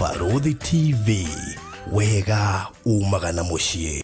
Barũthi TV, wega umaga na mũciĩ.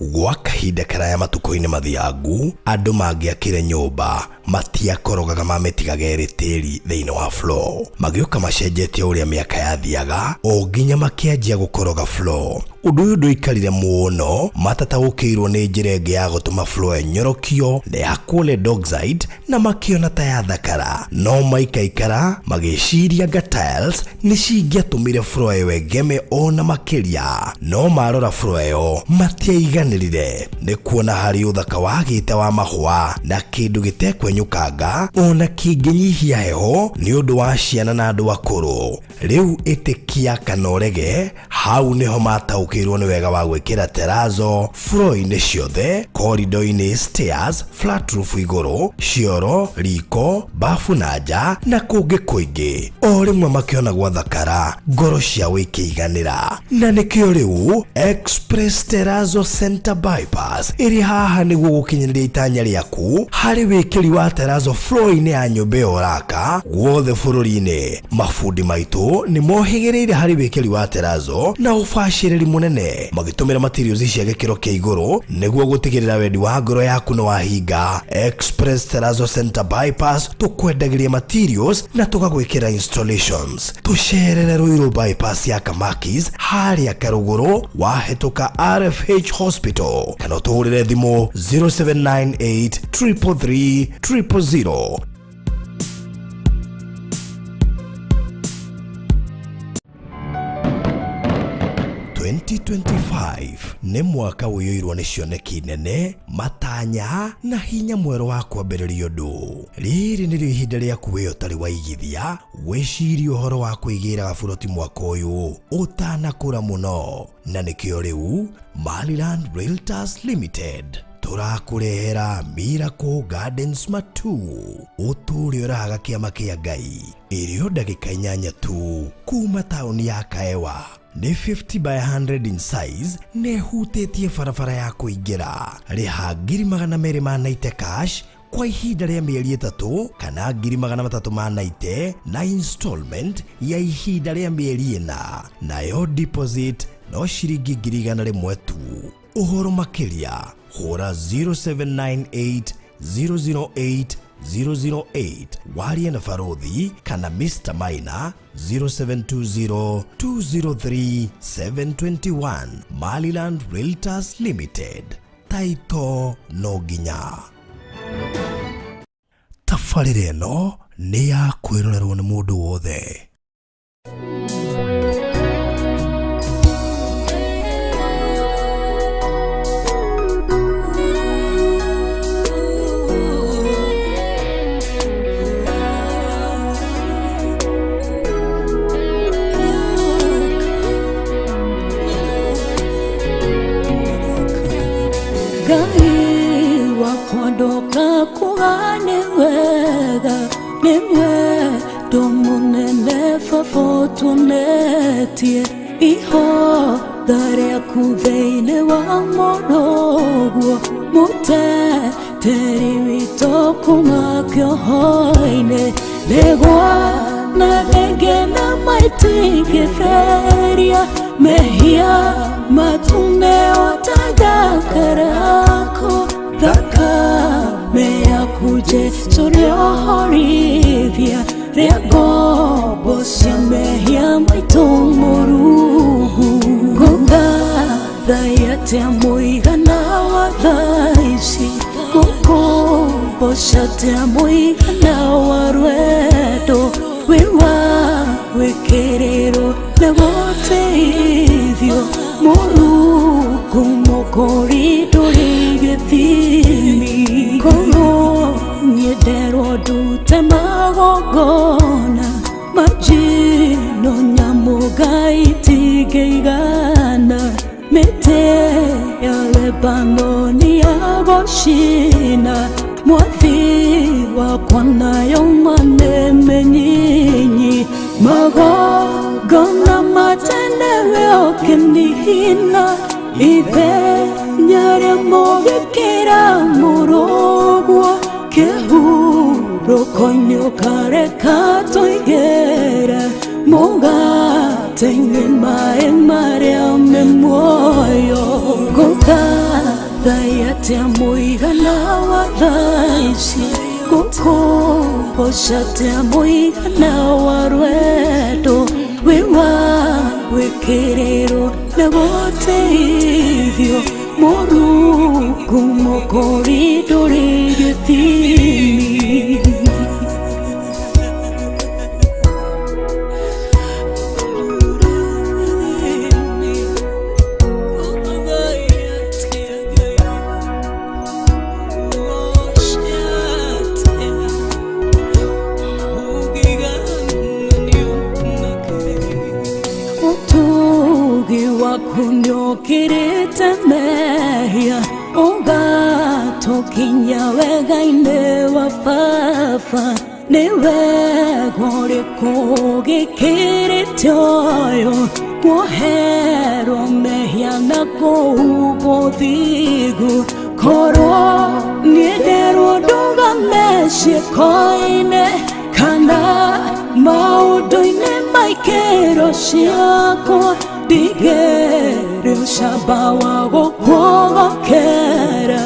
Gwa kahinda karaya matukũ-inĩ mathiangu, andũ mangĩakire nyũmba matiakorogaga mamĩtigaga ĩrĩ tĩri thĩinĩ wa floor. Magĩũka macenjetie ũrĩa mĩaka yathiaga o nginya makĩanjia gũkoroga floor. Ũndũ ũyũ ndũikarire mũno matataũkĩirwo nĩ njĩra ĩngĩ ya gũtũma floor ĩnyorokio na ĩhakwo lead oxide na makĩona ta yathakara. No maikaikara magĩciria anga tiles nĩ cingĩatũmire floor ĩyo ĩgeme ona makĩria. No marora floor ĩyo matiaiganĩrire nĩ kuona harĩ ũthaka wagĩte wa mahũa na kĩndũ gĩtekwenyũkanga ona kĩngĩnyihia heho nĩ ũndũ wa ciana na andũ akũrũ. Rĩu ĩtĩkia kana ũrege, hau nĩho mataũkĩirwo nĩ wega wa gwĩkĩra terazo floor-inĩ ciothe, corridor-inĩ, stairs, flat roof igũrũ, cioro, riko, bafu na nja na kũngĩ kũingĩ. O rĩmwe makĩona gwathakara, ngoro ciao ikĩiganĩra. Na nĩkĩo rĩu Express Terrazzo Center Bypass ĩrĩ haha nĩguo gũkinyanĩria itanya rĩaku harĩ wĩkĩri wa terrazzo floor-inĩ ya nyũmba ĩyo ũraka guothe bũrũri-inĩ. Mabundi maitũ nĩ mohĩgĩrĩire harĩ wĩkĩri wa terrazzo na ũbacĩrĩri mũnene magĩtũmĩra materials cia gĩkĩro kĩa igũrũ nĩguo gũtigĩrĩra wendi wa ngoro yaku nĩ wahinga. Express Terrazzo Center Bypass tũkwendagĩria materials na tũgagwĩkĩra installations. Tũcerere Ruiru Bypass ya Kamakis harĩa Karũgũrũ wahĩtũka RFH Hospital kana ũtũhũrĩre thimũ 0798 333 000. 2025 nĩ mwaka ũiyũirwo nĩ cioneki nene, matanya na hinya mwerũ wa kwambĩrĩria ũndũ. Rĩrĩ nĩrĩo ihinda rĩaku we ũtarĩ waigithia wĩcirie ũhoro wa kwĩgĩra gaburoti mwaka ũyũ ũtanakũra mũno, na nĩkĩo rĩu Maryland Realtors Limited tũrakũrehera Miracle Gardens Matu ũtũũre ũrahaga kĩama kĩa Ngai ĩrĩ o ndagĩka inyanya tu kuma taũni ya Kaewa. Nĩ 50 by 100 in size na ĩhutĩtie barabara ya kũingĩra. Rĩha ngiri magana merĩ ma naite cash kwa ihinda rĩa mĩeri ĩtatũ kana ngiri magana matatũ ma naite na installment ya ihinda rĩa mĩeri ĩna, nayo deposit no ciringi ngiri igana rĩmwe tu. Ũhoro makĩria hũra 0798 008 008 warie na Barũthi kana Mr Maina 0720 203 721. Maryland Realtors Limited, taito no nginya. Tabarĩra ĩno nĩ ya kwĩrorerwo nĩ mũndũ wothe. Ngai wakwa ndoka kuga nĩ wega, nĩ wendo mũnene baba ũtuonetie ihoda rĩaku thĩinĩ wa mũrũguo mũteteri witũ kuma kĩoho-inĩ nĩgwa na thenge na maitingĩtheria mehia matune otagakarako thakame yaku Jesu rĩohorithia rĩa ngombo cia mehia maitũ mũrungu ngũgathaia atĩa mũigana wa thaa ici ngũkũmboca atĩa mũigana wa rwendo wĩ wa gwĩkĩrĩrwo na gũteithio mũrungu mũkũri ndũrĩ gĩthimi korwo nyenderwo ndute magongona majino nyamũ Ngai itingĩigana mĩtĩ ya Lebanoni ya gũcina mwathi wakwa nayo manemenyinyi magongona matenewe ũkĩnihina ithenya rĩa mũgĩkĩra mũrũguo kĩhurũko-inĩ ũkareka tũingĩre mũga Nyote-inĩ maĩ marĩa me muoyo. Ngũthathaiya atĩa mũigana wa thaa ici, ngũkũgoca atĩa mũigana wa rwendo, wĩ wa gwĩkĩrĩrwo na gũteithio, Mũrungu mũkũri ndũrĩ gĩthimi. Ũtugi waku nĩũkĩrĩte mehia, ũgatũkinya wega-inĩ wa baba. Nĩ wega ũrĩkũ gĩkĩrĩte ũyũ, kuoherwo mehia na kũhumbwo ũthingu. Korwo niĩ nderwo ndũgame ciĩko-inĩ kana maũndũ-inĩ ma ikĩro ciakwa, ndigĩrĩ ũcamba wa gũkũgokera,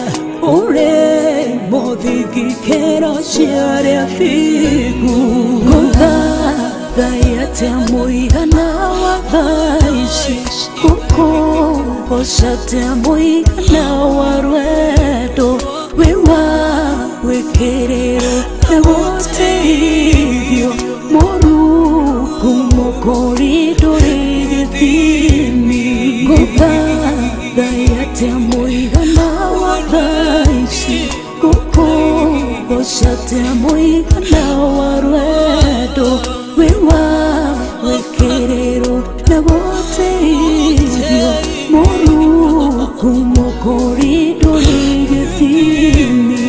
ũrĩ mũthingi kĩro cia arĩa thingu. Ngũthathaiya atĩa mũigana wa thaa ici, ngũkũgoca atĩa mũigana wa rwendo, wĩ wa gwĩkĩrĩrwo na gũteithio, Mũrungu mũkũri ndũrĩ gĩthimi. Ngũthathaiya atĩa mũigana wa thaa ici, ngũkũgoca atĩa mũigana wa rwendo, wĩ wa gwĩkĩrĩrwo na gũteithio, Mũrungu mũkũri ndũrĩ gĩthimi.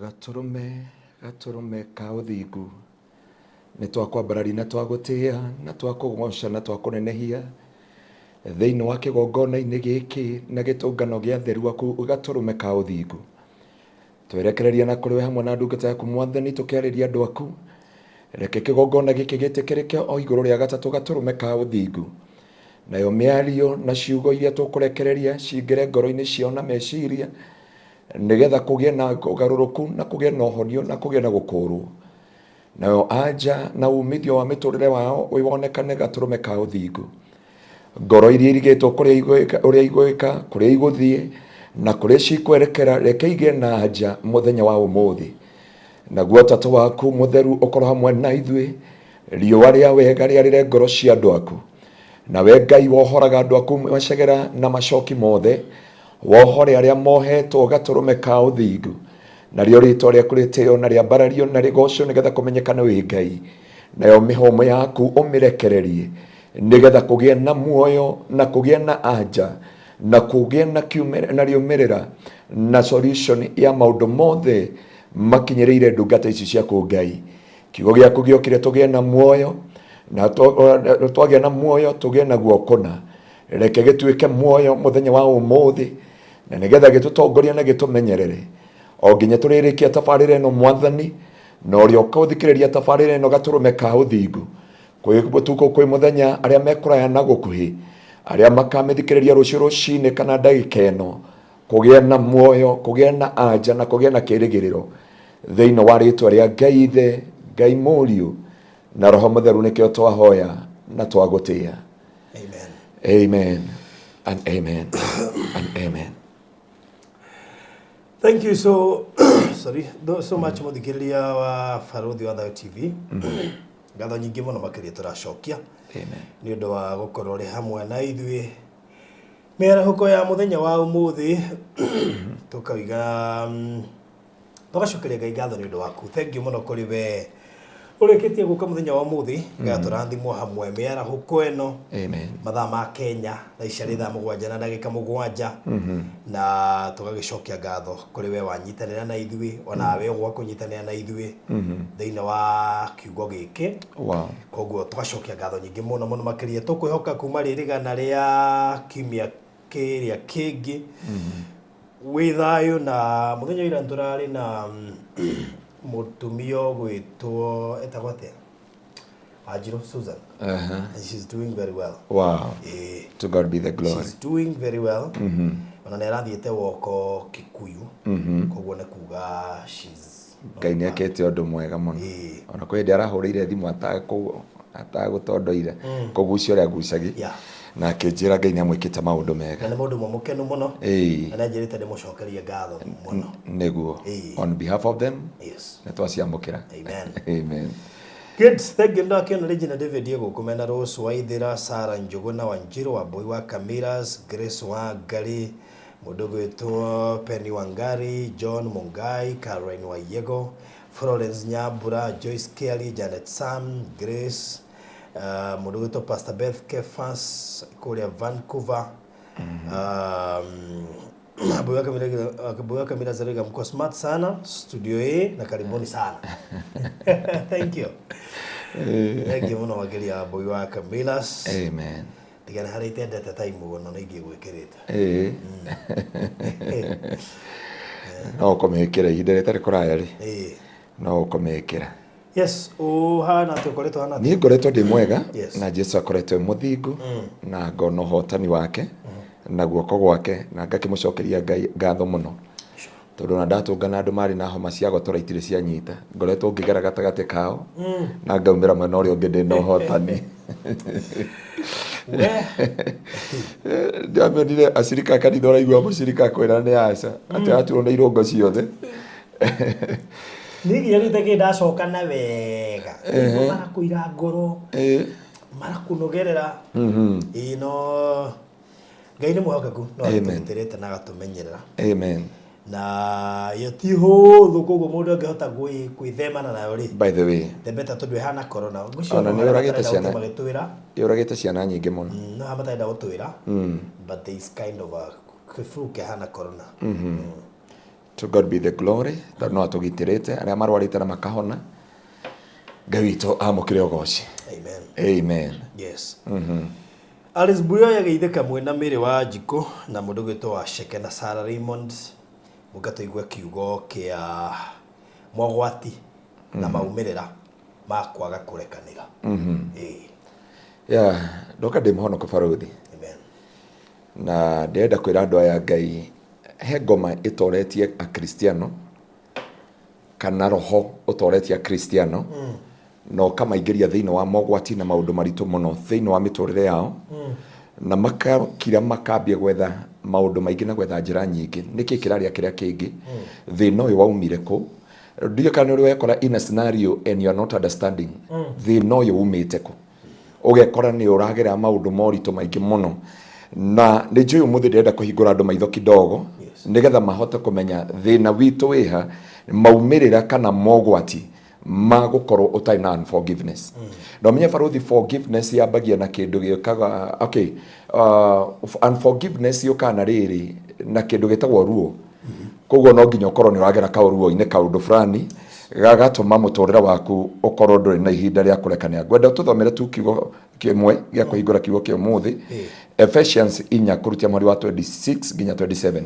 Gatũrũme, gatũrũme ka ũthingu, nĩ twakwambararia na twagũtĩa na twakũgoca na twakũnenehia thĩinĩ wa kĩgongona-inĩ gĩkĩ na gĩtũngano gĩa theru aku gatũrũme ka ũthingu. Twerekereria na kũrĩ we hamwe na ndungata yaku mwathani, tũkĩarĩria andũ aku. Reke kĩgongona gĩkĩ gĩtĩkĩrĩke o igũrũ rĩa gatatũ gatũrũme ka ũthingu, nayo mĩario na ciugo iria tũkũrekereria cingĩre ngoro-inĩ ciao na meciria, nĩgetha kũgĩe na ũgarũrũku na kũgĩe na ũhonio na kũgĩe na gũkũrwo, nayo anja na umithio wa mĩtũrĩre wao wonekane gatũrũme ka ũthingu. Ngoro iria irigĩtwo kũrĩa igwĩka, ũrĩa igwĩka, kũrĩa igũthiĩ na kũrĩa cikwerekera, reke igĩe na anja mũthenya wa ũmũthĩ. Naguo ũtatũ waku mũtheru ũkorwo hamwe na ithuĩ, riũa rĩa wega rĩarĩre ngoro cia andũ aku. Nawe Ngai wohoraga andũ aku macegera na macoki mothe, wohore arĩa mohetwo gatũrũme ka ũthingu, narĩo rĩtwa rĩaku rĩtĩo na rĩambarario na rĩgocwo, nĩgetha kũmenyekane wĩ Ngai. Nayo mĩhũmũ yaku ũmĩrekererie, nĩgetha kũgĩe na muoyo na kũgĩe na anja na kũgĩe na na riũmĩrĩra na solution ya maũndũ mothe makinyĩrĩire ndungata ici ciaku Ngai. Kiugo gĩaku gĩokire tũgĩe na muoyo, na twagĩa na muoyo tũgĩe naguo kũna. Reke gĩtuĩke muoyo mũthenya wa ũmũthĩ, na nĩgetha gĩtũtongorie na gĩtũmenyerere o nginya tũrĩrĩkia tabarĩra ĩno mwathani, na ũrĩa ũkũthikĩrĩria tabarĩra ĩno gatũrũme ka ũthingu, kwĩ ũtukũ kwĩ mũthenya, arĩa mekũraya na gũkuhĩ, arĩa makamĩthikĩrĩria rũciũ rũcinĩ kana ndagĩka ĩno, kũgĩa na muoyo, kũgĩa na anja na kũgĩa na kĩrĩgĩrĩro thĩinĩ wa rĩtwa rĩa Ngai Ithe, Ngai Mũriũ na Roho Mũtheru, nĩkĩo twahoya na twagũtĩa. Amen. Amen and amen and amen. Thank you so sorry so much muthikiriria wa Barũthi wa Thayũ TV. Ngatho nyingĩ mũno makĩria tũracokia Amen. nĩ ũndũ wa gũkorwo ũrĩ hamwe na ithuĩ mĩarahũko ya mũthenya wa ũmũthĩ. Tũkauga tũgacokeria Ngai ngatho nĩ ũndũ waku. Thank you mũno kũrĩ we. Ũrĩkĩtie gũka mũthenya wa ũmũthĩ gatũrathimwo hamwe mĩarahũko ĩno. Amen. Mathaa ma Kenya thaa ici arĩ thaa 7:07 na tũgagĩcokia ngatho kũrĩ we wanyitanĩra na ithuĩ ona we ũgwa kũnyitanĩra na ithuĩ thĩinĩ wa kiugo gĩkĩ. Wow. Koguo tũgacokia ngatho nyingĩ mũno mũno makĩria tũkwĩhoka kuma rĩrĩgana rĩa kiumia kĩrĩa kĩngĩ wĩ thayũ. Na mũthenya ira tũrarĩ na mũtumia ũgwĩtwo etagwo atĩa, Wanjiru Susan. And she's doing very well. Wow. Eh, To God be the glory. she's doing very well. Ona nĩ arathiĩte woko Kikuyu, koguo nĩ kuga she's Ngai nĩ ekĩte ũndũ mwega mũno. Ona kwĩ hĩndĩ arahũrĩire thimũ atagũtondoire kũgucia ũrĩa ngucagi na akĩnjĩra Ngai nĩ amwĩkĩte maũndũ mega. Na nĩ mũndũ ũmwe mũkenu mũno. Na nĩ anjĩrĩte ndĩmũcokerie ngatho mũno. Nĩguo. On behalf of them, nĩ twaciamũkĩra. Amen. Amen. Good, thank you. Ndakiona Regina David gũkũ mena Rose Waithira, Sarah Njuguna Wanjiru, Wambui wa Kamiras, Grace Wangari, mũndũ gwĩtwo Penny Wangari, John Mungai, Caroline Waiyego, Florence Nyambura, Joyce Kelly, Janet Sam, Grace, mũndũ gwĩtwo Pastor Beth Kefas kũrĩa Vancouver. Wambui wa Kamiras arauga mko smart sana studio A na karibuni sana. Thank you. Thank you mũno makĩria Wambui wa Kamiras. Amen. Tiga nĩ harĩa itendete time mũno nĩ ingĩ gwĩkĩrĩte. Ĩĩ. No ũkũmĩkĩra ihinda rĩtarĩ kũraya rĩ. No ũkũmĩkĩra. Yes, ũhana atĩa, ũkoretwo hana atĩa? Niĩ ngoretwo ndĩ mwega. Yes. Na Jesu akoretwo e mũthingu na ngona ũhotani wake na guoko gwake na ngakĩmũcokeria Ngai ngatho mũno tondũ ona ndatũngana andũ marĩ na homa cia gotora itirĩ cianyita, ngoretwo ngĩgera gatagatĩ kao na ngaumĩra mwena ũrĩa ũngĩ ndĩ na ũhotani. We. Ndamĩonire acirika a kanitha ũraigua mũcirika akwĩra nĩ aca atĩ araturwo nĩ irũngo ciothe. Niĩ nginya rĩu itakĩrĩ ndacoka na wega. Marakũira ngoro, marakũnogerera. Ĩĩ, no Ngai nĩ mwĩhokeku, no Amen. atũgitĩrĩte na agatũmenyerera. Amen. Na ĩyo ti hũthũ, koguo mũndũ angĩhota gwĩthemana nayo rĩ, By the way, the better, tondũ ĩhana corona. Ngwĩciria Ona no nĩ harĩa ũragĩte matarenda ciana. gũthiĩ magĩtwĩra. Yũragĩte ciana nyingĩ mũno. No harĩa matarenda gũtwĩra, but there is kind of a flu kĩhana corona. To God be the glory tondũ no atũgitĩrĩte arĩa marwarĩte na makahona. Ngai witũ amũkĩre ũgoci. Amen. Amen. Yes. Alice Buyoya geithĩka mwĩna Mary wa Njikũ na mũndũ gwĩtwo wa Sheke na Sarah Raymond, mũka tũigue kiugo kĩa mogwati na maumĩrĩra ma kwaga kũrekanĩra. Ĩĩ. Yeah, ndoka ndĩ mũhonoko barũthi. Amen. Na ndĩrenda kwĩra andũ aya Ngai he ngoma ĩtoretie akristiano kana roho ũtoretie akristiano na ũkamaingĩria thĩinĩ wa mogwati na maũndũ maritũ mũno thĩinĩ wa mĩtũrĩre yao na makakira makambia gwetha maũndũ maingĩ na gwetha njĩra nyingĩ nĩkĩ kĩraria kĩrĩa kĩngĩ thĩna ũyũ waumire kũ. Ndiũĩ kana nĩ ũrĩ wekora in a scenario and you are not understanding thĩna ũyũ umĩte kũ, ũgekora nĩ ũragera maũndũ moritũ maingĩ mũno. Na nĩ njũĩ ũmũthĩ ndĩrenda kũhingũra andũ maitho kidogo nĩgetha mahote kũmenya thĩna witũ wĩha, maumĩrĩra kana mogwati ma gũkorwo ũtarĩ na unforgiveness. Na ũmenye barũthi, forgiveness yambagia na kĩndũ gĩũkaga, okay, unforgiveness yũkaga na rĩrĩ na kĩndũ gĩtagwo ruo. Koguo no nginya ũkorwo nĩ ũragera kaũruo-inĩ kaũndũ fulani gagatũma mũtũrĩre waku ũkorwo ndũrĩ na ihinda rĩa kũrekanĩra. Ngwenda tũthomere tu kiugo kĩmwe gĩa kũhingũra kiugo kĩa ũmũthĩ, Ephesians 4 kũrutia mweri wa 26 nginya 27.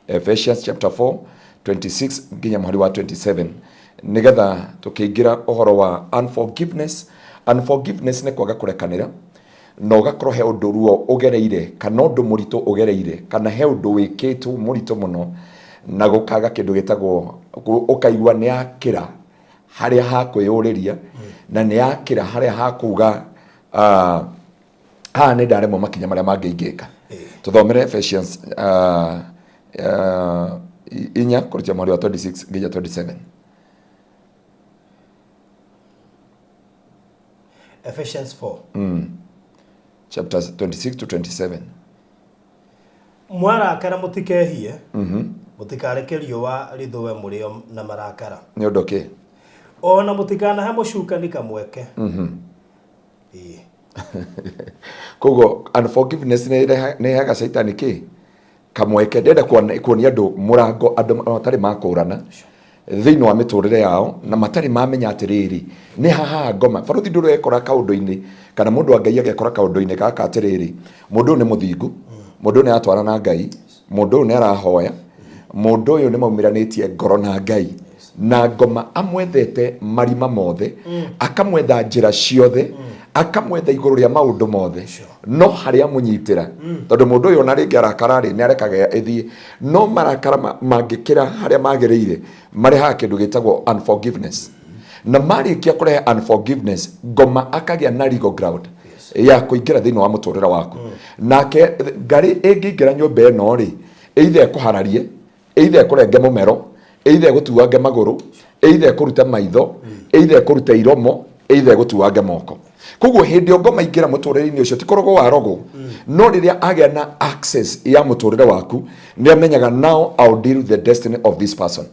Ephesians chapter 4 26 nginya mweri wa 27, nĩgetha tũkĩingĩra ũhoro wa unforgiveness. Unforgiveness nĩ kwaga kũrekanĩra na ũgakorwo he ũndũ ruo ũgereire kana ũndũ mũritũ ũgereire kana he ũndũ wĩkĩtwo mũritũ mũno na gũkaga kĩndũ gĩtagwo ũkaigua nĩ yakĩra harĩa ha kwĩyũrĩria na nĩ yakĩra harĩa ha kuga haha nĩ ndaremwo makinya marĩa mangĩ ingĩka. Tũthomere Ephesians 4 kũrutia mweri wa 26 nginya 27. Ephesians 4. Chapters 26 to 27. Mwarakara mũtikehie, mũtikareke riũa rĩthũe mũrĩo na marakara. Nĩ ũndũ kĩ? Ona mũtikanahe mũcukani kamweke. Ĩĩ. Koguo unforgiveness nĩ ĩheaga caitani kĩ kamweke. Ndĩrenda kuonia andũ mũrango andũ matarĩ makũrana thĩinĩ wa mĩtũrĩre yao na matarĩ mamenya atĩrĩrĩ nĩ haha ngoma. Baruthi ndũrĩ wekora kaũndũ-inĩ kana mũndũ wa Ngai agekora kaũndũ-inĩ gaka atĩrĩrĩ, mũndũ ũyũ nĩ mũthingu, mũndũ ũyũ nĩ aratwarana na Ngai, mũndũ ũyũ nĩ arahoya, mũndũ ũyũ nĩ maumiranĩtie ngoro na Ngai, na ngoma amwethete marima mothe, akamwetha njĩra ciothe, akamwetha igũrũ rĩa maũndũ mothe, no harĩa amũnyitĩra, tondũ mũndũ ũyũ ona rĩngĩ arakara rĩ nĩ arekaga ĩthiĩ, no marakara mangĩkĩra harĩa magĩrĩire marehaga kĩndũ gĩtagwo unforgiveness, na marĩkia kũrehe unforgiveness ngoma akagĩa na legal ground ya kũingĩra thĩinĩ wa mũtũrĩre waku. Nake ngarĩ ĩngĩingĩra nyũmba ĩno rĩ, either ĩkũhararie, either ĩkũrenge mũmero, either ĩgũtuange magũrũ, either ĩkũrute maitho, either ĩkũrute iromo, either ĩgũtuange moko. Koguo hĩndĩ ĩyo ngoma ingĩra mũtũrĩre-inĩ ũcio ti kũrogwo warogwo, no rĩrĩa agĩa na access ya mũtũrĩre waku nĩ amenyaga now I'll deal with the destiny of this person.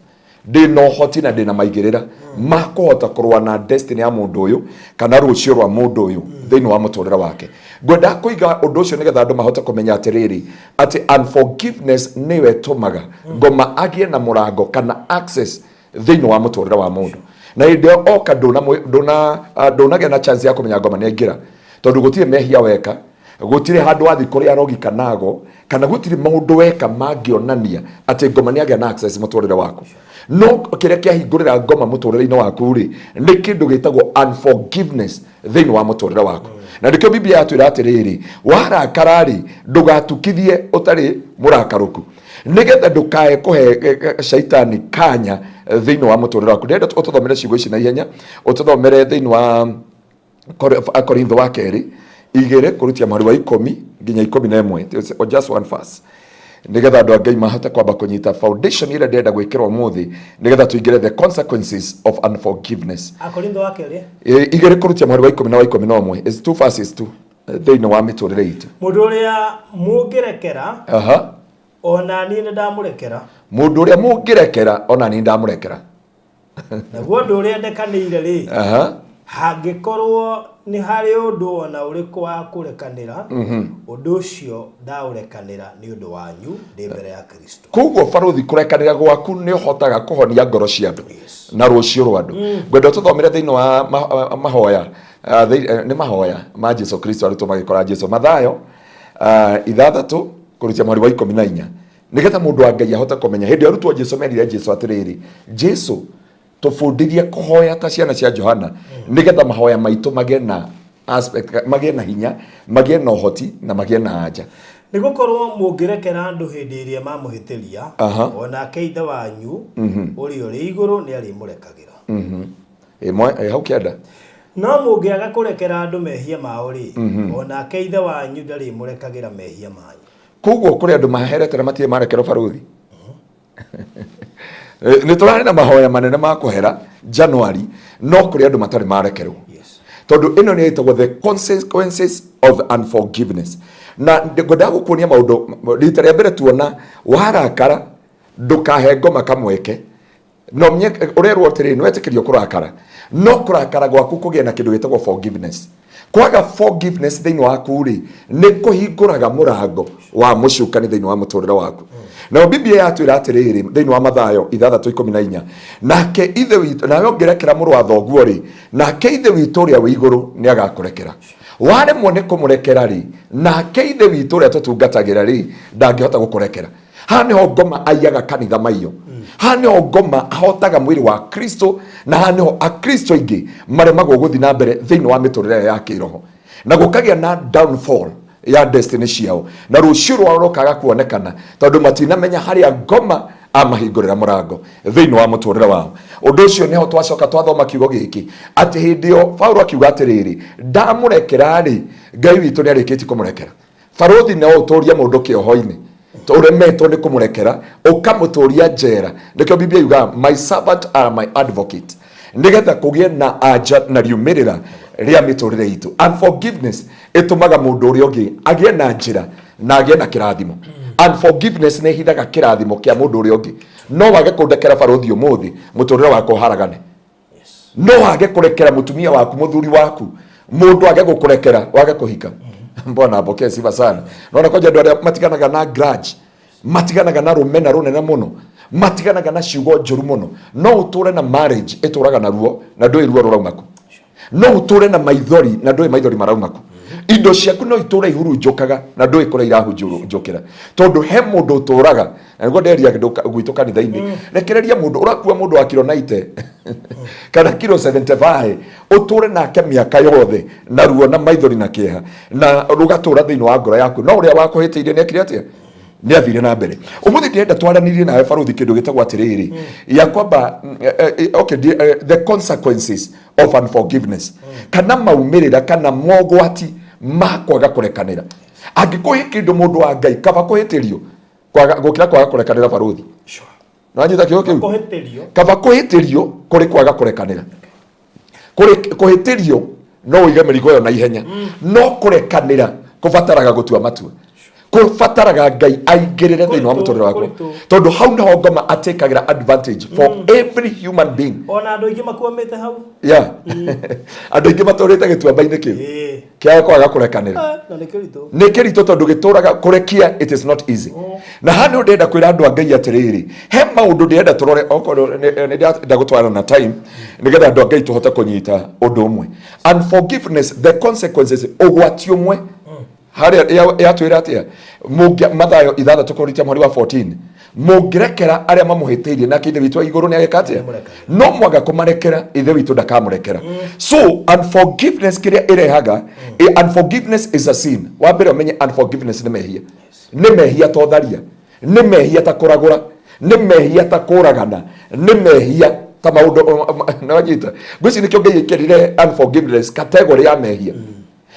Ndĩna ũhoti na ndĩna maigĩrĩra ma kũhota kũrũa na destiny ya mũndũ ũyũ kana rũciũ rwa mũndũ ũyũ thĩinĩ wa mũtũrĩre wake. Ngwenda kũiga ũndũ ũcio nĩgetha andũ mahote kũmenya atĩrĩrĩ, atĩ unforgiveness nĩyo ĩtũmaga ngoma agĩe na mũrango kana access thĩinĩ wa mũtũrĩre wa mũndũ. Na hĩndĩ ĩyo oka ndũnagĩa na chance ya kũmenya ngoma nĩ aingĩra, tondũ gũtirĩ mehia weka, gũtirĩ handũ wathiĩ kũrĩa arogi kana ago, kana gũtirĩ maũndũ weka mangĩonania atĩ ngoma nĩ agĩa na access mũtũrĩre waku. No kĩrĩa kĩahingũrĩra ngoma mũtũrĩre-inĩ waku rĩ, nĩ kĩndũ gĩtagwo unforgiveness thĩinĩ wa mũtũrĩre waku. Na nĩkĩo Biblia yatwĩra atĩrĩrĩ, warakara rĩ, ndũgatukithie ũtarĩ mũrakarũku, nĩgetha ndũkae kũhe caitani kanya thĩinĩ wa mũtũrĩre waku. Ndĩrenda ũtũthomere ciugo ici na ihenya, ũtũthomere thĩinĩ wa Korintho wa kerĩ 2 kũrutia mweri wa 10 nginya 11, just one verse, nĩgetha andũ a Ngai mahote kwamba kũnyita foundation ĩrĩa ndĩrenda gwĩkĩrwo ũmũthĩ, nĩgetha tũingĩre the consequences of unforgiveness. Akorintho wa kerĩ 2 kũrutia mweri wa 10 na wa 11 is 2 verses 2 thĩinĩ wa mĩtũrĩre itũ. Mũndũ ũrĩa mũngĩrekera, ona niĩ nĩ ndamũrekera. Mũndũ ũrĩa mũngĩrekera, ona niĩ ndamũrekera. Naguo ũndũ ũrĩa ndekanĩire rĩ, hangĩkorwo nĩ harĩ ũndũ ona ũrĩkũ wa kũrekanĩra, ũndũ ũcio ndaũrekanĩra nĩ ũndũ wanyu ndĩ mbere ya Kristo. Koguo baruthi, kũrekanĩra gwaku nĩ ũhotaga kũhonia ngoro cia andũ na rũciũ rwa andũ. Ngwenda ũtũthomere thĩinĩ wa mahoya, nĩ mahoya ma Jesu Kristo arutwo magĩkora Jesu, Mathayo 6 kũrutia mweri wa 14, nĩgetha mũndũ wa Ngai ahote kũmenya. Hĩndĩ ĩyo arutwo Jesu merire Jesu atĩrĩrĩ, Jesu tũbundithie kũhoya ta ciana cia Johana, nĩgetha mahoya maitũ magĩe na aspect, magĩe na hinya, magĩe na ũhoti na magĩe na anja. Nĩ gũkorwo mũngĩrekera andũ hĩndĩ ĩrĩa mamũhĩtĩria, onake Ithe wanyu ũrĩa ũrĩ igũrũ nĩ arĩmũrekagĩra. Hau kĩanda. No mũngĩaga kũrekera andũ mehia mao rĩ, onake Ithe wanyu ndarĩmũrekagĩra mehia manyu. Koguo kũrĩ andũ maherete na matirĩ marekerwo baruthi. Nĩ tũrarĩ na mahoya manene ma kũhera January, no kũrĩ andũ matarĩ marekerwo. Tondũ ĩno nĩ ĩtagwo the consequences of unforgiveness. Na ngwendaga gũkuonia maũndũ rita rĩa mbere tuona warakara ndũkahe ngoma kamweke. No menye ũrerwo atĩrĩrĩ, nĩ wetĩkĩrio kũrakara, no kũrakara gwaku kũgĩe na kĩndũ gĩtagwo forgiveness. Kwaga forgiveness thĩinĩ waku rĩ, nĩ kũhingũraga mũrango wa mũcukani thĩinĩ wa mũtũrĩre waku. Nayo Biblia yatwĩra atĩrĩrĩ thĩinĩ wa Mathayo 6:14, nake Ithe witũ, nawe ũngĩrekera mũrũ wa thoguo rĩ, nake Ithe witũ ũrĩa wĩ igũrũ nĩ agakũrekera. Waremwo nĩ kũmũrekera rĩ, nake Ithe witũ ũrĩa tũtungatagĩra rĩ, ndangĩhota gũkũrekera. Haha nĩho ngoma aiyaga kanitha maiyo, haha nĩho ngoma ahotaga mwĩrĩ wa Kristo, na haha nĩho akristo aingĩ maremagwo gũthiĩ na mbere thĩinĩ wa mĩtũrĩre ya kĩroho, na gũkagĩa na downfall ya destiny ciao, na rũciũ rwao rũkaga kuonekana tondũ matinamenya harĩa ngoma amahingũrĩra mũrango thĩinĩ wa mũtũrĩre wao. Ũndũ ũcio nĩho twacoka twathoma kiugo gĩkĩ atĩ hĩndĩ ĩyo Paulo akiuga atĩrĩrĩ, ndamũrekera rĩ, Ngai witũ nĩ arĩkĩtie kũmũrekera. Baruthi no ũtũrie mũndũ kĩoho-inĩ ũremetwo nĩ kũmũrekera, ũkamũtũria njera. Nĩkĩo Biblia yugaga my servant are my advocate, nĩgetha kũgĩe na anja na riumĩrĩra rĩa mĩtũrĩre itũ. Unforgiveness ĩtũmaga mũndũ ũrĩa ũngĩ agĩe na njĩra na agĩe na kĩrathimo. Unforgiveness nĩ ĩhithaga kĩrathimo kĩa mũndũ ũrĩa ũngĩ. No wage kũndekera baruthi ũmũthĩ, mũtũrĩre wakwa ũharagane. No wage kũrekera mũtumia waku, mũthuri waku, mũndũ age gũkũrekera wage kũhika. Mbona apokee sifa sana. Naona kwanja andũ arĩa matiganaga na grudge, matiganaga na rũmena rũnene mũno, matiganaga na ciugo njũru mũno. No ũtũre na marriage ĩtũraga na ruo na ndũĩ ruo rũrauma kũ. No ũtũre na maithori na ndũĩ maithori marauma kũ. Indo ciaku no itũre ihurunjũkaga na ndũĩ kũrĩa irahurunjũkĩra, tondũ he mũndũ ũtũraga. Na nĩguo nderia gwitũ kanitha-inĩ, rekereria mũndũ ũrakua, mũndũ wa kiro 90 kana kiro 75, ũtũre nake mĩaka yothe na ruo na maithori na kĩeha, na rũgatũra thĩinĩ wa ngoro yaku. No ũrĩa wakũhĩtĩirie nĩ ekire atĩa? Nĩ athire na mbere. Ũmũthĩ ndĩrenda twaranĩrie nawe, barũthi, kĩndũ gĩtagwo atĩrĩrĩ ya kwamba okay, the consequences of unforgiveness, kana maumĩrĩra kana mogwati ma kwaga kũrekanĩra. Angĩkorwo he kĩndũ, mũndũ wa Ngai, kaba kũhĩtĩrio gũkĩra kwaga kũrekanĩra, barũthi. Nĩwanyita kiugo kĩu? Kũhĩtĩrio. Kaba kũhĩtĩrio kũrĩ kwaga kũrekanĩra. Kũrĩ kũhĩtĩrio no ũige mĩrigo ĩyo na ihenya, no kũrekanĩra kũbataraga gũtua matua, kũbataraga Ngai aingĩrĩre thĩinĩ wa mũtũrĩre wakwa, Kũritũ. tondũ hau nĩho ngoma atakagĩra advantage for every human being. Ona andũ aingĩ makwamĩte hau. Yeah, andũ aingĩ matũrĩte gĩtuamba-inĩ kĩu kĩa kwaga kũrekanĩra. Eh, na nĩ kĩritũ. Nĩ kĩritũ tondũ gĩtũraga kũrekia, it is not easy. Na haha nĩ ndĩrenda kwĩra andũ a Ngai atĩrĩrĩ, he maũndũ ndĩrenda tũrore, okorwo nĩ ndĩrenda gũtwarana na time nĩgetha andũ a Ngai tũhote kũnyita ũndũ ũmwe. Unforgiveness, the consequences, ũgwati ũmwe harĩa yatwĩra atĩa? Mathayo 6 kũritia mweri wa 14, mũngĩrekera arĩa mamũhĩtĩirie, nake Ithe witũ wa igũrũ nĩ ageka atĩa? No mwaga kũmarekera, Ithe witũ ndakamũrekera. So unforgiveness, kĩrĩa ĩrehaga, unforgiveness is a sin. Wa mbere ũmenye unforgiveness nĩ mehia, nĩ mehia ta ũtharia, nĩ mehia ta kũragũra, nĩ mehia ta kũragana, nĩ mehia ta maũndũ. Nĩwanyita? Ngwĩciria nĩkĩo Ngai ĩkĩrire unforgiveness category ya mehia,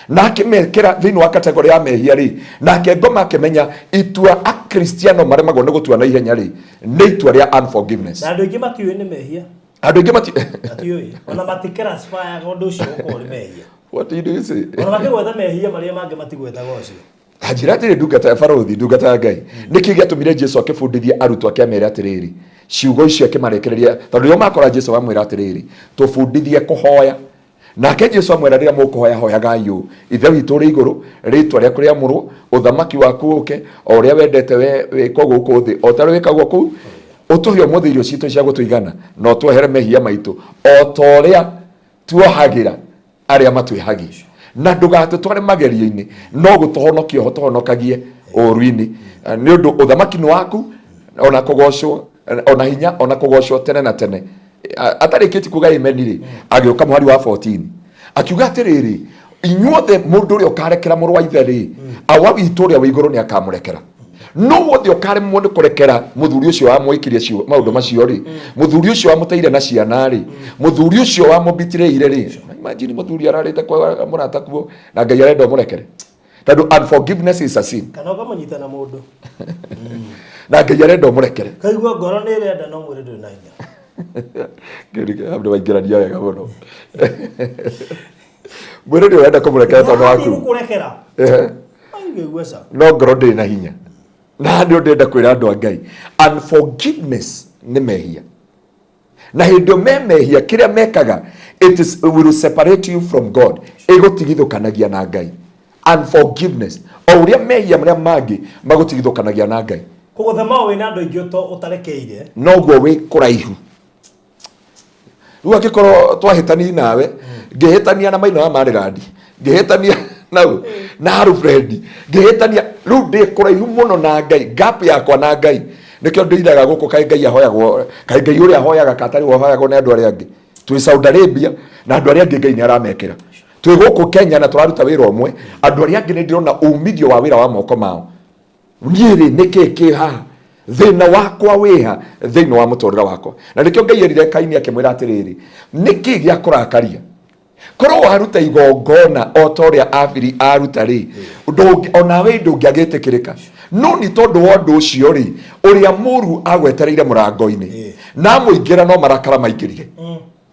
na akĩmekĩra thĩinĩ wa category ya mehia rĩ, nake ngoma akĩmenya itua akristiano maremagwo nĩ gũtua na ihenya rĩ, nĩ itua rĩa unforgiveness. Na andũ aingĩ matiũĩ nĩ mehia. Andũ aingĩ mati Matiũĩ, ona maticlassifyaga ũndũ ũcio gũkorwo nĩ mehia. What do you say? Ona makĩgweta mehia marĩa mangĩ, matigwetaga ũcio. Njĩra atĩrĩ, ndungata ya barũthi, ndungata ya Ngai, nĩkĩ gĩatũmire Jesu akĩbundithia arutwo ake amere atĩrĩrĩ, ciugo icio akĩmarekereria? Tondũ rĩrĩa makora Jesu amwĩra atĩrĩrĩ, "Tũbundithie kũhoya," nake Jesu amwĩra, "Rĩrĩa mũkũhoya, hoyagai ũũ: Ithe witũ ũrĩ igũrũ, rĩtwa rĩaku rĩamũrwo, ũthamaki waku ũke, o ũrĩa wendete we wĩkwo gũkũ thĩ o ta ũrĩa wĩkagwo kũu. Ũtũhe ũmũthĩ irio citũ cia gũtũigana, na ũtwohere mehia maitũ o ta ũrĩa tuohagĩra arĩa matwĩhagia, na ndũgatũtware magerio-inĩ, no gũtũhonokia ũtũhonokagie ũũru-inĩ, nĩ ũndũ ũthamaki nĩ waku, ona kũgocwo, ona hinya, ona kũgocwo tene na tene." Atarĩkĩtie kuga amen rĩ, agĩũka mũhari wa 14 akiuga atĩrĩrĩ, "Inyuothe, mũndũ ũrĩa ũkarekera mũrũ wa ithe rĩ, Awa witũ ũrĩa wĩ igũrũ nĩ akamũrekera. No wothe ũkaremwo nĩ kũrekera mũthuri ũcio wamwĩkire maũndũ macio rĩ, mũthuri ũcio wamũteire na ciana rĩ, mũthuri ũcio wamũbitirĩire rĩ." Imagine mũthuri ararĩte kwa mũrata kuo na Ngai arenda ũmũrekere, tondũ unforgiveness is a sin. Kana ũkamũnyita na mũndũ. Na Ngai arenda ũmũrekere. Kaigua ngoro nĩ ĩrenda, no mwĩrĩ ndũrĩ na hinya. Hau nĩ waingĩrania wega mũno. Mwĩrĩ nĩ ũrenda kũmũrekera tondũ waku gũkũrekera. Aigua ca. No ngoro ndĩrĩ na hinya. Na nĩ ndĩrenda kwĩra andũ a Ngai, unforgiveness nĩ mehia, na hĩndĩ ĩyo me mehia, kĩrĩa mekaga, it is will separate you from God, ĩgũtigithũkanagia na Ngai. Unforgiveness, o ũrĩa mehia marĩa mangĩ magũtigithũkanagia na Ngai. Koguo thema wĩna andũ aingĩ ũtarekeire. Noguo wĩ kũraihu. Rĩu angĩkorwo twahĩtania nawe, ngĩhĩtania na Maina wa Maryland, ngĩhĩtania nau na Alfred, ngĩhĩtania, rĩu ndĩ kũraihu mũno na Ngai, gap yakwa na Ngai. Nĩkĩo ndĩiraga gũkũ, kaĩ Ngai ahoyagwo, kaĩ Ngai ũrĩa ahoyaga katarĩ ahoyagwo nĩ andũ arĩa angĩ. Twĩ Saudi Arabia na andũ arĩa angĩ Ngai nĩ aramekĩra, twĩ gũkũ Kenya na tũraruta wĩra ũmwe, andũ arĩa angĩ nĩ ndĩrona umithio wa wĩra wa moko mao. Niĩ rĩ, nĩkĩ kĩ haha? Thĩna wakwa wĩha thĩinĩ wa mũtũrĩre wakwa? Na nĩkĩo Ngai erire Kaini akĩmwĩra atĩrĩrĩ, "Nĩkĩ gĩa kũrakaria? Korwo waruta igongona o ta ũrĩa Abiri aruta rĩ, onawe ndũngĩagĩtĩkĩrĩka. No nĩ tondũ wa ũndũ ũcio rĩ, ũrĩa mũru agwetereire mũrango-inĩ, na amũingĩra, no marakara maingĩrire."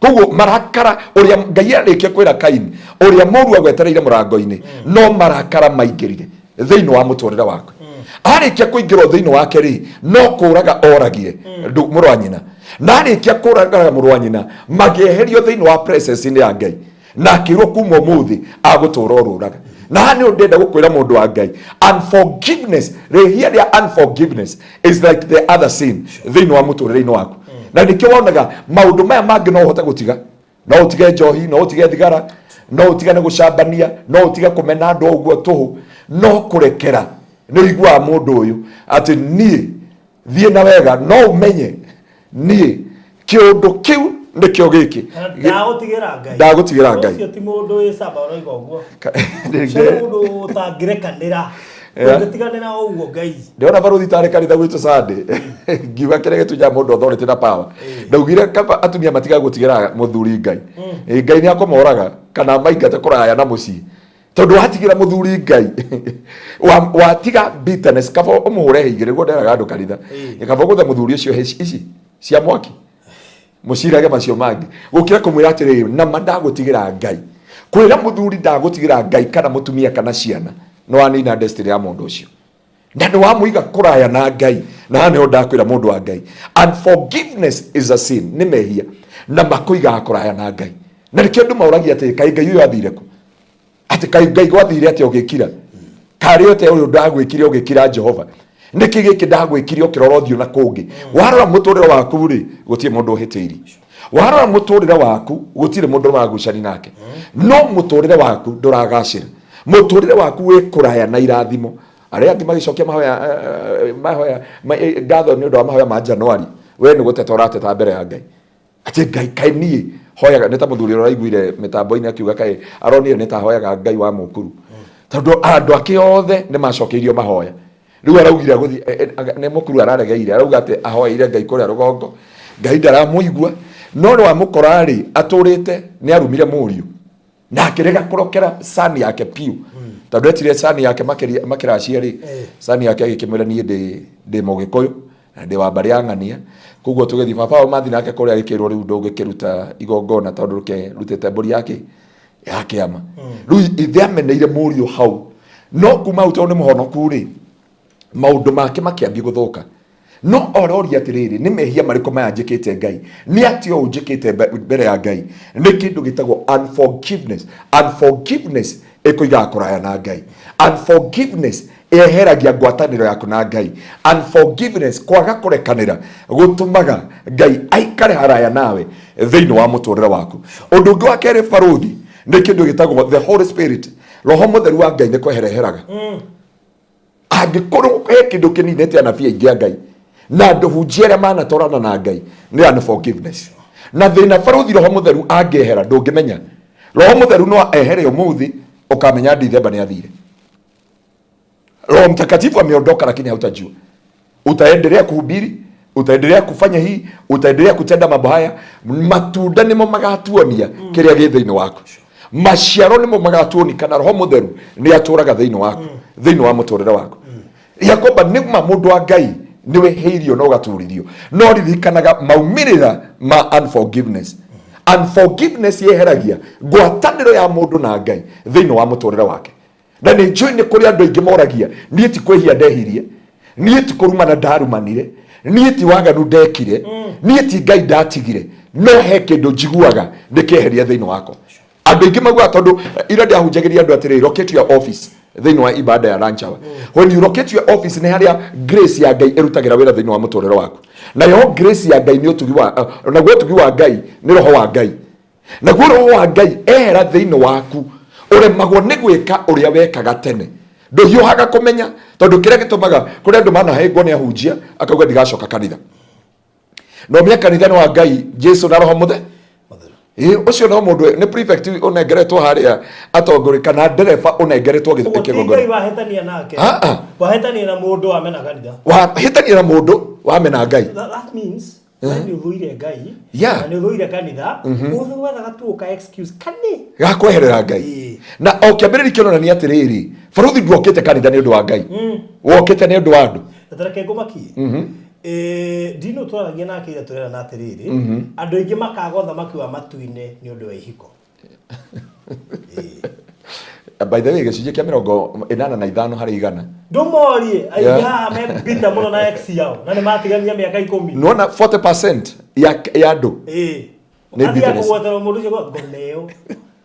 Koguo marakara, ũrĩa Ngai arĩkia kwĩra Kaini, ũrĩa mũru agwetereire mũrango-inĩ, no marakara maingĩrire thĩinĩ wa mũtũrĩre wake. Arĩkia kũingĩrwo thĩinĩ wake rĩ, no kũraga oragire mũrũ wa nyina. Na arĩkia kũraga mũrũ wa nyina, makĩeherio thĩinĩ wa presence-inĩ ya Ngai, na akĩrwo kuma ũmũthĩ agũtũra ũrũraga. Na haha nĩ ndĩrenda gũkwĩra mũndũ wa Ngai, unforgiveness, rĩhia rĩa unforgiveness is like the other sin thĩinĩ wa mũtũrĩre-inĩ waku. Na nĩkĩo wonaga maũndũ maya mangĩ no ũhote gũtiga, no ũtige njohi, no ũtige thigara, no ũtigane gũcambania, no ũtige kũmena andũ o ũguo tũhũ, no kũrekera nĩ ũiguaga mũndũ ũyũ atĩ niĩ thiĩ na wega, no ũmenye niĩ kĩũndũ kĩu nĩkĩo gĩkĩ. Ndagũtigĩra Ngai. Ndagũtigĩra Ngai. Ũcio ti mũndũ wĩ camba ũroiga ũguo. Ũcio nĩ mũndũ ũtangĩrekanĩra. Ũngĩtiganĩra o ũguo Ngai. Ndĩrona baruthi tarĩ kanitha gwitũ Sunday, ngiuga kĩrĩa gĩtunyaga mũndũ authority na power, ndaugire kaba atumia matiga gũtigĩra mũthuri Ngai. Ĩ, Ngai nĩ akũmoraga kana maingate kũraya na mũciĩ, tondũ watigĩra mũthuri Ngai, watiga bitterness, kaba ũmũhũre hĩ igĩrĩ, nĩguo nderaga andũ kanitha. Kaba ũgũthe mũthuri ũcio hĩ ici cia mwaki, mũcirage macio mangĩ, gũkĩra kũmwĩra atĩrĩrĩ, nama ndagũtigĩra Ngai. Kwĩra mũthuri ndagũtigĩra Ngai kana mũtumia kana ciana, nĩ wanina destiny ya mũndũ ũcio na nĩ wamũiga kũraya na Ngai. Na haha nĩho ndakwĩra mũndũ wa Ngai, unforgiveness is a sin, nĩ mehia na makũigaga kũraya na Ngai. Na nĩkĩo andũ maũragia atĩ kaĩ Ngai ũyũ athire kũ, atĩ kaĩ Ngai gwathire atĩa ũgĩkira, karĩ atĩa ũyũ ndagwĩkire ũgĩkira Jehova, nĩkĩ gĩkĩ ndagwĩkire ũkĩrora ũthiũ na kũngĩ. Warora mũtũrĩre waku rĩ, gũtirĩ mũndũ ũhĩtĩirie. Warora mũtũrĩre waku, gũtirĩ mũndũ ũragucani nake, no mũtũrĩre waku ndũragacĩra, mũtũrĩre waku wĩ kũraya na irathimo. Arĩa angĩ magĩcokia mahoya, mahoya ngatho nĩ ũndũ wa mahoya ma Januari, we nĩ gũteta ũrateta mbere ya Ngai atĩ Ngai kaĩ niĩ hoyaga nĩ ta mũthuri ũrĩa ũraiguire mĩtambo-inĩ akiuga kaĩ aronire nĩ ta hoyaga Ngai wa mũkuru, tondũ andũ ake othe nĩ macokeirio mahoya. Rĩu araugire agũthiĩ, nĩ mũkuru araregeire, arauga atĩ ahoeire Ngai kũrĩa rũgongo, Ngai ndaramũigua. No nĩ wamũkora rĩ, atũrĩte nĩ arumire mũriũ na akĩrega kũrokera sani yake piũ, tondũ etire sani yake makĩracia rĩ, sani yake agĩkĩmwĩra niĩ ndĩ mũgĩkũyũ na ndĩ wa mbarĩ ya ng'ania, koguo tũgĩthiĩ baba wao mathi nake kũrĩa, agĩkĩrwo rĩu ndũngĩkĩruta igongona tondũ rũkĩrutĩte mbũri yake ya kĩama. Rĩu ithe ameneire mũriũ hau, no kuma hau tondũ nĩ mũhonoku rĩ, maũndũ make makĩambia gũthũka. No ororia atĩrĩrĩ, nĩ mehia marĩkũ maya njĩkĩte Ngai, nĩ atĩa ũũ njĩkĩte mbere ya Ngai? Nĩ kĩndũ gĩtagwo unforgiveness. Unforgiveness ĩkũigaga kũraya na Ngai. Unforgiveness yeheragia ngwatanĩro yaku na Ngai. Unforgiveness, kwaga kũrekanĩra, gũtũmaga Ngai aikare haraya nawe thĩinĩ wa mũtũrĩre waku. Ũndũ ũngĩ wa kerĩ barũthi, nĩ kĩndũ gĩtagwo the Holy Spirit, Roho Mũtheru wa Ngai nĩ kwehereheraga. Angĩkorwo he kĩndũ kĩninĩte anabii aingĩ a Ngai na andũ hunjia arĩa manatwarana na Ngai nĩ unforgiveness na thĩna. Barũthi, Roho Mũtheru angĩehera ndũngĩmenya. Roho Mũtheru no ehere ũmũthĩ, ũkamenya Dithemba nĩ athire. Roho Mtakatifu ameondoka, lakini hautajua. Utaendelea kuhubiri, utaendelea kufanya hii, utaendelea kutenda mambo haya. Matunda nĩmo magatuonia kĩrĩa gĩ thĩinĩ waku, maciaro nĩmo magatuonia kana Roho Mũtheru nĩ atũraga thĩinĩ waku, thĩinĩ wa mũtũrĩre waku, ya kwamba nĩ ma mũndũ wa Ngai nĩ wĩhĩirio na ũgaturithio. No ririkanaga maumĩrĩra ma unforgiveness. Unforgiveness yeheragia ngwatanĩro ya mũndũ na Ngai thĩinĩ wa mũtũrĩre wake. Na nĩ njũĩ nĩ kũrĩ andũ aingĩ moragia, niĩ ti kwĩhia ndehirie, niĩ ti kũrumana ndarumanire, niĩ ti waganu ndekire, niĩ ti Ngai ndatigire, no he kĩndũ njiguaga nĩ kĩeheria thĩinĩ wakwa. Andũ aingĩ maugaga, tondũ ira ndĩahunjagĩria andũ atĩrĩrĩ, locate your office thĩinĩ wa ibada ya lunch hour. When you locate your office, nĩ harĩa grace ya Ngai ĩrutagĩra wĩra thĩinĩ wa mũtũrĩre waku. Nayo grace ya Ngai nĩ ũtugi wa, naguo ũtugi wa Ngai nĩ roho wa Ngai. Naguo roho wa Ngai ehera thĩinĩ waku, ũremagwo nĩ gwĩka ũrĩa wekaga tene, ndũhiũhaga kũmenya, tondũ kĩrĩa gĩtũmaga kũrĩ andũ manahĩngwo nĩ ahunjia, akauga ndigacoka kanitha. No mĩa kanitha nĩ wa Ngai, Jesu na Roho Mũthe. Ĩ, ũcio no mũndũ nĩ prefect ũnengeretwo harĩa atongoria, kana ndereba ũnengeretwo Ũguo ti Ngai kĩgongona. Wahĩtania nake. Ah, ah. Wahĩtania na mũndũ wamena kanitha. Wahĩtania na mũndũ wamena Ngai. That means we nĩ ũthũire Ngai na nĩ ũthũire kanitha, wethaga tu ũka excuse kani gakweherera Ngai. Na o kĩambĩrĩria kĩonania atĩrĩrĩ, barũthi, nduokĩte kanitha nĩ ũndũ wa Ngai, wokĩte nĩ ũndũ wa andũ. Na tareke ngũmakie. Ndino twaragia nake ira, tũrerana atĩrĩrĩ, andũ aingĩ makaga ũthamaki wa matu-inĩ nĩ ũndũ wa ihiko. By the way, gĩcunjĩ kĩa 85 harĩ igana. Ndũmorie aingĩ haha me bitter mũno na ex yao na nĩ matigania mĩaka 10. Nĩwona 40% Ya andũ. Ĩĩ. Nĩ Athiaga bitterness. kũgwatana mũndũ ũcio ngoma ĩyo,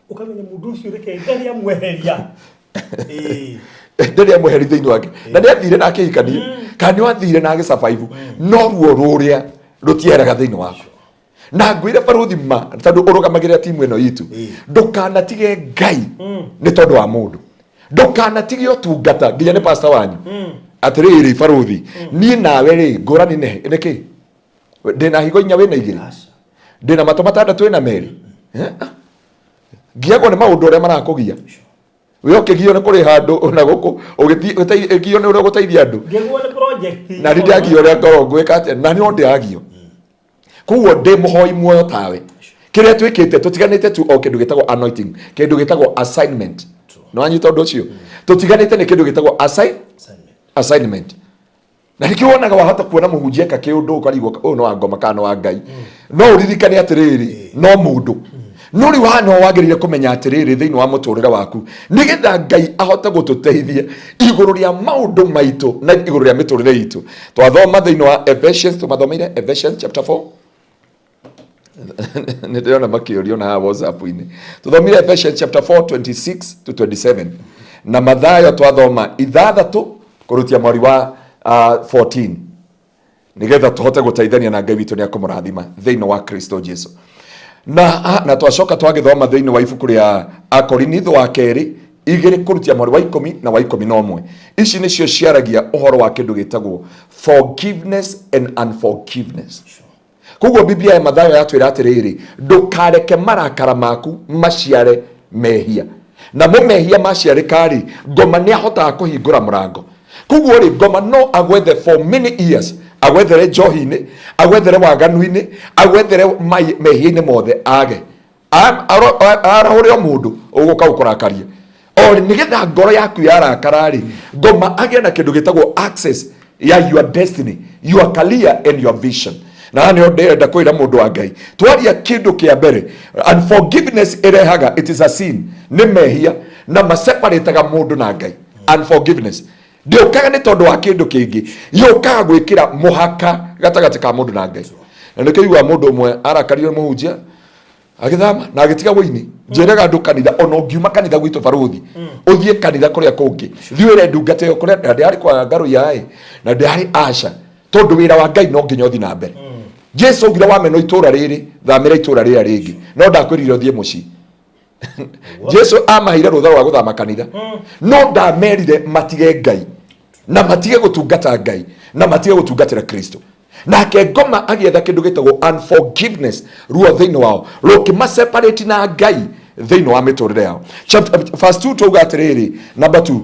ũkamenya mũndũ ũcio reke Ngai amweheria. Ĩĩ. Ndĩrĩ amweheri thĩinĩ wake na nĩ athire na akĩhikania kana nĩ wathire na agĩsurvive, no ruo rũrĩa rũtieheraga thĩinĩ waku. Na ngwĩre barũthi ma, tondũ ũrũgamagĩrĩra timu ĩno itũ, ndũkanatige Ngai nĩ tondũ wa mũndũ, ndũkanatige ũtungata nginya nĩ pastor wanyu. Atĩrĩrĩ barũthi, niĩ nawe rĩ, ngũrani nĩ nĩkĩ? Ndĩna higo inya, wĩna igĩrĩ. Aca. Ndĩna matũ matandatũ, wĩna merĩ. Eh? Ngiagwo nĩ maũndũ ũrĩa marakũgia we, ũkĩgio nĩ kũrĩha andũ na gũkũ, ũgĩgio nĩ ũrĩa ũgũteithia andũ. Ngĩguo nĩ project. Na nĩ ndĩagio ũrĩa ngorwo ngwĩka atĩa, na no ndĩagio. Koguo ndĩ mũhoi muoyo tawe, kĩrĩa twĩkĩte tũtiganĩte tu o kĩndũ gĩtagwo anointing, kĩndũ gĩtagwo assignment. Nĩ wanyita ũndũ ũcio? Tũtiganĩte nĩ kĩndũ gĩtagwo Assignment. assignment. Na nĩkĩo wonaga wahota kuona mũhunjia eka kĩũndũ ũkarigwo ũyũ no wa ngoma kana no wa Ngai. No ũririkane atĩrĩrĩ, no mũndũ no rĩu haha no wagĩrĩire kũmenya atĩrĩrĩ, thĩinĩ wa mũtũrĩre waku, nĩgetha Ngai ahote gũtũteithia igũrũ rĩa maũndũ maitũ na igũrũ rĩa mĩtũrĩre itũ. Twathoma thĩinĩ wa Ephesians, tũmathomeire Ephesians chapter 4. Nĩ ndĩrona makĩũrio na haha WhatsApp-inĩ. Tũthomire Ephesians chapter 4 26 to 27, na Mathayo twathoma 6 kũrutia mweri wa 14, nigetha tũhote gũteithania na Ngai witũ nĩ akũmũrathima thĩinĩ wa Kristo Jesu. Na twacoka twagĩthoma thĩinĩ wa ibuku rĩa Akorinitho wa kerĩ 2 kũrutia mweri wa 10 na wa 11. Ici nĩcio ciaragia ũhoro wa kĩndũ gĩtagwo forgiveness and unforgiveness. Koguo Biblia ya Mathayo yatwĩra atĩrĩrĩ, ndũkareke marakara maku maciare mehia, namo mehia maciarĩka-rĩ, ngoma nĩ ahotaga kũhingũra mũrango. Koguo rĩ, ngoma no agwethe for many years, agwethere njohi-inĩ, agwethere waganu-inĩ, agwethere mehia-inĩ mothe, age arahũre o mũndũ ũgũka gũkũrakaria o nĩgetha ngoro yaku yarakara-rĩ, ngoma agĩe na kĩndũ gĩtagwo access ya your destiny, your career and your vision. Na haha nĩho ndĩrenda kwĩra mũndũ wa Ngai, twaria kĩndũ kĩa mbere, unforgiveness ĩrehaga, it is a sin, nĩ mehia na maseparataga mũndũ na Ngai. Unforgiveness ndĩũkaga nĩ tondũ wa kĩndũ kĩngĩ, yũkaga gwĩkĩra mũhaka gatagatĩ ka mũndũ na Ngai. Na nĩkĩo igua mũndũ ũmwe arakario nĩ mũhunjia, agĩthama na agĩtiga wũini. Njĩraga andũ kanitha, ona ũngiuma kanitha gwitũ barũthi, ũthiĩ kanitha kũrĩa kũngĩ, thiĩ wĩre ndungata ĩyo kũrĩa na ndĩarĩ kwa ngarũia ĩ na ndĩarĩ aca, tondũ wĩra wa Ngai no nginya ũthiĩ na mbere. Jesu augire wamenwo itũra rĩrĩ, thamĩra itũra rĩrĩa rĩngĩ, no ndakwĩrire ũthiĩ mũciĩ. Jesu amaheire rũtha rwa gũthama kanitha, no ndamerire matige Ngai na matige gũtungata Ngai na matige gũtungatĩra Kristo. Nake ngoma agĩetha kĩndũ gĩtagwo unforgiveness, ruo thĩinĩ wao rũkĩmaseparate na Ngai thĩinĩ wa mĩtũrĩre yao. Chapter verse 2 twauga atĩrĩrĩ, number 2,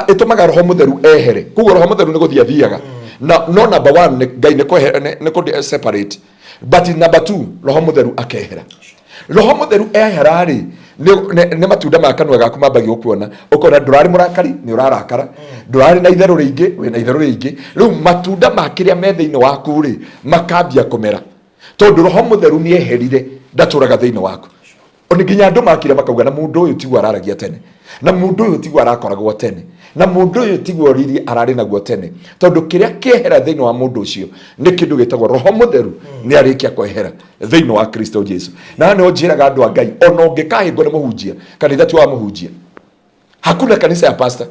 ĩtũmaga Roho Mũtheru ehere. Koguo Roho Mũtheru nĩ gũthiĩ athiaga na no number 1 nĩ Ngai nĩ nĩ kũ separate, but number 2, Roho Mũtheru akehera. Roho Mũtheru ehera rĩ, nĩ matunda ma kanua gaku mambagia gũkuona, ũkona ndũrarĩ mũrakari, nĩ ũrarakara, ndũrarĩ na itherũ rĩingĩ, wĩna itherũ rĩingĩ. Rĩu matunda ma kĩrĩa me thĩinĩ waku rĩ, makambia kũmera, tondũ Roho Mũtheru nĩ eherire, ndatũraga thĩinĩ waku. Ona nginya andũ makire makauga, na mũndũ ũyũ tiguo araragia tene, na mũndũ ũyũ tiguo arakoragwo tene, na mũndũ ũyũ tiguo riri ararĩ naguo tene, tondũ kĩrĩa kĩehera thĩinĩ wa mũndũ ũcio nĩ kĩndũ gĩtagwo Roho Mũtheru, nĩ arĩkia kwehera thĩinĩ wa Kristo Jesu. Na nĩho njĩraga andũ a Ngai, ona ũngĩkahĩngwo nĩ mũhunjia, kanitha ti wa mũhunjia. Hakuna kanitha ya pastor.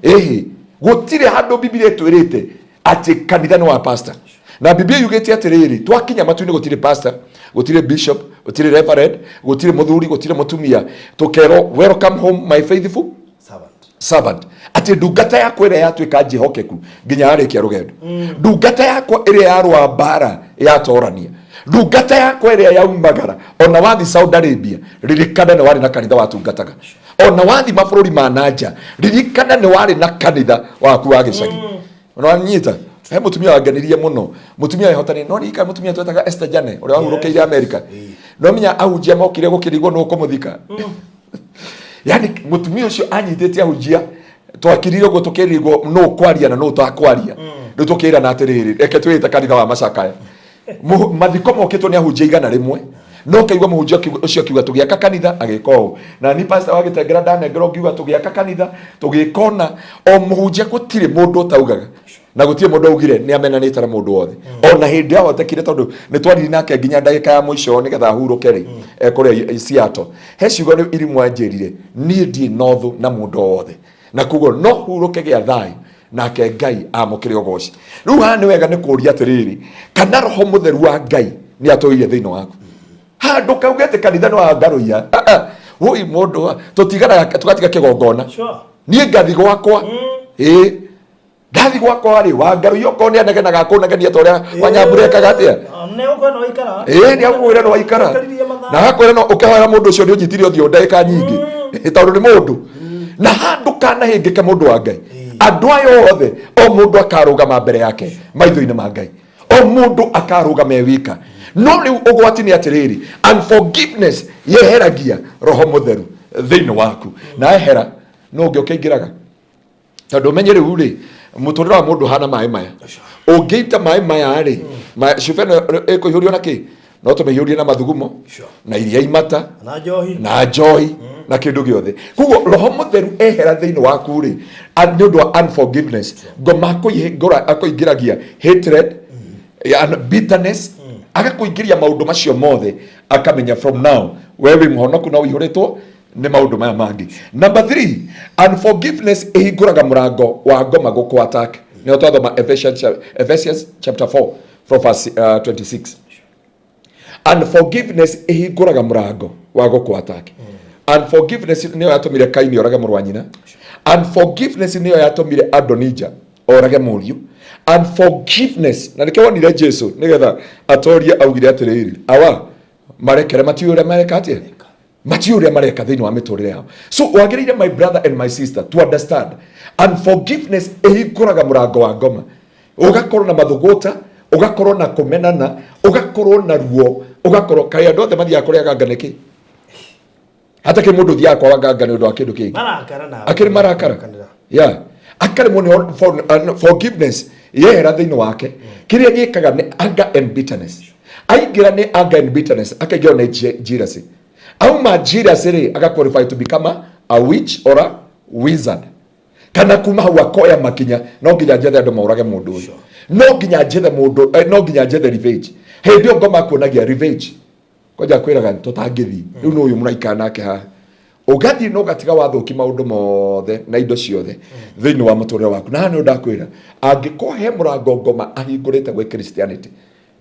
Ĩhĩ, gũtirĩ handũ Biblia ĩtwĩrĩte atĩ kanitha nĩ wa pastor. Na Biblia yugĩte atĩrĩrĩ, twakinya matu-inĩ gũtirĩ pastor, gũtirĩ bishop, gũtirĩ reverend, gũtirĩ mũthuri, gũtirĩ mũtumia. Tũkerwo, "Welcome home, my faithful servant." Servant. Atĩ ndungata yakwa ĩrĩa yatuĩka njĩhokeku nginya yarĩkia rũgendo, ndungata yakwa ĩrĩa yarũa mbara yatorania, ndungata yakwa ĩrĩa yaumagara. Ona wathi Saudi Arabia, ririkana nĩ warĩ na kanitha watungataga. Ona wathi mabũrũri ma nanja, ririkana nĩ warĩ na kanitha waku wa gĩcagi. Wanyita he mũtumia wangenirie mũno, mũtumia wehotani. No ririkana mũtumia twetaga Esther Jane ũrĩa wahurũkĩire America? No menya ahunjia mokire gũkĩrigwo nũ ũkũmũthika. Yani mũtumia ũcio anyitĩte ahunjia, twakirire ũguo tũkĩrigwo nũ kwaria na nũ ũtakwaria. Rĩu tũkĩrana atĩrĩrĩ, reke twĩte kanitha wa macakaya. Mathiko mokĩtwo nĩ ahunjia 100, no kaigua mũhunjia ũcio akiuga tũgĩaka kanitha agĩka ũũ, na ni pastor wa gĩtengera ndanengerwo ngiuga tũgĩaka kanitha tũgĩka ũna. O mũhunjia, gũtirĩ mũndũ ũtaugaga. Na gũtirĩ mũndũ augire nĩ amenanĩte na mũndũ wothe. Ona hĩndĩ ahotekire tondũ nĩ twaririe nake nginya ndagĩka ya mũico nĩgetha ahurũke rĩ, kũrĩa Seattle. He ciugo nĩ irimwe anjĩrire, niĩ ndirĩ na ũthũ na mũndũ o wothe. Na koguo no hurũke gĩa thayũ nake Ngai amũkĩre ũgoci. Rĩu haha nĩ wega nĩ kũũria atĩrĩrĩ, kana roho mũtheru wa Ngai nĩ atũire thĩinĩ waku? Handũ kauge atĩ kanitha nĩ wa ngarũiya. Ah, ah. Woi mũndũ tũtiganaga tũgatiga kĩgongona. Niĩ ngathi gwakwa. Ĩĩ. Ndathi gwakwa rĩ, wa ngarũiya okorwo nĩ anegenaga akũnegenia ta ũrĩa Wanyambura ekaga atĩa? Nĩ ũkwenda waikara. Ĩĩ nĩ agũkwĩra nĩ waikara. Ũikaririe mathaa. Na agakwĩra no ũkĩhoera mũndũ ũcio nĩ ũnyitire ũthiũ ndagĩka nyingĩ. Tondũ nĩ mũndũ. Na handũ kanahĩngĩke mũndũ wa Ngai. Andũ aya othe o mũndũ akarũgama mbere yake maitho-inĩ ma Ngai. O mũndũ akarũgama e wika. No rĩu ũgwati nĩ atĩrĩrĩ, unforgiveness yeheragia roho mũtheru thĩinĩ waku. Na ehera no ũngĩ ũkĩingĩraga. Tondũ ũmenye rĩu rĩ, mũtũrĩre wa mũndũ hana maĩ maya. Ũngĩita maĩ maya rĩ, cuba ĩno ĩkũihũrio na kĩ? No tũmĩihũrie na mathugumo, na iria imata, na njohi, na njohi, na kĩndũ gĩothe. Koguo roho mũtheru ehera thĩinĩ waku rĩ, nĩ ũndũ wa unforgiveness, ngoma akũingĩragia hatred, and bitterness, agakũingĩria maũndũ macio mothe, akamenya from now we wĩ mũhonoku na ũihũrĩtwo nĩ maũndũ maya mangĩ. Number 3, unforgiveness ĩhingũraga mũrango wa ngoma gũkũ attack. Nĩho twathoma Ephesians chapter 4 from verse 26. Unforgiveness ĩhingũraga mũrango wa gũkũ attack. Unforgiveness nĩyo yatũmire Kaini orage mũrũ wa nyina. Unforgiveness nĩyo yatũmire Adonija orage mũriũ. Unforgiveness, na nĩkĩo wonire Jesu nĩgetha atorie augire atĩrĩrĩ, awa marekere matiũĩ ũrĩa mareka atĩa, matiũĩ ũrĩa mareka thĩinĩ wa mĩtũrĩre yao. So wagĩrĩire, my brother and my sister, to understand unforgiveness ĩhingũraga mũrango wa ngoma, ũgakorwo na mathũgũta, ũgakorwo na kũmenana, ũgakorwo na ruo, ũgakorwo kaĩ andũ othe mathiaga kũrĩa ganga nĩkĩ? Hatakĩrĩ mũndũ ũthiaga kwa ganga nĩ ũndũ wa kĩndũ kĩngĩ. Marakara na akĩrĩ marakara. Yeah, akaremwo nĩ forgiveness yehera thĩinĩ wake. Kĩrĩa gĩkaga nĩ anger and bitterness. Aingĩra nĩ anger and bitterness, akaingĩra nĩ jealousy. Auma jealousy rĩ, aga qualify to become a witch or a wizard. Kana kuma hau akoya makinya, no nginya njethe andũ maũrage mũndũ ũyũ, no nginya njethe mũndũ, no nginya njethe revenge. Hĩndĩ ĩyo ngoma akuonagia revenge, kwanja kwĩraga tũtangĩthiĩ rĩu nĩ ũyũ mũraikara nake haha, ũgathiĩ na ũgatiga wathũki maũndũ mothe na indo ciothe thĩinĩ wa mũtũrĩre waku. Na haha nĩ ndakwĩra, angĩkorwo he mũrango ngoma ahingũrĩte gwĩ Christianity,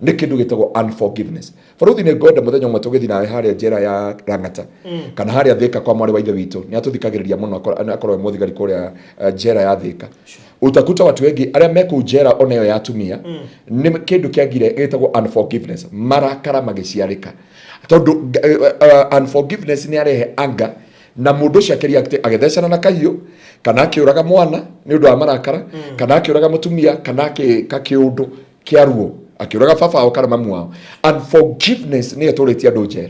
nĩ kĩndũ gĩtagwo unforgiveness. Baruthi, nĩ ngwenda mũthenya ũmwe tũgĩthiĩ nawe harĩa njera ya Lang'ata kana harĩa Thĩka kwa mwarĩ wa ithe witũ. Nĩ atũthikagĩrĩria mũno, akorwo e mũthigari kũrĩa njera ya Thĩka. Utakuta watu wengi arĩa me kũu njera ona ĩyo ya atumia nĩ kĩndũ kĩagire gĩtagwo unforgiveness, marakara magĩciarĩka, tondũ unforgiveness nĩ arehe anger, na mũndũ ũcio akĩreact agĩthecana na kahiũ, kana akĩũraga mwana nĩ ũndũ wa marakara, kana akĩũraga mũtumia, kana akĩka kĩũndũ kĩa ruo, akĩũraga baba wao kana mamu wao. Unforgiveness nĩyo ĩtũrĩtie andũ njera,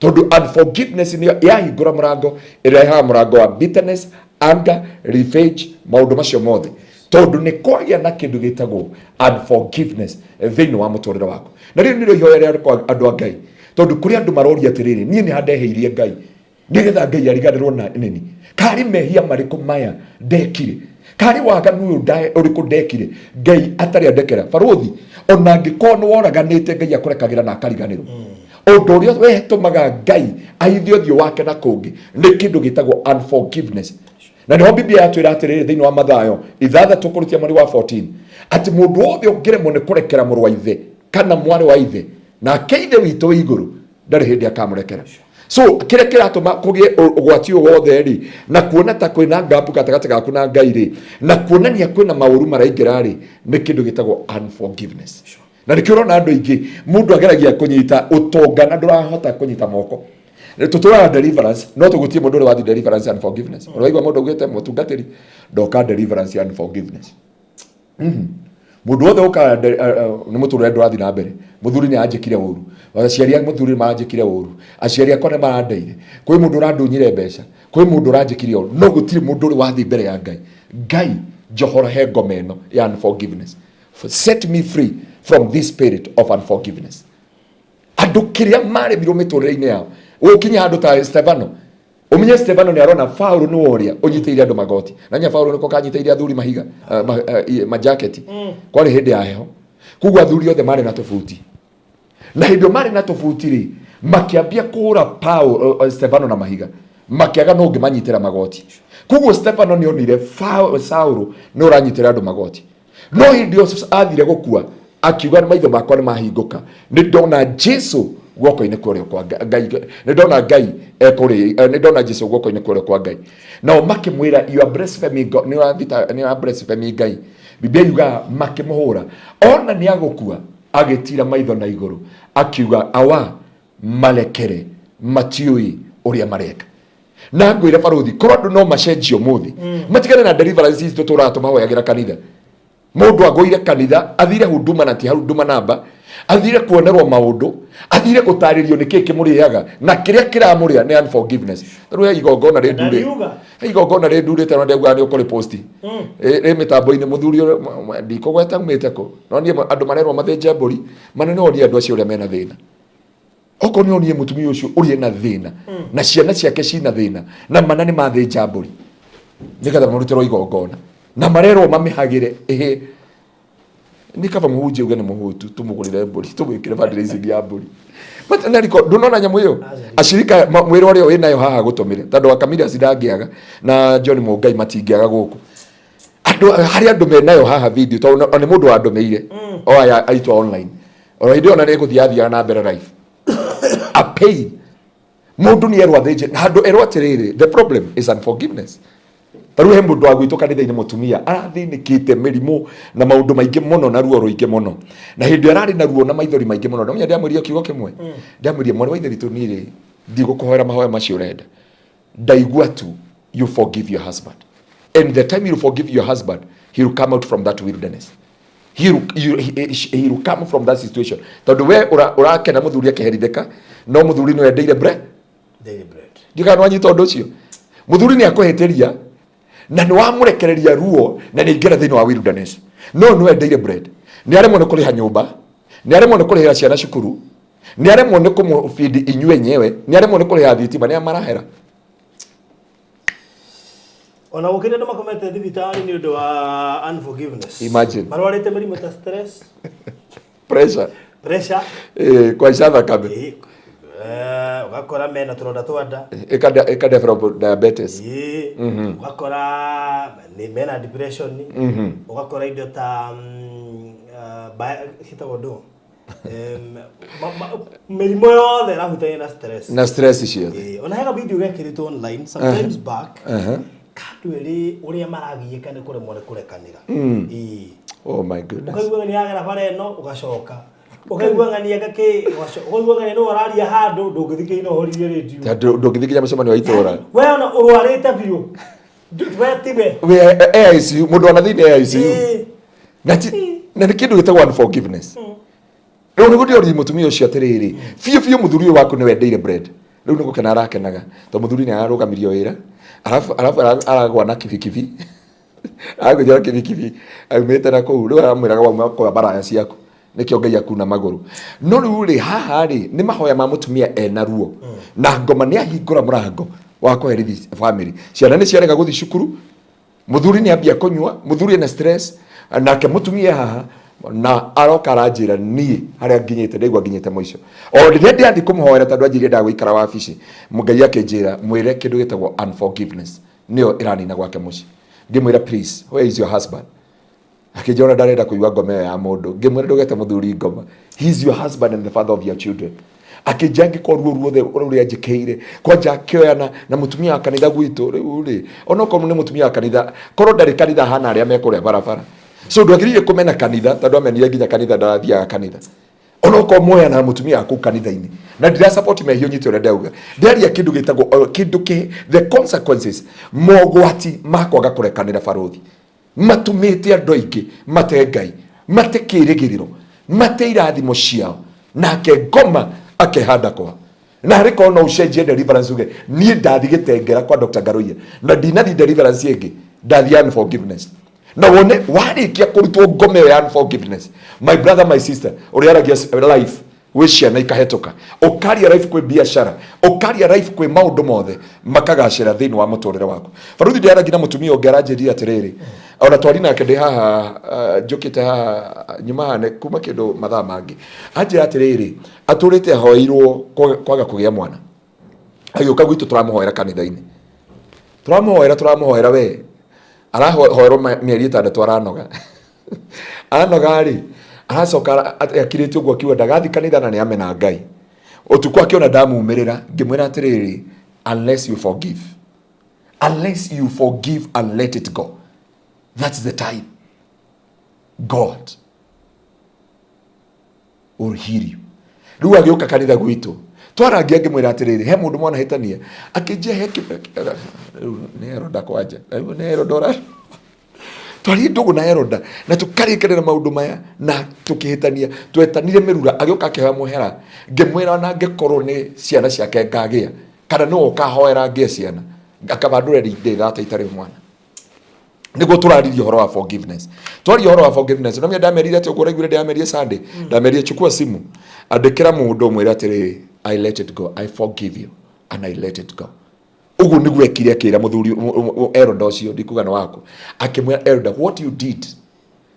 tondũ unforgiveness nĩyo yahingũra mũrango, ĩrehaga mũrango wa bitterness, anger, revenge, maũndũ macio mothe, tondũ nĩ kwagĩa na kĩndũ gĩtagwo unforgiveness thĩinĩ wa mũtũrĩre waku. Na rĩu nĩrĩo ihoya rĩa kwa andũ a Ngai, tondũ kũrĩ andũ maroria atĩrĩrĩ, niĩ nĩ handeheirie Ngai nĩgetha Ngai ariganĩrwo na nini? Karĩ mehia marĩkũ maya ndekire? Karĩ waganu ũyũ ũrĩkũ ndekire Ngai atarĩ andekera? Barũthi, ona angĩkorwo nĩ woraganĩte, Ngai akũrekagĩra na akariganĩrwo. Ũndũ ũrĩa wetũmaga Ngai ahithe ũthiũ wake na kũngĩ nĩ kĩndũ gĩtagwo unforgiveness. Na nĩho Biblia yatwĩra atĩrĩrĩ thĩinĩ wa Mathayo 6 kũrutia mweri wa 14, atĩ mũndũ wothe ũngĩremwo nĩ kũrekera mũrũ wa ithe kana mwarĩ wa ithe, nake ithe witũ wĩ igũrũ ndarĩ hĩndĩ akamũrekera. So kĩrĩa kĩratũma kũgĩe ũgwati ũyũ wothe rĩ, na kuona ta kwĩna gap gatagatĩ gaku na Ngai rĩ, na kuonania kwĩna maũru maraingĩra rĩ, nĩ kĩndũ gĩtagwo unforgiveness. Na nĩkĩo ũrona andũ aingĩ, mũndũ ageragia kũnyita ũtonga na ndũrahota kũnyita moko. Tũtũraga deliverance, no tũgũtirĩ mũndũ ũrĩa wathiĩ deliverance and forgiveness. Ũraigua mũndũ augĩte, mũtungatĩri, ndoka deliverance and forgiveness. Mũndũ wothe ũkaga nĩ mũtũrĩre ndũrathiĩ na mbere, mũthuri nĩ anjĩkire ũru, aciari a mũthuri nĩ maranjĩkire ũru, aciari akwa nĩ marandeire, kwĩ mũndũ ũrandunyire mbeca, kwĩ mũndũ ũranjĩkire ũru, no gũtirĩ mũndũ ũrĩ wathiĩ mbere ya Ngai, Ngai njohora he ngoma ĩno ya unforgiveness, set me free from this spirit of unforgiveness. Andũ kĩrĩa maremirwo mĩtũrĩre-inĩ yao, gũkinya handũ ta Stefano. Ũmenye Stefano nĩ arona Paul nĩ ũrĩa ũnyitĩire andũ magoti na nya Paul nĩko kanyitĩire athuri mahiga majaketi. Kwarĩ hĩndĩ ya heho, koguo athuri othe marĩ na tũbuti, na hĩndĩ ĩyo marĩ na tũbuti rĩ, makĩambia kũhũra Paul, Stefano na mahiga, makĩaga no ũngĩmanyitĩra magoti. Koguo Stefano nĩ onire Saũlũ nĩ ũranyitĩra andũ magoti, no hĩndĩ ĩyo athire gũkua akiuga, "Maitho makwa nĩ mahingũka, nĩ ndona Jesu guoko-inĩ kwa ũrĩo kwa Ngai, nĩ ndona Ngai ekũrĩ, nĩ ndona Jesu guoko-inĩ kwa ũrĩo kwa Ngai." Nao makĩmwĩra, "You are blasphemy God, nĩ ũrathita, nĩ ũra blasphemy Ngai." Biblia yugaga makĩmũhũra, ona nĩ agũkua agĩtira maitho na igũrũ akiuga, "Awa, marekere, matiũĩ ũrĩa mareka." Na ngwĩre barothi, korwo andũ no macenjio mũthĩ matigane na deliverance ici tũtũraga tũmahoyagĩra kanitha. Mũndũ agũire kanitha, athire huduma na ti huduma namba, athire kuonerwo maũndũ, athire gũtarĩrio nĩ kĩĩ kĩmũrĩaga, na kĩrĩa kĩramũrĩa nĩ unforgiveness. Rĩu he igongona rĩndurĩ Ndariuga. He igongona rĩndurĩte na ndauga nĩ ũkũrĩ posti rĩ mĩtambo-inĩ. Mũthuri ũrĩa ndikũgweta aumĩte kũ, no niĩ andũ marerwo mathĩnje mbũri mana. No niĩ andũ acio ũrĩa mena thĩna, okorwo nĩ onie mũtumia ũcio ũrĩa ena thĩna na ciana ciake cina thĩna, na mana nĩ mathĩnja mbũri nĩgetha marutĩrwo igongona na marerwo mamĩhagĩre ĩhĩ. Nĩ kaba mũhunjia uge nĩ mũhũtu, tũmũgũrĩre mbũri, tũmwĩkĩre fundraising ya mbũri. But nariko ndũnona nyamũ ĩyo acirika mwĩra ũrĩa wĩ nayo haha gũtũmĩre, tondũ wa Camillus ndangĩaga na John Mũngai matingĩaga gũkũ. Andũ harĩ andũ menayo haha video, tondũ nĩ mũndũ wandũmĩire o aya aitũ a online. O hĩndĩ ĩyo na nĩ gũthiĩ athiaga na mbere live a pain. Mũndũ nĩ erwo athĩnje na handũ erwo atĩrĩrĩ, the problem is unforgiveness. Ta rĩu he mũndũ wa gwitũ kanitha-inĩ, mũtumia arathĩnĩkĩte mĩrimũ na maũndũ maingĩ mũno na ruo rũingĩ mũno, na hĩndĩ ĩyo ararĩ na ruo na maithori maingĩ mũno. Ndamenya ndamwĩrire kiugo kĩmwe, ndamwĩrire, "Mwarĩ wa ithe witũ, niĩ rĩ ndigũkũhoera mahoya macio ũrenda, ndaigua tu you forgive your husband, and the time you forgive your husband, he will come out from that wilderness, he will come from that situation." Tondũ we ũrakena mũthuri akĩherithĩka, no mũthuri nĩ wendeire bre Daily bread. Ndikana nwanyita ũndũ ũcio. Mũthuri nĩ akũhĩtĩria na nĩ wamũrekereria ruo na nĩ aingĩra thĩinĩ wa wilderness, no nĩ wendeire bread. Nĩ aremwo nĩ kũrĩha nyũmba, nĩ aremwo nĩ kũrĩhĩra ciana cukuru, nĩ aremwo nĩ kũmũbindi inyuĩ enyewe, nĩ aremwo nĩ kũrĩha thitima, nĩ amarahera. Ona gũkĩrĩ andũ makomete thibitarĩ nĩ ũndũ wa unforgiveness. Imagine. Marwarĩte mĩrimũ ta stress, pressure, pressure, kũhaica thakame, ũgakora mena tũronda twa nda, ĩka develop diabetes. Ũgakora nĩ mena depression, ũgakora indo ta ciĩtagwo ndũ, mĩrimũ yothe ĩrahutania na stress. Na stress ciothe. Ona hega video gekĩrĩtwo online sometimes back, kandũ ĩrĩ ũrĩa maragiĩka nĩ kũremwo nĩ kũrekanĩra. Oh my goodness. Ũkaigua ng'ania yagera bara ĩno, ũgacoka ũkaigua ng'ania gakĩ, ũkaigua ng'ania nĩ ũraria handũ ndũngĩthikĩrĩria no ũhoririe rĩndiũ. Ndũngĩthiĩ nginya mũcemanio wa itũũra. We ona ũrwarĩte biũ, we tiwe. We AICU, mũndũ ona thĩinĩ AICU. Na nĩ kĩndũ gĩtagwo unforgiveness. Rĩu nĩguo ndĩroria mũtumia ũcio atĩrĩrĩ, biũ biũ, mũthuri ũyũ waku nĩ wendeire bread. Rĩu nĩ gũkena arakenaga tondũ mũthuri nĩ ararũgamirio wĩra, arabu aragwa na kibikibi, aragũithio na kibikibi aumĩte na kũu. Rĩu aramwĩraga, "Wauma kwa maraya ciaku, nĩkĩo Ngai akuna magũrũ." No rĩu rĩ, haha rĩ, nĩ mahoya ma mũtumia ena ruo na ngoma nĩ ahingũra mũrango wa kũherithia family. Ciana nĩ ciarega gũthiĩ cukuru, mũthuri nĩ ambia kũnyua, mũthuri ena stress, nake mũtumia haha na aroka aranjĩra, "Niĩ harĩa nginyĩte, ndaigua nginyĩte mũico." O rĩrĩa ndĩrathiĩ kũmũhoera, tondũ anjĩrire ndagũikara wabici, Ngai akĩnjĩra mwĩre kĩndũ gĩtagwo unforgiveness nĩyo ĩranina gwake mũciĩ. Ngĩmwĩra, "Please, where is your husband?" Akĩnjĩra ona ndarenda kũigua ngoma ĩyo ya mũndũ. Ngĩmwĩra, "Ndũgete mũthuri ngoma, he is your husband and the father of your children." Akĩnjĩra angĩkorwo ruo ruothe rũrĩa njĩkĩire kwanja akĩoyana na mũtumia wa kanitha gwitũ. Rĩu rĩ, onokorwo nĩ mũtumia wa kanitha, korwo ndarĩ kanitha hana arĩa mekũrĩa barabara, so ndwagĩrĩire kũmena kanitha, tondũ amenire nginya kanitha ndarathiaga kanitha. Onokorwo moyana na mũtumia wa kũu kanitha-inĩ, na ndira support mehia, ũnyite ũrĩa ndauga. Ndĩraria kĩndũ gĩtagwo kĩndũ kĩ the consequences, mogwati ma kwaga kũrekanĩra. Barũthi matumĩte andũ aingĩ mate Ngai, mate kĩrĩgĩrĩro, mate irathimo ciao, nake ngoma akehanda kwa na harĩ korwo no ũcenjie deliverance, uge niĩ ndathi gĩtengera kwa Dr. Ngaruiya na ndinathi deliverance ĩngĩ, ndathi unforgiveness, na wone warĩkia kũrutwo ngoma ĩyo ya unforgiveness. My brother, my sister, ũrĩa aragia life Gwĩ ciana ikahĩtũka, ũkaria life kwĩ biacara, ũkaria life kwĩ maũndũ mothe makagacĩra thĩinĩ wa mũtũrĩre waku. Baruthi, ndĩaragia na mũtumia ũngĩ, aranjĩrire atĩrĩrĩ, ona twari nake ndĩ haha, njũkĩte haha nyuma haha nĩ kuma kĩndũ mathaa mangĩ, anjĩra atĩrĩrĩ, atũrĩte ahoeirwo kwaga kũgĩa mwana. Agĩũka gwitũ, tũramũhoera kanitha-inĩ, tũramũhoera, tũramũhoera, we arahoerwo mĩeri 6, aranoga anoga rĩ, aracoka akirĩte ũguo, akiuga ndagathi kanitha na nĩ amena Ngai. Ũtukũ akĩona ndamumĩrĩra, ngĩmwĩra atĩrĩrĩ, unless you forgive, unless you forgive and let it go, that's the time God will heal you. Rĩu agĩũka kanitha gwitũ, twarangia, ngĩmwĩra atĩrĩrĩ, he mũndũ mwana hĩtania? Akĩnjia he rĩu nĩ Heroda kwanja, rĩu nĩ Heroda ũra twarie ndũgũ na Heroda na tũkarĩkanĩra maũndũ maya na tũkĩhĩtania, twetanire mĩrura, agĩũka akĩhoya mũhera. Ngĩmwĩra ona angĩkorwo nĩ ciana ciake ngagĩa kana nĩwe ũkahoera ngĩe ciana, akabandũre ndĩ thata itarĩ mwana. Nĩguo tũraririe ũhoro wa forgiveness, twaria ũhoro wa forgiveness no ndamerire atĩ ũguo ũraiguire ndĩramerie Sunday, ndamerire chukua simu, andĩkĩra mũndũ, mwĩre atĩrĩrĩ, "I let it go, I forgive you and I let it go." Ũguo nĩguo ekire, akĩra mũthuri Eroda ũcio, ndikuga nĩ waku, akĩmwĩra, "Eroda, what you did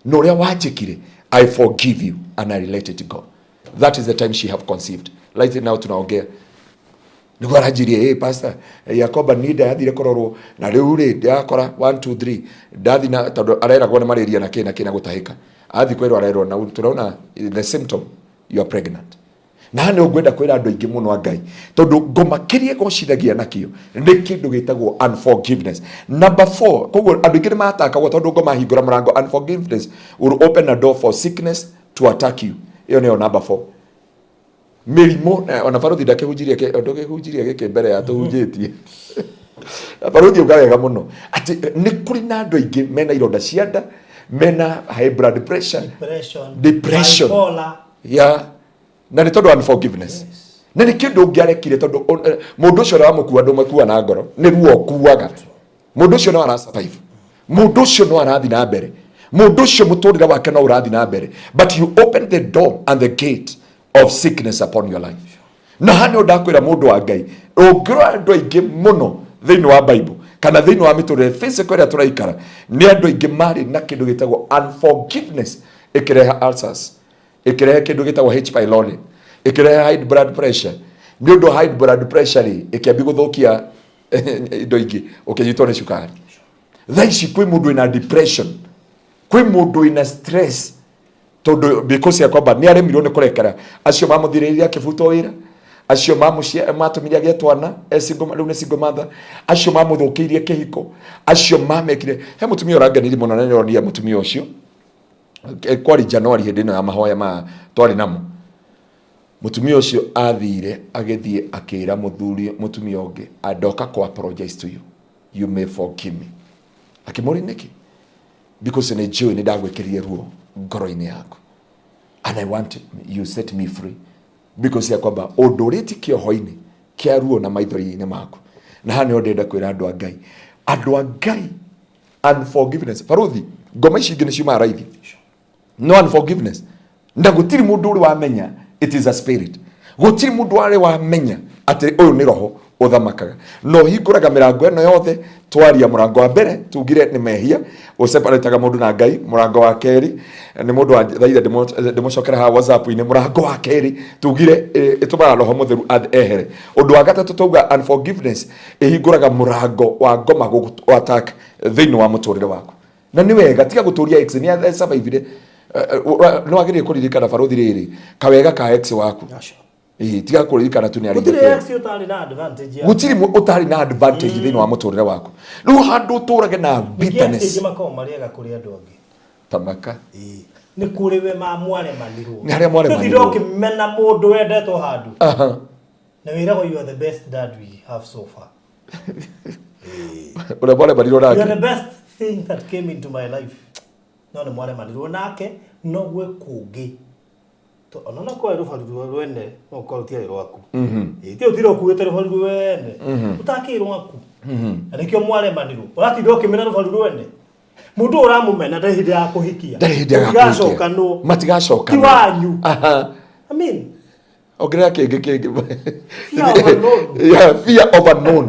na ũrĩa wanjĩkire, I forgive you and I let it go." That is the time she have conceived. Right now tunaongea, nĩguo aranjirie, "Hey, pastor, Yakoba ni ndathire kũrorwo na rĩu rĩ ndĩrakora 1 2 3 ndathi na tondũ areragwo nĩ malaria na kĩ na kĩ na gũtahĩka, athi kwĩrwo arerwo na tũraona the symptom, you are pregnant." Na nĩ ngwenda kwĩra andũ aingĩ mũno a Ngai, tondũ ngoma kĩrĩa ĩgocithagia nakĩo nĩ kĩndũ gĩtagwo unforgiveness. Number four, koguo andũ aingĩ nĩ matakagwo tondũ ngoma hingũra mũrango. Unforgiveness will open a door for sickness to attack you. Ĩyo nĩyo number four, mĩrimũ. Ona baruthi ndakĩhunjirie, ndũkĩhunjirie gĩkĩ mbere ya tũhunjĩtie. Baruthi auga wega mũno atĩ nĩ kũrĩ na andũ aingĩ mena ironda cia nda, mena high blood pressure, depression, depression. Bipolar. Ya, na nĩ tondũ unforgiveness, na nĩ kĩndũ ũngĩarekire, tondũ mũndũ ũcio ũrĩa wamũkua ndũmũkua na ngoro, nĩ ruo ũkuaga. Mũndũ ũcio no ara survive, mũndũ ũcio no arathi na mbere, mũndũ ũcio mũtũrĩre wake no ũrathi na mbere, but you open the door and the gate of sickness upon your life. Na haha nĩho ndakwĩra mũndũ wa Ngai, ũngĩrora andũ aingĩ mũno thĩinĩ wa Bible kana thĩinĩ wa mĩtũrĩre physical ĩrĩa tũraikara, nĩ andũ aingĩ marĩ na kĩndũ gĩtagwo unforgiveness, ĩkĩrehe ulcers, ĩkĩrehe kĩndũ gĩtagwo H pylori, ĩkĩrehe high blood pressure. Nĩ ũndũ wa high blood pressure rĩ, ĩkĩambia gũthũkia indo ingĩ, ũkĩnyitwo nĩ cukari. Thaa ici kwĩ mũndũ wĩna depression, kwĩ mũndũ wĩna stress, tondũ because ya kwamba nĩ aremirwo nĩ kũrekera acio mamũthirĩrĩria akĩbutwo wĩra, acio matũmire agĩe twana e single, rĩu nĩ single mother, acio mamũthũkĩirie kĩhiko, acio mamekire. He mũtumia ũrangenirie mũno na nĩronire mũtumia ũcio. Kwarĩ January, hĩndĩ ĩno ya mahoya ma twarĩ namo, mũtumia ũcio athire, agĩthiĩ akĩra mũthuri mũtumia ũngĩ, "Andoka kũ apologize to you, you may forgive me." Akĩmũria nĩkĩ? "Because nĩ njũĩ nĩ ndagwĩkĩrire ruo ngoro-inĩ yaku and I want you set me free, because ya kwamba ũndũrĩtie kĩoho-inĩ kĩa ruo na maithori-inĩ maku." Na haha nĩho ndĩrenda kwĩra andũ a Ngai, andũ a Ngai, unforgiveness, baruthi, ngoma ici ingĩ nĩ ciumaga raithi, no unforgiveness, na gũtirĩ mũndũ ũrĩ wamenya it is a spirit, gũtirĩ mũndũ warĩ wamenya atĩ ũyũ nĩ roho ũthamakaga na ũhingũraga mĩrango ĩno yothe. Twaria mũrango wa mbere, tugire nĩ mehia ũseparataga mũndũ na Ngai. Mũrango wa kerĩ nĩ mũndũ wa thaitha, ndĩmũcokera haha WhatsApp-inĩ. Mũrango wa kerĩ tugire ĩtũmaga roho mũtheru ehere. Ũndũ wa gatatũ twauga unforgiveness ĩhingũraga mũrango wa ngoma gũ attack thĩinĩ wa mũtũrĩre waku. Na nĩ wega tiga gũtũria ex nĩ survive. Nĩ wagĩrĩire kũririkana, baruthi, rĩrĩ kawega ka ex waku. Acio. Ĩĩ, tiga kũririkana tu nĩ Gũtirĩ arĩithia. ex ũtarĩ na advantage ya Gũtirĩ ũtarĩ na advantage thĩinĩ wa mũtũrĩre waku. Rĩu handũ ũtũrage na Ningĩ ex bitterness. aingĩ makoragwo marĩ ega kũrĩ andũ angĩ. Tamaka. Ĩĩ. Nĩ kũrĩ we mwaremanirwo. Nĩ harĩa mwaremanirwo. Ndũthire ũkĩmena mũndũ wendetwo handũ na wĩragwo, "You are the best dad we have so far." Ũrĩa mwaremanirwo "You are nake. the best thing that came into my life." No nĩ mwaremanirwo nake, no gwĩ kũngĩ. Ona no korwo rũbaru rwene no korwo rũtiarĩ rwaku. Ĩĩ, ti ũtire ũkuĩte rũbaru rwene ũtakĩ rwaku, na nĩkĩo mwaremanirwo. Ũratinda ũkĩmena rũbaru rwene, mũndũ ũyũ ũramũmena ndarĩ hĩndĩ ya kũhikia. Ndarĩ hĩndĩ ya Mũtigacokanwo. Matigacokanwo. Ti wanyu. I mean, Ongerera kĩngĩ kĩngĩ. Fear of unknown. Yeah, fear of unknown.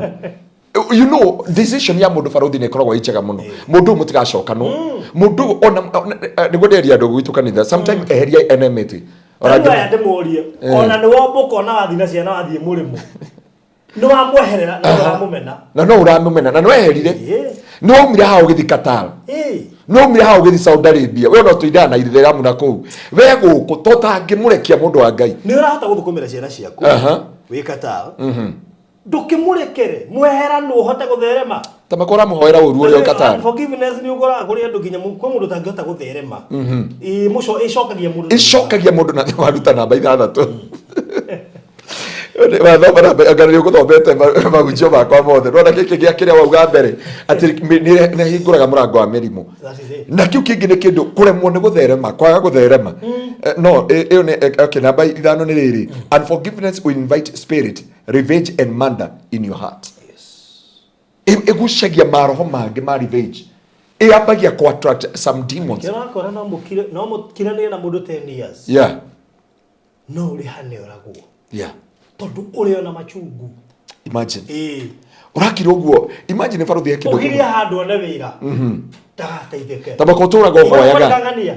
You know, decision ya mũndũ, barothi, nĩ ĩkoragwo ĩ njega mũno. Mũndũ ũyũ mũtigacokanwo, mũndũ ũyũ ona nĩguo nderia andũ gwitũ kanitha sometime, eheria enmity. Ona Rĩu aya ndĩmũrie, ona nĩ wombũka, ona wathiĩ na ciana, wathiĩ mũrĩmo, nĩ wamweherera na nĩ wamũmena. Na no ũramũmena na nĩweherire. Nĩ waumire haha ũgĩthiĩ Qatar, nĩ waumire haha ũgĩthiĩ Saudi Arabia, we ona ũtũindaga na itheramu na kũu, we gũkũ to tangĩmũrekia mũndũ wa Ngai. Nĩ ũrahota gũthũkũmĩra ciana ciaku wĩ Qatar, ndũkĩmũrekere mweheranwo ũhote gũtherema. Ta makwa ũramũhoera ũru ũrĩa ũĩ Qatar. Forgiveness nĩ ũkoraga kũrĩ andũ nginya kwĩ mũndũ ũtangĩhota gũtherema. Ĩĩ, mũco ĩcokagia mũndũ na thutha. Ĩcokagia mũndũ na waruta namba 6 wathoma namba, anga nĩ ũgũthomete mahunjio makwa mothe, nona gĩkĩ gĩa kĩrĩa wauga mbere atĩ nĩ hingũraga mũrango wa mĩrimũ. That is it. Na kĩu kĩngĩ nĩ kĩndũ kũremwo nĩ gũtherema, kwaga gũtherema. No ĩyo nĩ okay, namba 5 nĩ rĩrĩ: unforgiveness will invite spirit revenge and murder in your heart. Ĩgucagia maroho mangĩ ma revenge, ĩambagia ku attract some demons. Kĩrĩa ũrakora, no mũkiranĩre na mũndũ 10 years, no ũrĩ hane ũragwo tondũ ũrĩ ona machungu. Imagine. Ĩĩ. Ũrakira ũguo, imagine, barothi, he kĩndũ ũgirie kĩmwe. Handũ one wĩra ndagateithĩke. Ta baka ũtũraga ũhoyaga. Ng'ania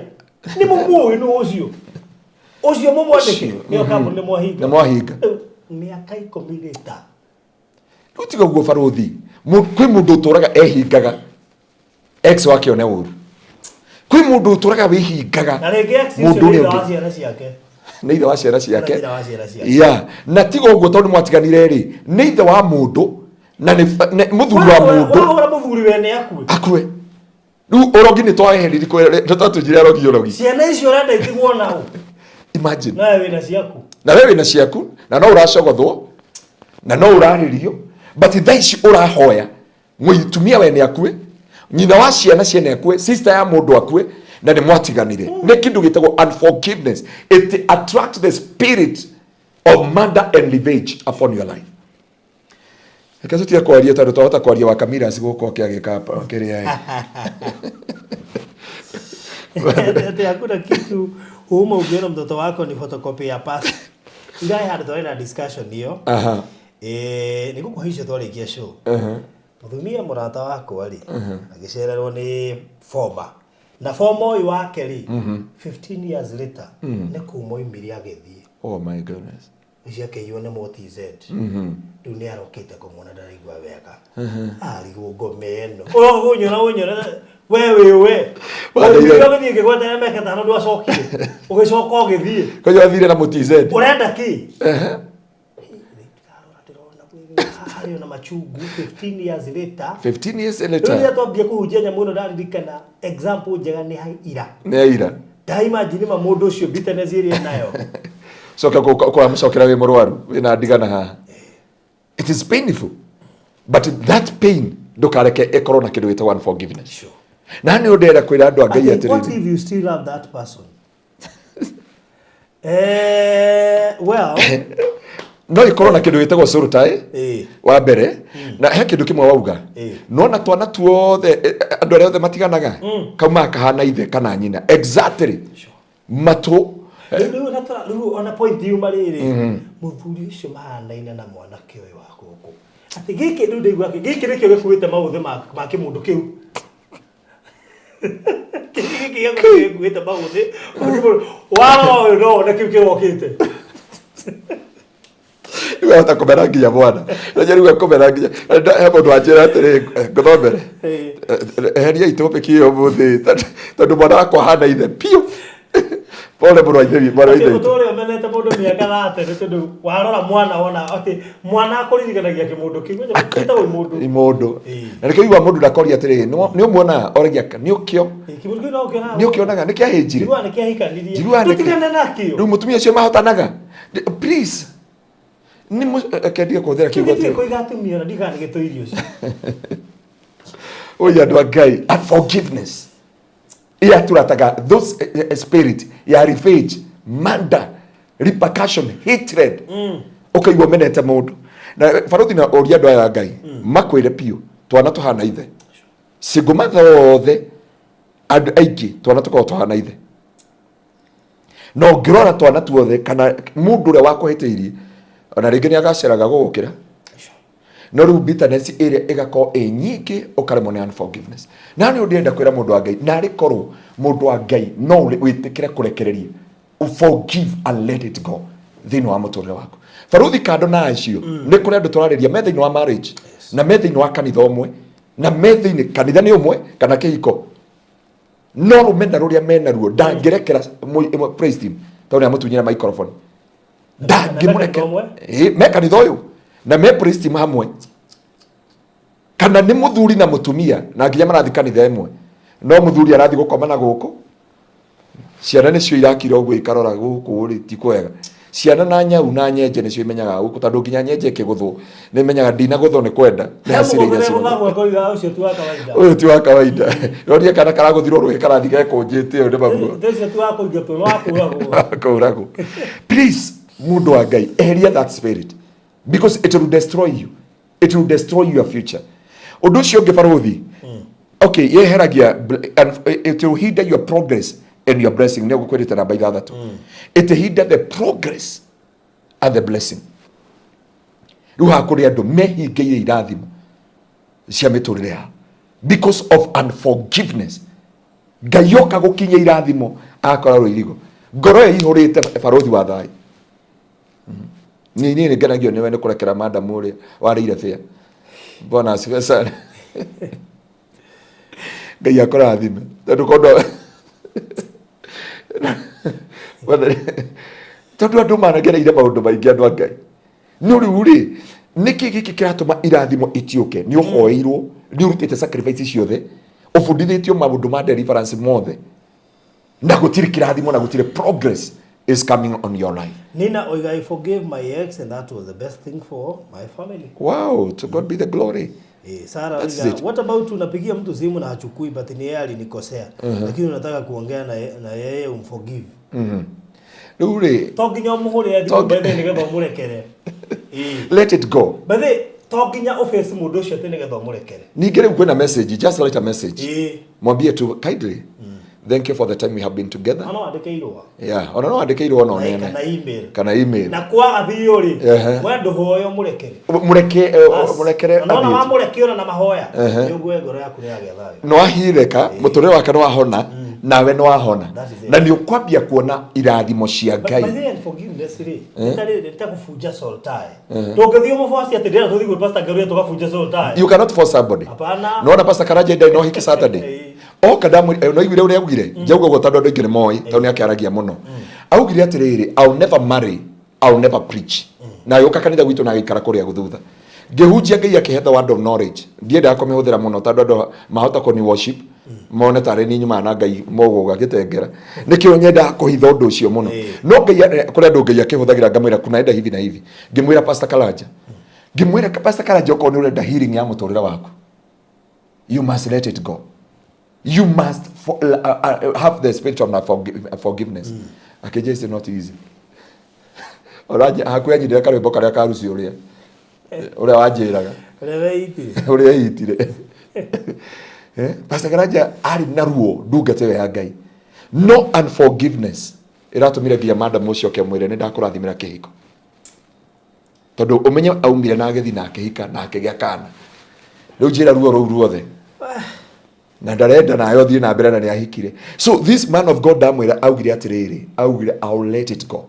nĩ mũmũĩ nũ ũcio ũcio mũmwandĩke nĩyo kambuni nĩ mwahinga. Nĩ mwahinga. Rĩu, mĩaka 10 rĩta. Rĩu tiga ũguo, barothi, kwĩ mũndũ ũtũraga ehingaga ex wake one ũru, kwĩ mũndũ ũtũraga wĩhingaga. Na rĩngĩ ex ũcio mũndũ nĩ ũrĩa ithe wa ũngĩ ciana ciake. Nĩ ithe wa ciana ciake. Nĩ ithe wa ciana ciake. Ya, na tiga ũguo, tondũ mwatiganire rĩ, nĩ ithe wa mũndũ na nĩ mũthuri wa mũndũ. Wahũra mũthuri wene akue. Akue. Rĩu ũrogi nĩ twaeheririe, nĩ twatũnjire arogi, ũrogi. Ciana icio ũrenda itigwo nao? Imagine. Nawe wĩna ciaku. Na we wĩna ciaku, na no ũracogothwo na no ũrarĩrio, but thaa ici ũrahoya mũtumia wene akue, nyina wa ciana ciene akue, sister ya mũndũ akue, na nĩ mwatiganire. Nĩ kĩndũ gĩtagwo unforgiveness. It attract the spirit of murder and revenge upon your life. Reke tũtige kwaria tondũ twahota kwaria wa Kamiras gũkũ akĩagĩka kĩrĩa. Ati hakuna kitu huuma ukiona mtoto wako ni photocopy ya past. Iraĩ handũ twarĩ na discussion ĩyo. Nĩ ngũkũhe icio twarĩkia show. Mũtumia mũrata wakwa rĩ, agĩcererwo nĩ former na former ũyũ wake rĩ, 15 years later nĩ kuma oimire agĩthiĩ. Oh my goodness. Ũcio akĩiywo nĩ motz. Rĩu nĩ arokĩte kũmuona, ndaraigua wega, arigwo ngome ĩno ũnyona ũnyona we wĩ we. Wandeire. Ũgĩthiĩ ngĩgweterera mĩaka 5, ndwacokire, ũgĩcoka ũgĩthiĩ. Koguo athire na mũtz. Ũrenda kĩ? Harĩ ona machungu 15 years later. 15 years Rĩu later. rĩrĩa twambia kũhunjia nyamũ ĩno, ndaririkana example njega nĩ hai ira. Nĩ aira. Ndaimagine ma mũndũ ũcio bitterness ĩrĩa enayo. Coka kũramũcokera wĩ mũrwaru, wĩna ndigana haha. It is painful, but that pain ndũkareke ĩkorwo na kĩndũ gĩtagwo unforgiveness. Na nĩ ũndĩrenda kwĩra andũ a Ngai Ati, what atĩrĩrĩ, if you still love that person? Well, no ĩkorwo na kĩndũ gĩtagwo soul tie. Wa mbere, na he kĩndũ kĩmwe wauga. Nona twana tuothe, andũ arĩa othe matiganaga kaumaga kahana ithe kana nyina exactly matũ. Rĩu rĩu ona point yuma rĩrĩ, mũthuri ũcio mahanaine na mwanake ũyũ wa gũkũ, atĩ gĩkĩ rĩu ndaigua gĩkĩ nĩkĩo gĩkuĩte maũthĩ ma kĩmũndũ kĩu. Gĩkĩ gĩakwa gĩkuĩte maũthĩ ma kĩmũndũ. Warora ũyũ no wone kĩu kĩrokĩte. Rĩu ahota kũmera nginya mwana na rĩu akũmera nginya he mũndũ wanjĩra atĩrĩ, ngũthomere, eheria itopic ĩyo ũmũthĩ tondũ mwana wakwa hana ithe piũ. Pole, mũrũ wa ithe mwana wa ithe Atĩ witũ. ũtũũre ũmenete mũndũ mĩaka 30 nĩ tondũ warora mwana wona atĩ mwana akũririkanagia kĩmũndũ kĩu gĩtagwo imũndũ. Imũndũ. Ĩĩ. Na nĩkĩo igua mũndũ ndakoria atĩrĩrĩ, nĩ ũmuonaga oragia nĩ ũkĩo. Ĩĩ, kĩmũndũ kĩu no ũkĩonaga. Nĩ ũkĩonaga nĩ kĩahĩnjire. Njiguaga nĩ kĩahikanirie. Njiguaga nĩ Tũtigane nakĩo. Rĩu mũtumia ũcio mahotanaga. Please, nĩ kendige kũhũthĩra kiugo Tũgĩthiĩ atĩ kũiga atumia ona ndigana nĩ gĩtũirio ũcio. Oi, andũ a Ngai, unforgiveness ĩraturataga those spirit ya revenge, murder, repercussion, hatred, ũkaigua ũmenete mũndũ. Na barothi, na ũria andũ aya a Ngai makwĩre piũ, twana tũhana ithe, single mother othe, andũ aingĩ twana tũkoragwo tũhana ithe. Na ũngĩrora twana tuothe kana mũndũ ũrĩa wakũhĩtĩirie ona rĩngĩ nĩ agaceraga gũgũkĩra, no rĩu bitterness ĩrĩa ĩgakorwo ĩ nyingĩ, ũkaremwo nĩ unforgiveness. Na nĩ ũndĩrenda kwĩra mũndũ wa Ngai, narĩ korwo mũndũ wa Ngai no wĩtĩkĩre kũrekereria, forgive and let it go thĩinĩ wa mũtũrĩre waku. Baruthi, kando na acio, nĩ kũrĩ andũ tũrarĩria me thĩinĩ wa marriage na me thĩinĩ wa kanitha ũmwe na me thĩinĩ kanitha nĩ ũmwe kana kĩhiko, no rũmena rũrĩa menaruo ndangĩrekera praise team tondũ nĩ amũtunyĩra microphone, ndangĩmũrekera. Ũmwe? Ĩ, me kanitha ũyũ na me praise team hamwe, kana nĩ mũthuri na mũtumia na nginya marathiĩ kanitha ĩmwe, no mũthuri arathiĩ gũkoma na gũkũ, ciana nĩcio irakira ũguo ikarora gũkũ rĩ ti kwega. Ciana na nyau na nyenje nĩcio imenyaga gũkũ, tondũ nginya nyenje ĩkĩgũthwo nĩ imenyaga ndinagũthwo nĩ kwenda, nĩ hasira iria Mũgũthagwo koiga ũcio ti wa kawaida. Ũyũ ti wa kawaida. Roria kana karagũthirwo rũhĩ karathiĩ gekũnjĩte, ũyũ nĩ maguo. Ũcio ti wa kũingatwo, nĩ wa kũũragwo. Kũragwo. Please, mũndũ wa Ngai, eheria that spirit because it will destroy you, it will destroy your future. Ũndũ ũcio ũngĩ, barũthi, okay, yeheragia and it will hinder your progress and your blessing. Nĩ ũgũkwĩrĩte namba 6, it hinder the progress and the blessing. Rĩu haha kũrĩ andũ mehingĩire irathimo cia mĩtũrĩre yao because of unforgiveness. Ngai oka gũkinyia irathimo akora rũirigo, ngoro ĩyo ĩihũrĩte. Barũthi wa thayũ, niĩ nĩ ngenagio nĩwe nĩ kũrekera madam ũrĩa warĩire bĩa. Bwana asifiwe sana. Ngai akũrathime, tondũ kondo tondũ andũ managereire maũndũ maingĩ. Andũ a Ngai, no rĩu rĩ, nĩkĩ gĩkĩ kĩratũma irathimo itiũke? Nĩ ũhoeirwo, nĩ ũrutĩte sacrifice ciothe, ũbundithĩtio maũndũ ma deliverance mothe, na gũtirĩ kĩrathimo na gũtirĩ progress is coming on your life. Nina Oiga, "I forgave my ex and that was the best thing for my family." Wow, to God be the glory. Sarah That's Oiga, it. "What about unapigia mtu simu na hachukui, but ni yeye alinikosea, lakini unataka kuongea na yeye umforgive?" Rĩu rĩ, To nginya ũmũhũrĩre thimũ mbere nĩgetha ũmũrekere. Let it go. Bethe to nginya ũface mũndũ ũcio atĩ nĩgetha ũmũrekere. Ningĩ rĩu kwĩna message, just write a message. Mwambie tu kindly, "Thank you for the time we have been together." Ona wandĩke irũa. Yeah, ona no wandĩke irũa ona ũneane. Kana email. Kana email. Na kwaga biũ rĩ, we ndũhoe ũmũrekere. Mũreke mũrekere Na wona athiĩ. wamũrekia ona na mahoya, nĩ ũguo ngoro yaku nĩ yagĩa thayũ. No ahireka mũtũrĩre wake nĩ wahona, nawe nĩ wahona. That is it. Na nĩ ũkwambia kuona irathimo cia But by Ngai. the end, forgiveness rĩ, nĩ ta kũbunja soul tie. Ndũngĩthiĩ ũmũboci atĩ ndĩrenda tũthiĩ gwĩ Pastor Ngaruiya tũgabunja soul tie. You cannot force somebody. Hapana. Nona Pastor Karanja ndai no hiki Saturday oka ndamwĩ no iguire ũrĩa augire, njauga ũguo tondũ andũ aingĩ nĩ moĩ, tondũ nĩ akĩaragia mũno. Augire atĩrĩrĩ, "I'll never marry, I'll never preach." Na agĩũka kanitha gwitũ na agĩikara kũrĩa gũthutha ngĩhunjia. Ngai akĩhe the word of knowledge. Ndiendaga kũmĩhũthĩra mũno tondũ andũ mahota kũni worship mone tarĩ niĩ nyumaga na Ngai mũgũga gĩtengera, nĩkĩo nyendaga kũhitha ũndũ ũcio mũno. No Ngai kũrĩ andũ Ngai akĩhũthagĩra, ngamwĩra kunaenda hivi na hivi. Ngĩmwĩra Pastor Karanja, ngĩmwĩra, "Pastor Karanja, okorwo nĩ ũrenda healing ya mũtũrĩre waku, you must let it go. You must have the spirit of forgiveness." Akĩnjĩra, "It's not easy." Ona hakuhĩ anyitire karwĩmbo karĩa ka Rusi ũrĩa wanjĩraga. Ũrĩa weitire. Ũrĩa eitire. Pastor Karanja arĩ na ruo ndungata ĩyo ya Ngai, no unforgiveness ĩratũmire nginya madam ũcio ũke mwĩre nĩ ndakũrathimĩra kĩhiko, tondũ ũmenye aumire na agĩthiĩ na akĩhika na akĩgĩa kana. Rĩu njĩra ruo rũu ruothe na ndarenda nayo thiĩ na mbere na nĩ ahikire. So this man of God ndamwĩra augire atĩrĩrĩ, augire, "I'll let it go."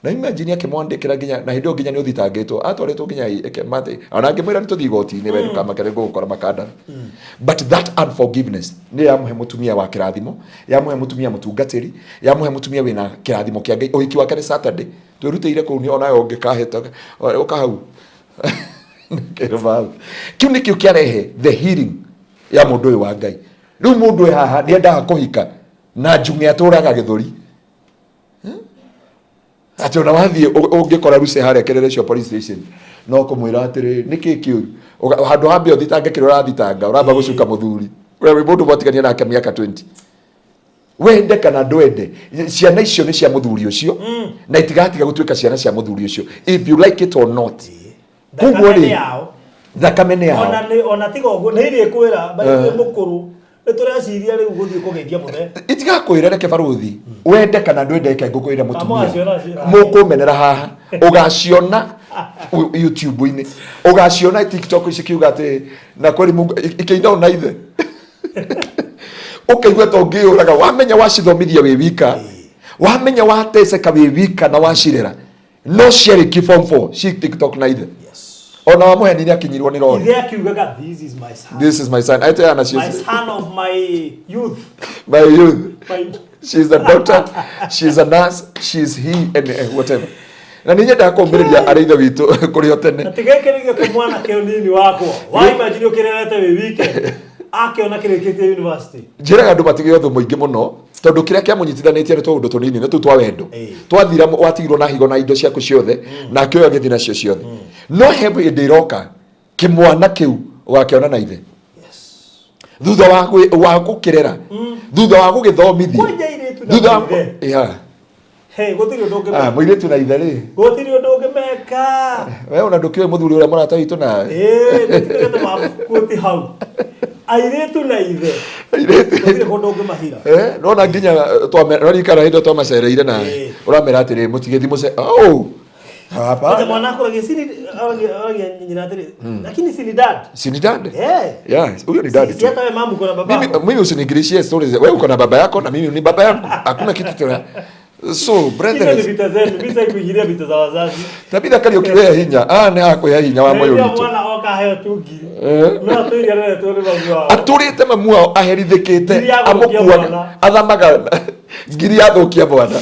Na imagine akĩmwandĩkĩra nginya na hĩndĩ ĩyo nginya nĩ ũthitangĩtwo, atwarĩtwo nginya mate ona ngĩmwĩra nĩ tũthiĩ igoti-inĩ, we ndũkamake, nĩ ngũgũkora makandara. But that unforgiveness nĩ yamũhe mũtumia wa kĩrathimo, yamũhe mũtumia mũtungatĩri, yamũhe mũtumia wĩna kĩrathimo kĩa Ngai. Ũhiki wake nĩ Saturday twĩrutĩire kũu, nĩ onawe ũngĩkahĩta ũka hau. Kĩrĩbaũ. Kĩu nĩkĩo kĩarehe the healing ya mũndũ ũyũ wa Ngai. Rĩu mũndũ ũyũ haha nĩ endaga kũhika na njung'e atũraga gĩthũri, atĩ ona wathiĩ ũngĩkora Ruce harĩa Kĩrĩrĩcio police station, no kũmwĩra atĩrĩ, nĩkĩ kĩũru? Handũ hambe ũthitange kĩrĩa ũrathitanga, ũramba gũcuka mũthuri we wĩ mũndũ mwatigania nake mĩaka 20. Wende kana ndwende, ciana icio nĩ cia mũthuri ũcio na itigatiga gũtuĩka ciana cia mũthuri ũcio, if you like it or not. Koguo Thakame nĩ rĩ, yao. Thakame nĩ yao. Ona nĩ ona tiga ũguo nĩ irĩ kwĩra bari wĩ mũkũrũ. Nĩ tũreciria rĩu gũthiĩ kũgeithia mũthee. Itigakwĩra reke baruthi wende kana ndwende, reke ngũkwĩre mũtumia. Waciona Mũkũmenera haha ũgaciona YouTube-inĩ, ũgaciona TikTok cikiuga atĩ na kweli Mungu ikĩina ona ithe ũkaigua ta ũngĩyũraga. Wamenya wacithomithia wĩ wika, wamenya wateceka wĩ wika na wacirera, no ciarĩki form 4 ci TikTok na ithe. Ona wamũheni nĩ akinyirwo nĩ rori. Ithe akiugaga, "This is my son." "This is my son." Aite ana "My son of my youth." My youth. My She's a doctor, she's a nurse, she's he and whatever. Na nĩ nyendaga kũmbĩrĩria arĩ ithe witũ kũrĩ o tene. Atĩ gĩkĩ nĩkĩo kĩmwana kĩnini wakwa wa imagine ũkĩrerete wĩ wike akĩona kĩrĩkĩtie university. Njĩraga andũ matige ũthũ mũingĩ mũno, tondũ kĩrĩa kĩamũnyitithanĩtie nĩ tũũndũ tũnini, nĩ tũu twa wendo. Twathira, watigirwo na higo na indo ciaku ciothe, nake ũyũ agĩthiĩ nacio ciothe. No he hĩndĩ ĩroka kĩmwana kĩu ũgakĩona na ithe thutha wa wa gũkĩrera, thutha wa gũgĩthomithia. Kwanja airĩtu na thutha wa maithe. Hey, gũtirĩ ũndũ ũngĩmeka. Mũirĩtu na ithe rĩ. Gũtirĩ ũndũ ũngĩmeka. We ona ndũkĩũĩ mũthuri ũrĩa mũrata witũ nawe. Ĩĩ, nĩtũtigĩte mabuku hau. Airĩtu na ithe. Airĩtu. Gũtirĩ kũndũ ũngĩmahira. Nona nginya rorikana hĩndĩ ĩyo twamacereire nawe. Ũramera atĩrĩ, mũtigĩthi mũce oh Kwanza hapana. mwana akũragia sini oragia nyina atĩrĩ, "Lakini si ni dad?" Si ni dad? Eh. Yeah, huyo ni dad Si tu. hata wewe mamu uko na Mimi, babako. mimi usiningilishie stories. Wewe uko na baba yako na mimi ni baba yangu, hakuna kitu tena. So Hizo ni brethren, vita zenu, mimi sasa kuingilia vita za wazazi. Tabitha Kariuki we hinya, ah, nĩ akũhe hinya wa moyo Rĩrĩa witũ. mwana oka aheo tu ngiri. No atũire areretwo nĩ mami wao. Atũrĩte mamu wao aherithĩkĩte. Ngiri yathũkia Amũkuaga mwana. athamaga ngiri yathũkia mwana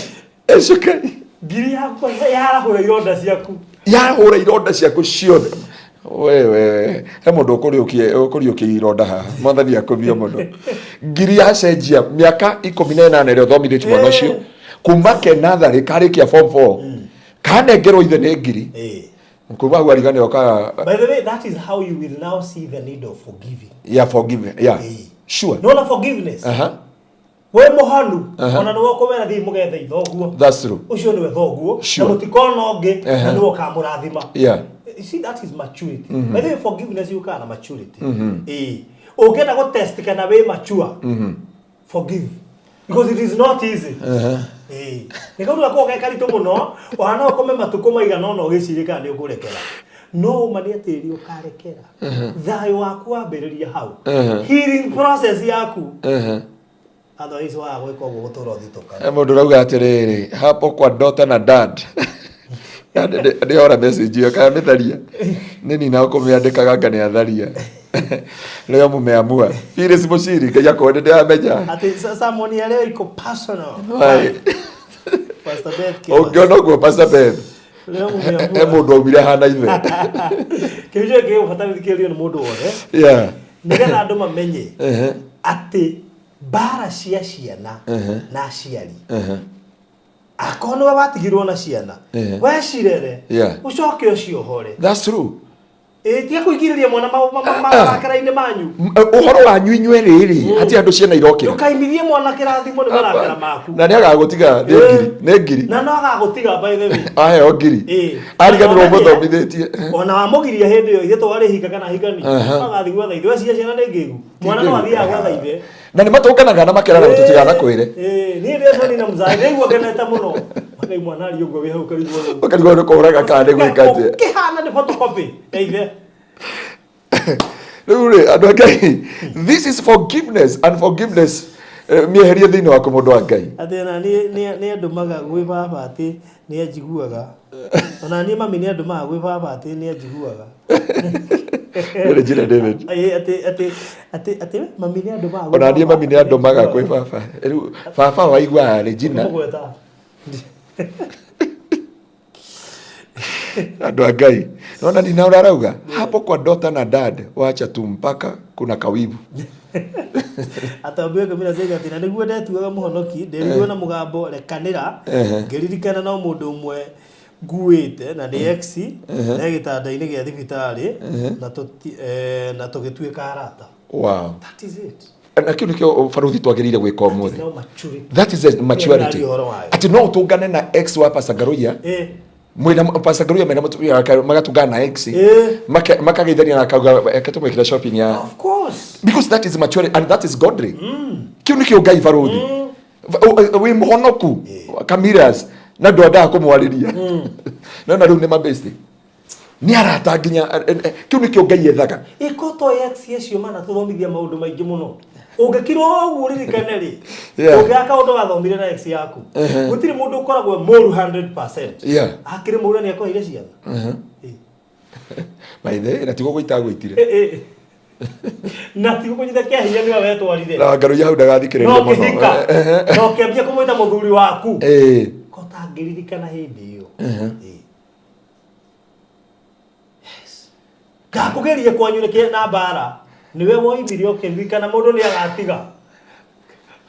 ecokai. Ngiri yakwa yarahũra ironda ciaku. Yahũra ironda ciaku ciothe. Wewe he mũndũ ũkũriũkia ironda haha, mwathani akũmio mũno. Ngiri yacenjia mĩaka 18 ĩrĩa ũthomithĩtie mwana ũcio kuma ke natharĩ karĩkia form 4 kanengerwo ithe nĩ ngiri. Kuma hau ariganĩrwo ka. By the way, that is how you will now see the need of forgiving. Yeah, forgive, yeah. Sure. Nona forgiveness. We mũhonu, ona nĩwe ũkũmera thiĩ mũgethe ithoguo. That's true. Ũcio nĩwe thoguo na mũtikona ũngĩ na nĩwe ũkamũrathima. You see, that is maturity. By the way, forgiveness yũkaga na maturity. Ĩĩ. Ũngĩenda gũ test kana wĩ mature, forgive. Because it is not easy. Ĩĩ. Nĩ kaũndũ gakoragwo ge karitũ mũno, ona no ũkome matukũ maigana ũna ũgĩciria kana nĩ ũkũrekera. No ũma nĩ atĩ rĩrĩa ũkarekera, thayũ waku wambĩrĩria hau. Healing process yaku. Otherwise waga gwĩka ũguo gũtũra ũthitũkaga. He mũndũ ũrauga atĩrĩrĩ, hapo kwa daughter na dad ndĩhora message ĩyo kana mĩtharia nĩ nina ũkũmĩandĩkaga anga nĩ atharia leo mumeamua. Phyllis Mushiri, Ngai akwende, ndĩramenya. Atĩ sermon ya leo iko personal. Why? Pastor Beth Kĩmani. Ũngĩona ũguo Pastor Beth, Leo he mumeamua. mũndũ aumire hana ithe. Kĩhunjio gĩkĩ gĩgũbatara gũthikĩrĩrio nĩ mũndũ wothe nĩgetha andũ mamenye atĩ mbara cia ciana na aciari, akorwo nĩwe watigirwo na ciana, wecirere, ũcoke ũciohore. That's true. Ĩ, tiga kũingĩrĩria mwana marakara-inĩ manyu. Ũhoro wanyu inyuĩ rĩrĩ hatirĩ andũ ciana irokĩra. Ndũkaimithie mwana kĩrathimo nĩ marakara maku. Na nĩ agagũtiga nĩ ngiri, nĩ ngiri. Na no agagũtiga, by the way. Aheo ngiri. Ariganĩrwo mũthomithĩtie. Ona wamũgiria hĩndĩ ĩyo ithe twarĩ hika kana hikani, agathiĩ gwetha ithe. Weciria ciana nĩ ngĩgu, mwana no athiaga gwetha ithe. Na nĩ matũnganaga na makerana tũtigana kwĩre. Ĩĩ, niĩ ndĩreconi na mzae ndĩigua ngenete mũno. Makai mwana ari ũguo wĩ hau karigwo rĩu. Ũkarigwo nĩ kũũraga kana nĩ gwĩka atĩa. Ũkĩhana nĩ photocopy ya ithe. Rĩu rĩ, andũ a Ngai, this is forgiveness and forgiveness, mĩeherie thĩinĩ waku, mũndũ wa Ngai. Atĩ ona niĩ nĩ andũmaga gwĩ baba atĩ nĩ anjiguaga. Ona niĩ mami nĩ andũmaga gwĩ baba atĩ nĩ anjiguaga. Nĩ Regina David. Ĩĩ, atĩ mami nĩ andũmaga gwĩ Ona niĩ baba mami nĩ atĩ andũmaga kwĩ baba. Rĩu baba waiguaga Regina. Mũgweta. Andũ a Ngai, naona nina ũrĩa arauga hapo kwa daughter na dad, wacha tu mpaka kuna kawivu. Atambia kamira cia atĩ na nĩguo ndetuaga mũhonoki ndĩrirwo na mũgambo rekanĩra ngĩririkana no mũndũ ũmwe nguĩte na nĩ ex e gĩtanda-inĩ gĩa thibitarĩ na tũgĩtuĩka arata. That is it. Na kĩu nĩkĩo baruthi twagĩrĩire gwĩka ũmũthĩ. No maturity. That is a maturity. Nĩ ũhoro wayo. Atĩ no ũtũngane na ex wa Pastor Ngaruiya. Mwina Pastor Ngaruiya mena mũtumia wake magatungana na ex. Makageithania na akauga reke tũmwĩkĩre shopping ya. Of course. Because that is maturity and that is godly. Kiu nikio Ngai baruthi. Wĩ mũhonoku Kamiras na ndwendaga kũmwarĩria. No na rĩu nĩ mabesti. Nĩ arata nginya kĩu nĩkĩo Ngai ethaga. Ikoto ex acio manatũthomithia maũndũ maingĩ mũno. Ũngĩkirwo ũguo ũririkane rĩ, ũngĩaka ũndũ wathomire na ex yaku, gũtirĩ mũndũ ũkoragwo e mũru 100%. Akĩrĩ mũru na nĩ akũheire ciana. By the way, na tiguo gũita gwĩtire. Na tiguo kũnyita kĩa hinya nĩwe wetwarire. Na Ngaruiya hau ndagathikĩrĩrie No mũno. ũkĩhika, na ũkĩambia kũmwĩta mũthuri waku. Ko tangĩririkana hĩndĩ ĩyo. Yes. Ndakũgeria kwanyu nĩkĩ na mbara. Nĩwe woimire ũkĩririkana mũndũ nĩ agatiga.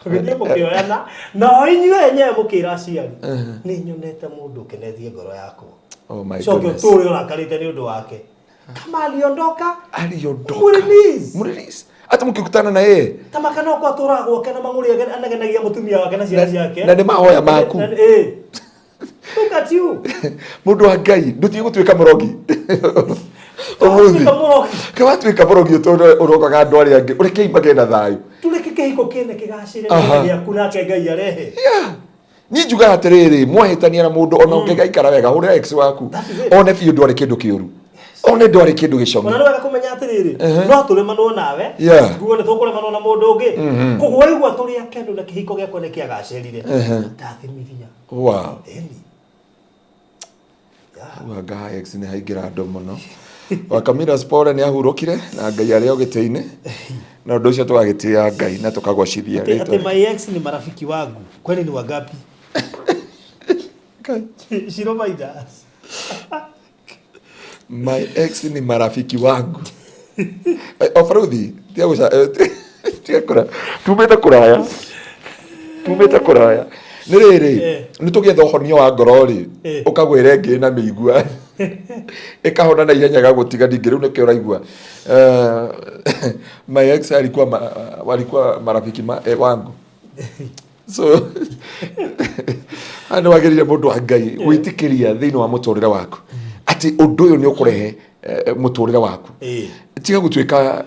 Ũgĩthiĩ mũkĩoyana na o inyuĩ enyewe mũkĩra aciari. Nĩ nyonete mũndũ ũkenetie ngoro yakwa. Oh my Coke goodness. ũtũre ũrakarĩte nĩ ũndũ wake. Kama aliondoka, Aliondoka. Mrelease. Mrelease. Hata mkikutana na yeye. Ta maka no kwa tũraga gwake na mang'ũrĩ anegenagia mũtumia wake na ciana ciake. Na nĩ mahoya maku. Look at you. Mũndũ wa Ngai, ndũtige gũtuĩka mũrogi. Ũmũthĩ. Tuĩka mũrogi. Kawatuĩka mũrogi ũtũre ũrogaga andũ arĩa angĩ. Ũrekei magĩe na thayũ. Tũreke kĩhiko kĩene kĩgacĩre gĩaku nake Ngai arehe. Niĩ njugaga atĩrĩrĩ, mwahĩtania na mũndũ ona ũngĩgaikara wega, hũrĩra ex waku. That is it. One biũ ndwarĩ kĩndũ kĩũru. One ndwarĩ kĩndũ gĩcong'i. Ona nĩ wega kũmenya atĩrĩrĩ, no tũremanwo nawe, nguo nĩ tũkũremanwo na mũndũ ũngĩ. Koguo waigua tũrĩ akenu na kĩhiko gĩakwa nĩ kĩagacĩrire. Ndathimithia. Wow. Ĩni. Anga ex nĩ haingĩra andũ mũno. Wakamira Spore nĩ ahurũkire na Ngai arĩ o gĩtĩ-inĩ. Na ũndũ ũcio tũgagĩtĩĩa Ngai na tũkagocithia Ati rĩtwa. my ex ni marafiki wangu. Kwani ni wangapi? Shiro Maidas. My ex ni marafiki wangu. Obaruthi, tiga tiga kũra. Tumĩte kũraya. Tumĩte kũraya. Nĩ rĩrĩ, nĩ tũgĩetha ũhonio wa ngoro rĩ, ũkagwĩra ĩngĩ na mĩigua. Ĩkahona na ihenya gagũtiga ningĩ rĩu nĩkĩo ũraigua. My ex alikuwa walikuwa marafiki wangu. So nĩ wagĩrĩire mũndũ wa Ngai gwĩtĩkĩria thĩinĩ wa mũtũrĩre waku atĩ ũndũ ũyũ nĩ ũkũrehe mũtũrĩre waku. Tiga gũtuĩka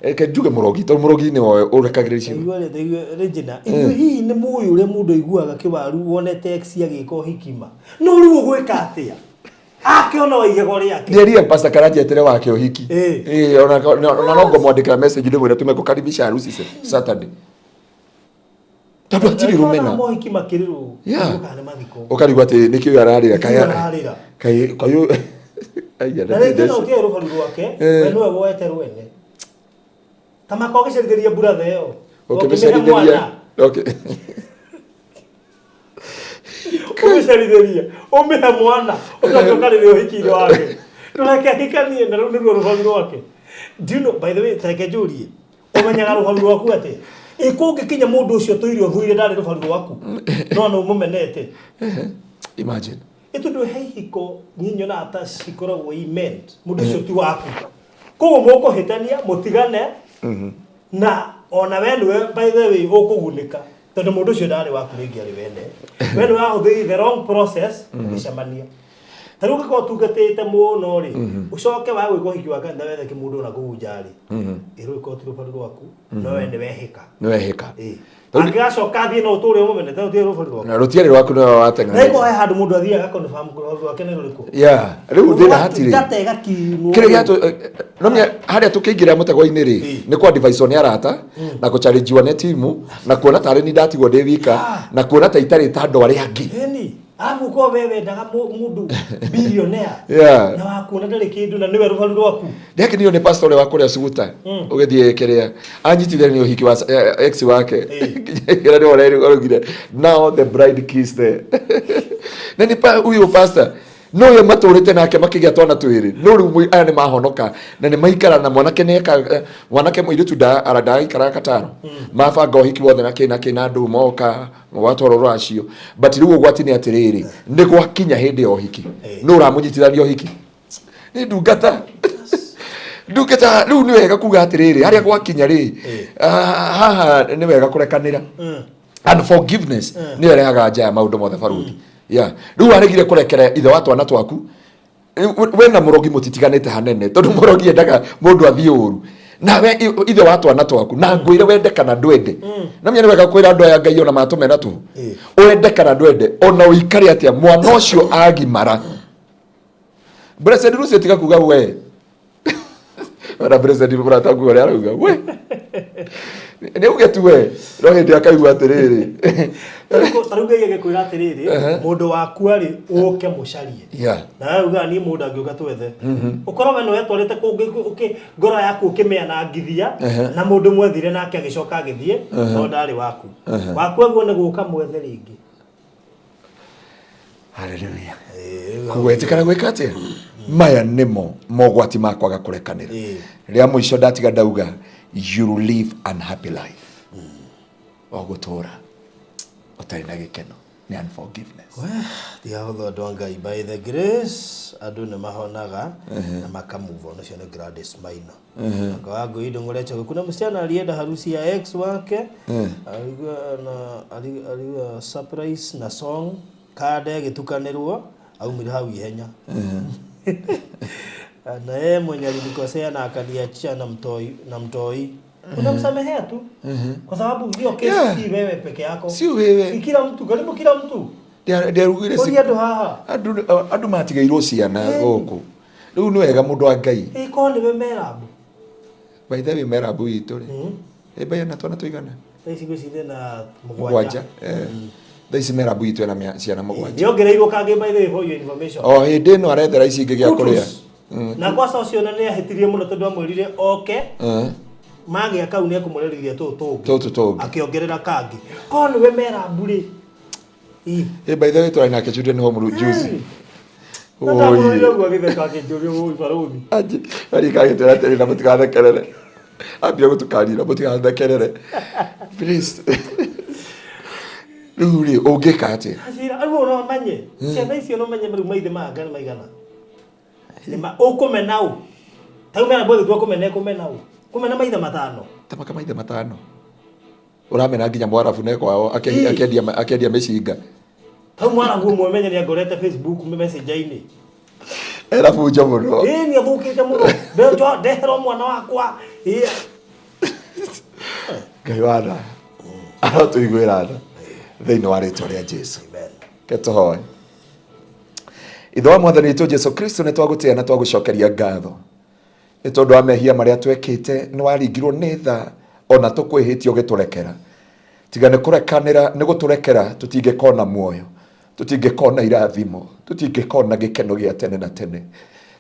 reke njuge mũrogi tondũ mũrogi nĩwe ũrekagĩrĩria ciũndũ. Taigua Regina, inyuĩ hihi nĩ mũĩ ũrĩa mũndũ aiguaga kĩwaru wonete ex agĩka ũhiki ma? No rĩu ũgwĩka atĩa? Akĩona o igego rĩake. Nĩerire Pastor Karanja etere wake ũhiki. Ona no ngũmwandĩkĩra message ndĩmwĩre tumekukaribisha harusi Saturday. Tondũ hatirĩ rũmena. Mohiki makĩrĩrwo. Kana nĩ mathiko. Ũkarigwo atĩ nĩkĩo ararĩra. Nĩkĩo ararĩra. Kayũ. Na rĩngĩ no ũtige rũbaru rwake, we nĩwe woete rwene. Ta maka ũgĩcerithĩria brother ĩyo. Ũkĩmĩcerithĩria. Ũgĩcerithĩria, ũmĩhe mwana, ũcoke ũkarĩre ũhiki-inĩ wake. Ndũreke ahikanie na rũu nĩruo rũbaru rwake. Do you know, by the way, ta reke njũrie, ũmenyaga rũbaru rwaku atĩa? Ĩ kũngĩkinya mũndũ ũcio tũire ũthũire ndarĩ rũbaru rwaku, no nĩ ũmũmenete. Imagine. Ĩ tondũ he ihiko niĩ nyonaga ta cikoragwo i meant, mũndũ ũcio ti waku. Koguo mũkũhĩtania, mũtigane, na ona we nĩwe by the way ũkũgunĩka. Tondũ mũndũ ũcio ndarĩ waku rĩngĩ arĩ wene. We nĩwe wahũthĩrire the wrong process ũgĩcemania. Ta rĩu ũngĩkorwo ũtungatĩte mũno rĩ, ũcoke wa gwĩka ũhiki wa kanitha wethe kĩmũndũ ona kũu nja rĩ, ĩrũ ĩkorwo ti rũbaru rwaku, no we nĩwehĩka. Nĩwehĩka. Angĩgacoka athiĩ no ũtũre ũmũmenete, rũtiarĩ rũbaru rwaku. Na rũtiarĩ rwaku nĩwe wateng'erete. Na ĩkorwo he handũ mũndũ athiaga confirm rũbaru rwake nĩ rũrĩkũ. Rĩu thĩna hatirĩ. Ndata ĩgakinywo. Kĩrĩa gĩatũ no nĩ harĩa tũkĩingĩra mũtego-inĩ rĩ, nĩ kwa advice nĩ arata, na kũchallengewo nĩ timu, na kuona tarĩ ni ndatigwo ndĩ wika, na kuona ta itarĩ ta andũ arĩa angĩ. Ĩni, arabu ũkorwo we wendaga mũndũ billionaire. Na wakuona ndarĩ kĩndũ na nĩwe rũbaru rwaku. Ndĩakenirio nĩ pastor ũrĩa wa kũrĩa Suguta, ũgĩthiĩ kĩrĩa, anyitithanirie ũhiki wa ex wake. Kĩrĩa nĩwe ũraugire, now the bride kissed the. Na nĩ huyu pastor, no ye matũrĩte nake makĩgĩa twana twĩrĩ. No rĩu aya nĩ mahonoka na nĩ maikara na mwanake nĩeka, mwanake mũirĩtu ndagaikara gatano. Mabanga ũhiki wothe na kĩ na kĩ na andũ moka gwatwarwo rũracio. But rĩu ũgwati nĩ atĩrĩrĩ, nĩ gwakinya hĩndĩ ya ũhiki. Nũ ũramũnyitithania ũhiki? Nĩ ndungata. Ndungata rĩu nĩ wega kuga atĩrĩrĩ, harĩa gwakinya rĩ, haha nĩ wega kũrekanĩra. And forgiveness nĩyo ĩrehaga nja ya maũndũ mothe baruthi. Yeah, rĩu waregire kũrekera ithe wa twana twaku. Rĩu we na mũrogi mũtitiganĩte hanene, tondũ mũrogi endaga mũndũ athiĩ ũru. Nawe ithe wa twana twaku, na ngwĩre wende kana ndwende, na menya nĩ wega kwĩra andũ aya Ngai ona matũmena tũhũ. Wende kana ndwende, ona ũikare atĩa, mwana ũcio agimara. Blessed Lucy, tiga kuga we ona Blessed mũrata waku ũrĩa arauga we nĩ uge tu we, no hĩndĩ akaigua atĩrĩrĩ. Tarĩu Ngai agĩkwĩra atĩrĩrĩ, mũndũ wakua rĩ, ũke mũcarie. Na we ugaga niĩ mũndũ angĩũka twethe, ũkorwo we nĩwetwarĩte kũngĩ, ngoro yaku ũkĩmĩanangithia na mũndũ mwethire nake agĩcoka agĩthiĩ, no ndarĩ waku. Waku aguo nĩ gũka mwethe rĩngĩ. Haleluya. Koguo ĩtĩkara gwĩka atĩa? Maya nĩmo mogwati ma kwaga kũrekanĩra. Rĩa mũico ndatiga ndauga, you live unhappy life, o gũtũra ũtarĩ na gĩkeno nĩ unforgiveness. Ti hahũthũ, andũ a Ngai. By the grace andũ nĩ mahonaga na maka move on. Ũcio nĩ Gladys Maina. Anga wa ngui ndũng'ũrecha. Kuna msichana alienda harusi ya ex wake, alikuwa na alikuwa surprise na song kanda ĩgĩtukanĩrwo, aumire hau ihenya, na yeye mwenye alinikosea na akaniachia na mtoi unamsamehea tu, kwa sababu hiyo kesi si wewe peke yako. Si wewe. Ni kila mtu, karibu kila mtu. Ndiarugire. Ũria andũ haha. Andũ matigĩirwo ciana gũkũ. Rĩu nĩ wega, mũndũ wa Ngai. Ĩkorwo nĩwe merabu. By the way, merabu itũ rĩ, ĩmbaia na twana tũigana? Thaa ici ngwĩciria na mũgwanja. Mũgwanja. Thaa ici merabu itũ ena ciana 7. Nĩongereirwo kangĩ, by the way, for your information. O hĩndĩ ĩno arethera ici ingĩ gĩa kũrĩa. Kutus. Na kwaca ũcio na nĩ ahĩtirie mũno, tondũ amwĩrire oke magĩa kau nĩ ekũmũrerithia tũtũ tũngĩ. Tũtũ tũngĩ. Akĩongerera kangĩ, korwo nĩwe merabu rĩ. Ĩ. Ĩ, by the way, tũrarĩ nake children home juzi. Na ndamũrorire ũguo agĩtheka akĩnjũria, "Ũi barũthi." Anji arika agĩtwĩra atĩrĩ, na mũtigathekerere, ambia gũtũkanira, mũtigathekerere please. Rĩu rĩ, ũngĩka atĩa? Anjĩra rĩu no menye ciana icio, no menye rĩu maithe manga nĩ maigana. Nĩma ũkũmena ũ? Ta rĩu merabu agĩtua kũmena, ekũmena ũ? Kũmena maithe 5. Tamaka maithe 5 ũramena, nginya mwarabu ne kwao akĩendia mĩcinga. Ta rĩu mwarabu ũmwe menye nĩ angorete Facebook messenger-inĩ. Ena bunjo mũno. Ĩĩ, nĩ athũkĩte mũno. Ndeherwo mwana wakwa. Ĩĩ. Ngai wana arotũiguĩra tha thĩinĩ wa rĩtwa rĩa Jesu. Amen. Ke tũhoe. Ithe wa Mwathani witũ Jesu Kristo, nĩ twagũtĩa na twagũcokeria ngatho nĩ tondũ wa mehia marĩa twekĩte. Nĩ waringirwo nĩ tha ona tũkwĩhĩtie ũgĩtũrekera. Tiga nĩ kũrekanĩra, nĩ gũtũrekera, tũtingĩkona muoyo, tũtingĩkona irathimo, tũtingĩkona gĩkeno gĩa tene na tene.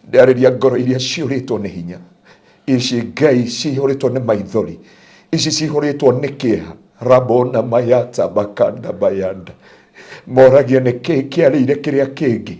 Ndarĩria ngoro iria ciũrĩtwo nĩ hinya ici, Ngai, cihũrĩtwo nĩ maithori ici, cihũrĩtwo nĩ kĩeha, rabona mayata bakanda bayanda, moragia nĩ kĩĩ kĩarĩire kĩrĩa kĩngĩ.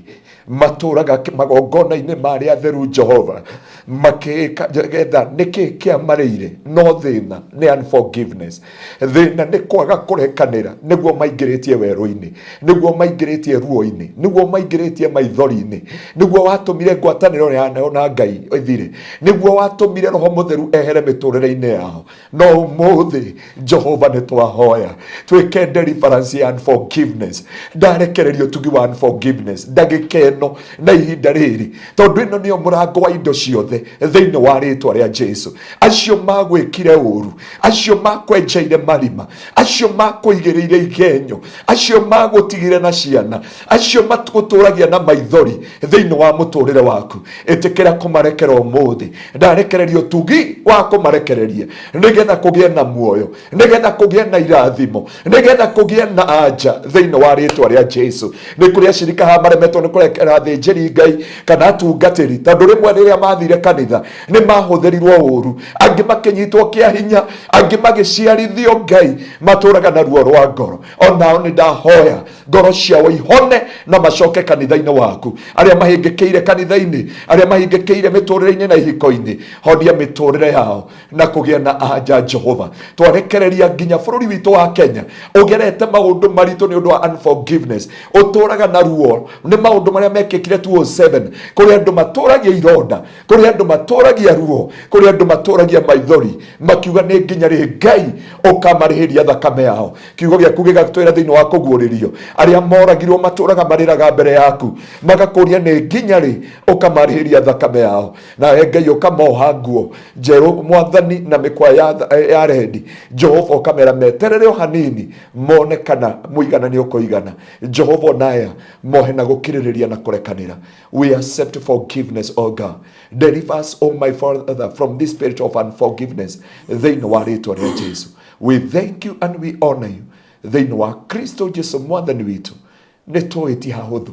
Matũraga magongona-inĩ ma arĩa atheru, Jehova, makĩgetha nĩ kĩĩ kĩamarĩire. No thĩna nĩ unforgiveness, thĩna nĩ kwaga kũrekanĩra. Nĩguo maingĩrĩtie werũ-inĩ, nĩguo maingĩrĩtie ruo-inĩ, nĩguo maingĩrĩtie maithori-inĩ, nĩguo watũmire ngwatanĩro yao na Ngai ĩthire, nĩguo watũmire Roho Mũtheru ehere mĩtũrĩre-inĩ yao. No ũmũthĩ, Jehova, nĩ twahoya twĩke deliverance ya unforgiveness. Ndarekereria ũtugi wa unforgiveness ndagĩka ĩno na ihinda rĩrĩ, tondũ ĩno nĩyo mũrango wa indo ciothe thĩinĩ wa rĩtwa rĩa Jesu. Acio magwĩkire ũru, acio makwenjeire marima, acio makũigĩrĩire igenyo, acio magũtigire na ciana, acio magũtũragia na maithori thĩinĩ wa mũtũrĩre waku, ĩtĩkĩra kũmarekera ũmũthĩ. Ndarekereria ũtugi wa kũmarekereria, nĩgetha kũgĩe na muoyo, nĩgetha kũgĩe na irathimo, nĩgetha kũgĩe na anja thĩinĩ wa rĩtwa rĩa Jesu. Nĩ kũrĩ acirika haha maremetwo nĩ kũrekera athĩnjĩri Ngai kana atungatĩri, tondũ rĩmwe rĩrĩa mathire kanitha nĩ mahũthĩrirwo ũru, angĩ makĩnyitwo kĩa hinya, angĩ magĩciarithio. Ngai, matũraga na ruo rwa ngoro. Onao nĩ ndahoya ngoro ciao ihone na macoke kanitha-inĩ waku. Arĩa mahĩngĩkĩire kanitha-inĩ, arĩa mahĩngĩkĩire mĩtũrĩre-inĩ na ihiko-inĩ, honia mĩtũrĩre yao na kũgĩa na anja. Jehova, twarekereria nginya bũrũri witũ wa Kenya ũgerete maũndũ maritũ nĩ ũndũ wa unforgiveness, ũtũraga na ruo nĩ maũndũ marĩa. mekĩkire 207, kũrĩ andũ matũragia ironda, kũrĩ andũ matũragia ruo, kũrĩ andũ matũragia maithori, makiuga nĩ nginya rĩ Ngai ũkamarĩhĩria thakame yao. Kiugo gĩaku gĩgatwĩra thĩinĩ wa kũguũrĩrio, arĩa moragirwo matũraga marĩraga mbere yaku, magakũria nĩ nginya rĩ ũkamarĩhĩria thakame yao. Nawe Ngai ũkamoha nguo njerũ mwathani na mĩkwa ya rendi. Jehova ũkamera meterere o hanini mone kana mũigana nĩ ũkũigana. Jehova onaya mohe na gũkirĩrĩria na kũrekanĩra. We accept forgiveness, O God. Deliver us, O my Father, from this spirit of unforgiveness. Thĩinĩ wa rĩĩtwa rĩa Jesu. We thank you and we honor you. Thĩinĩ wa Kristo Jesu mwathani witũ. Nĩ tũĩ ti hahũthũ,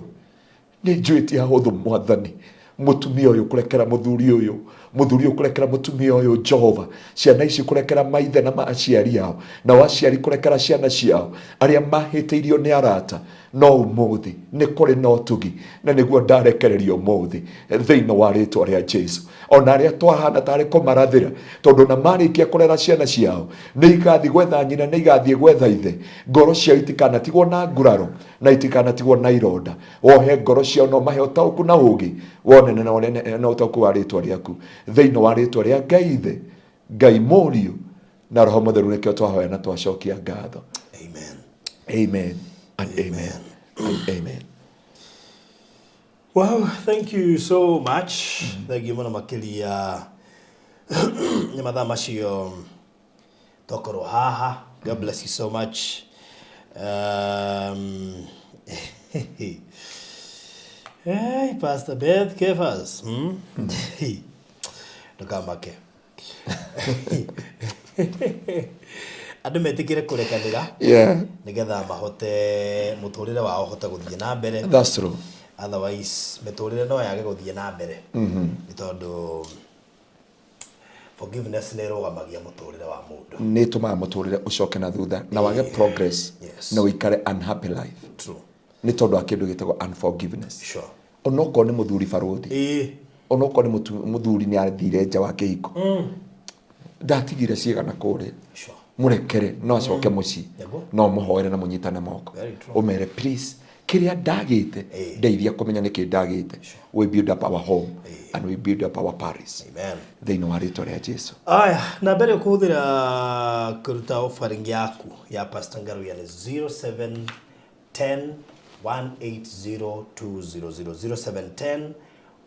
nĩ njũĩ ti hahũthũ mwathani, mũtumia ũyũ kũrekera mũthuri ũyũ, mũthuri ũyũ kũrekera mũtumia ũyũ, Jehova, ciana ici kũrekera maithe na aciari ao, nao aciari kũrekera ciana ciao, arĩa mahĩtĩirio nĩ arata. No ũmũthĩ nĩ kũrĩ na ũtugi, na nĩguo ndarekererio ũmũthĩ thĩinĩ wa rĩtwa rĩa Jesu. Ona arĩa twahana tarĩ kũmarathĩra, tondũ na marĩkia kũrera ciana ciao nĩ igathiĩ gwetha nyina, nĩ igathiĩ gwetha ithe, ngoro ciao itikanatigwo na nguraro na itikanatigwo na ironda. Wohe ngoro ciao na ũmahe ũtaũku na ũũgĩ wonene na ũnene na ũtaũku wa rĩtwa rĩaku, thĩinĩ wa rĩtwa rĩa Ngai Ithe, Ngai Mũriũ na Roho Mũtheru, nĩkĩo twahoya na twacokia ngatho. Amen. Amen and amen and amen. Wow, thank you so much. Thank you mũno makĩria nĩ mathaa macio twakorwo haha. God bless you so much. Hey, Pastor Beth Kefas. Ndũkamake. Andũ metĩkĩre kũrekanĩra nĩgetha mahote mũtũrĩre wao ũhote gũthiĩ na mbere. That's true. Otherwise mĩtũrĩre no yage gũthiĩ na mbere, nĩ tondũ forgiveness nĩ ĩrũgamagia mũtũrĩre wa mũndũ. Nĩ ĩtũmaga mũtũrĩre ũcoke na thutha na wage progress na ũikare unhappy life. True. Nĩ tondũ wa kĩndũ gĩtagwo unforgiveness. Onokorwo nĩ mũthuri barũthi, onokorwo nĩ mũthuri nĩ athire nja wa kĩhiko, ndatigire ciĩga na kũrĩa, mũrekere no acoke mũciĩ, no mũhoere na mũnyitane moko, Very true. ũmere please, kĩrĩa ndagĩte ndeithia kũmenya nĩkĩ ndagĩte. We build up our home and we build up our parish. Amen. Thĩinĩ wa rĩtwa rĩa Jesu. Aya, na mbere ũkũhũthĩra kũruta offering yaku ya Pastor Ngaruiya nĩ 0710 180 200, 0710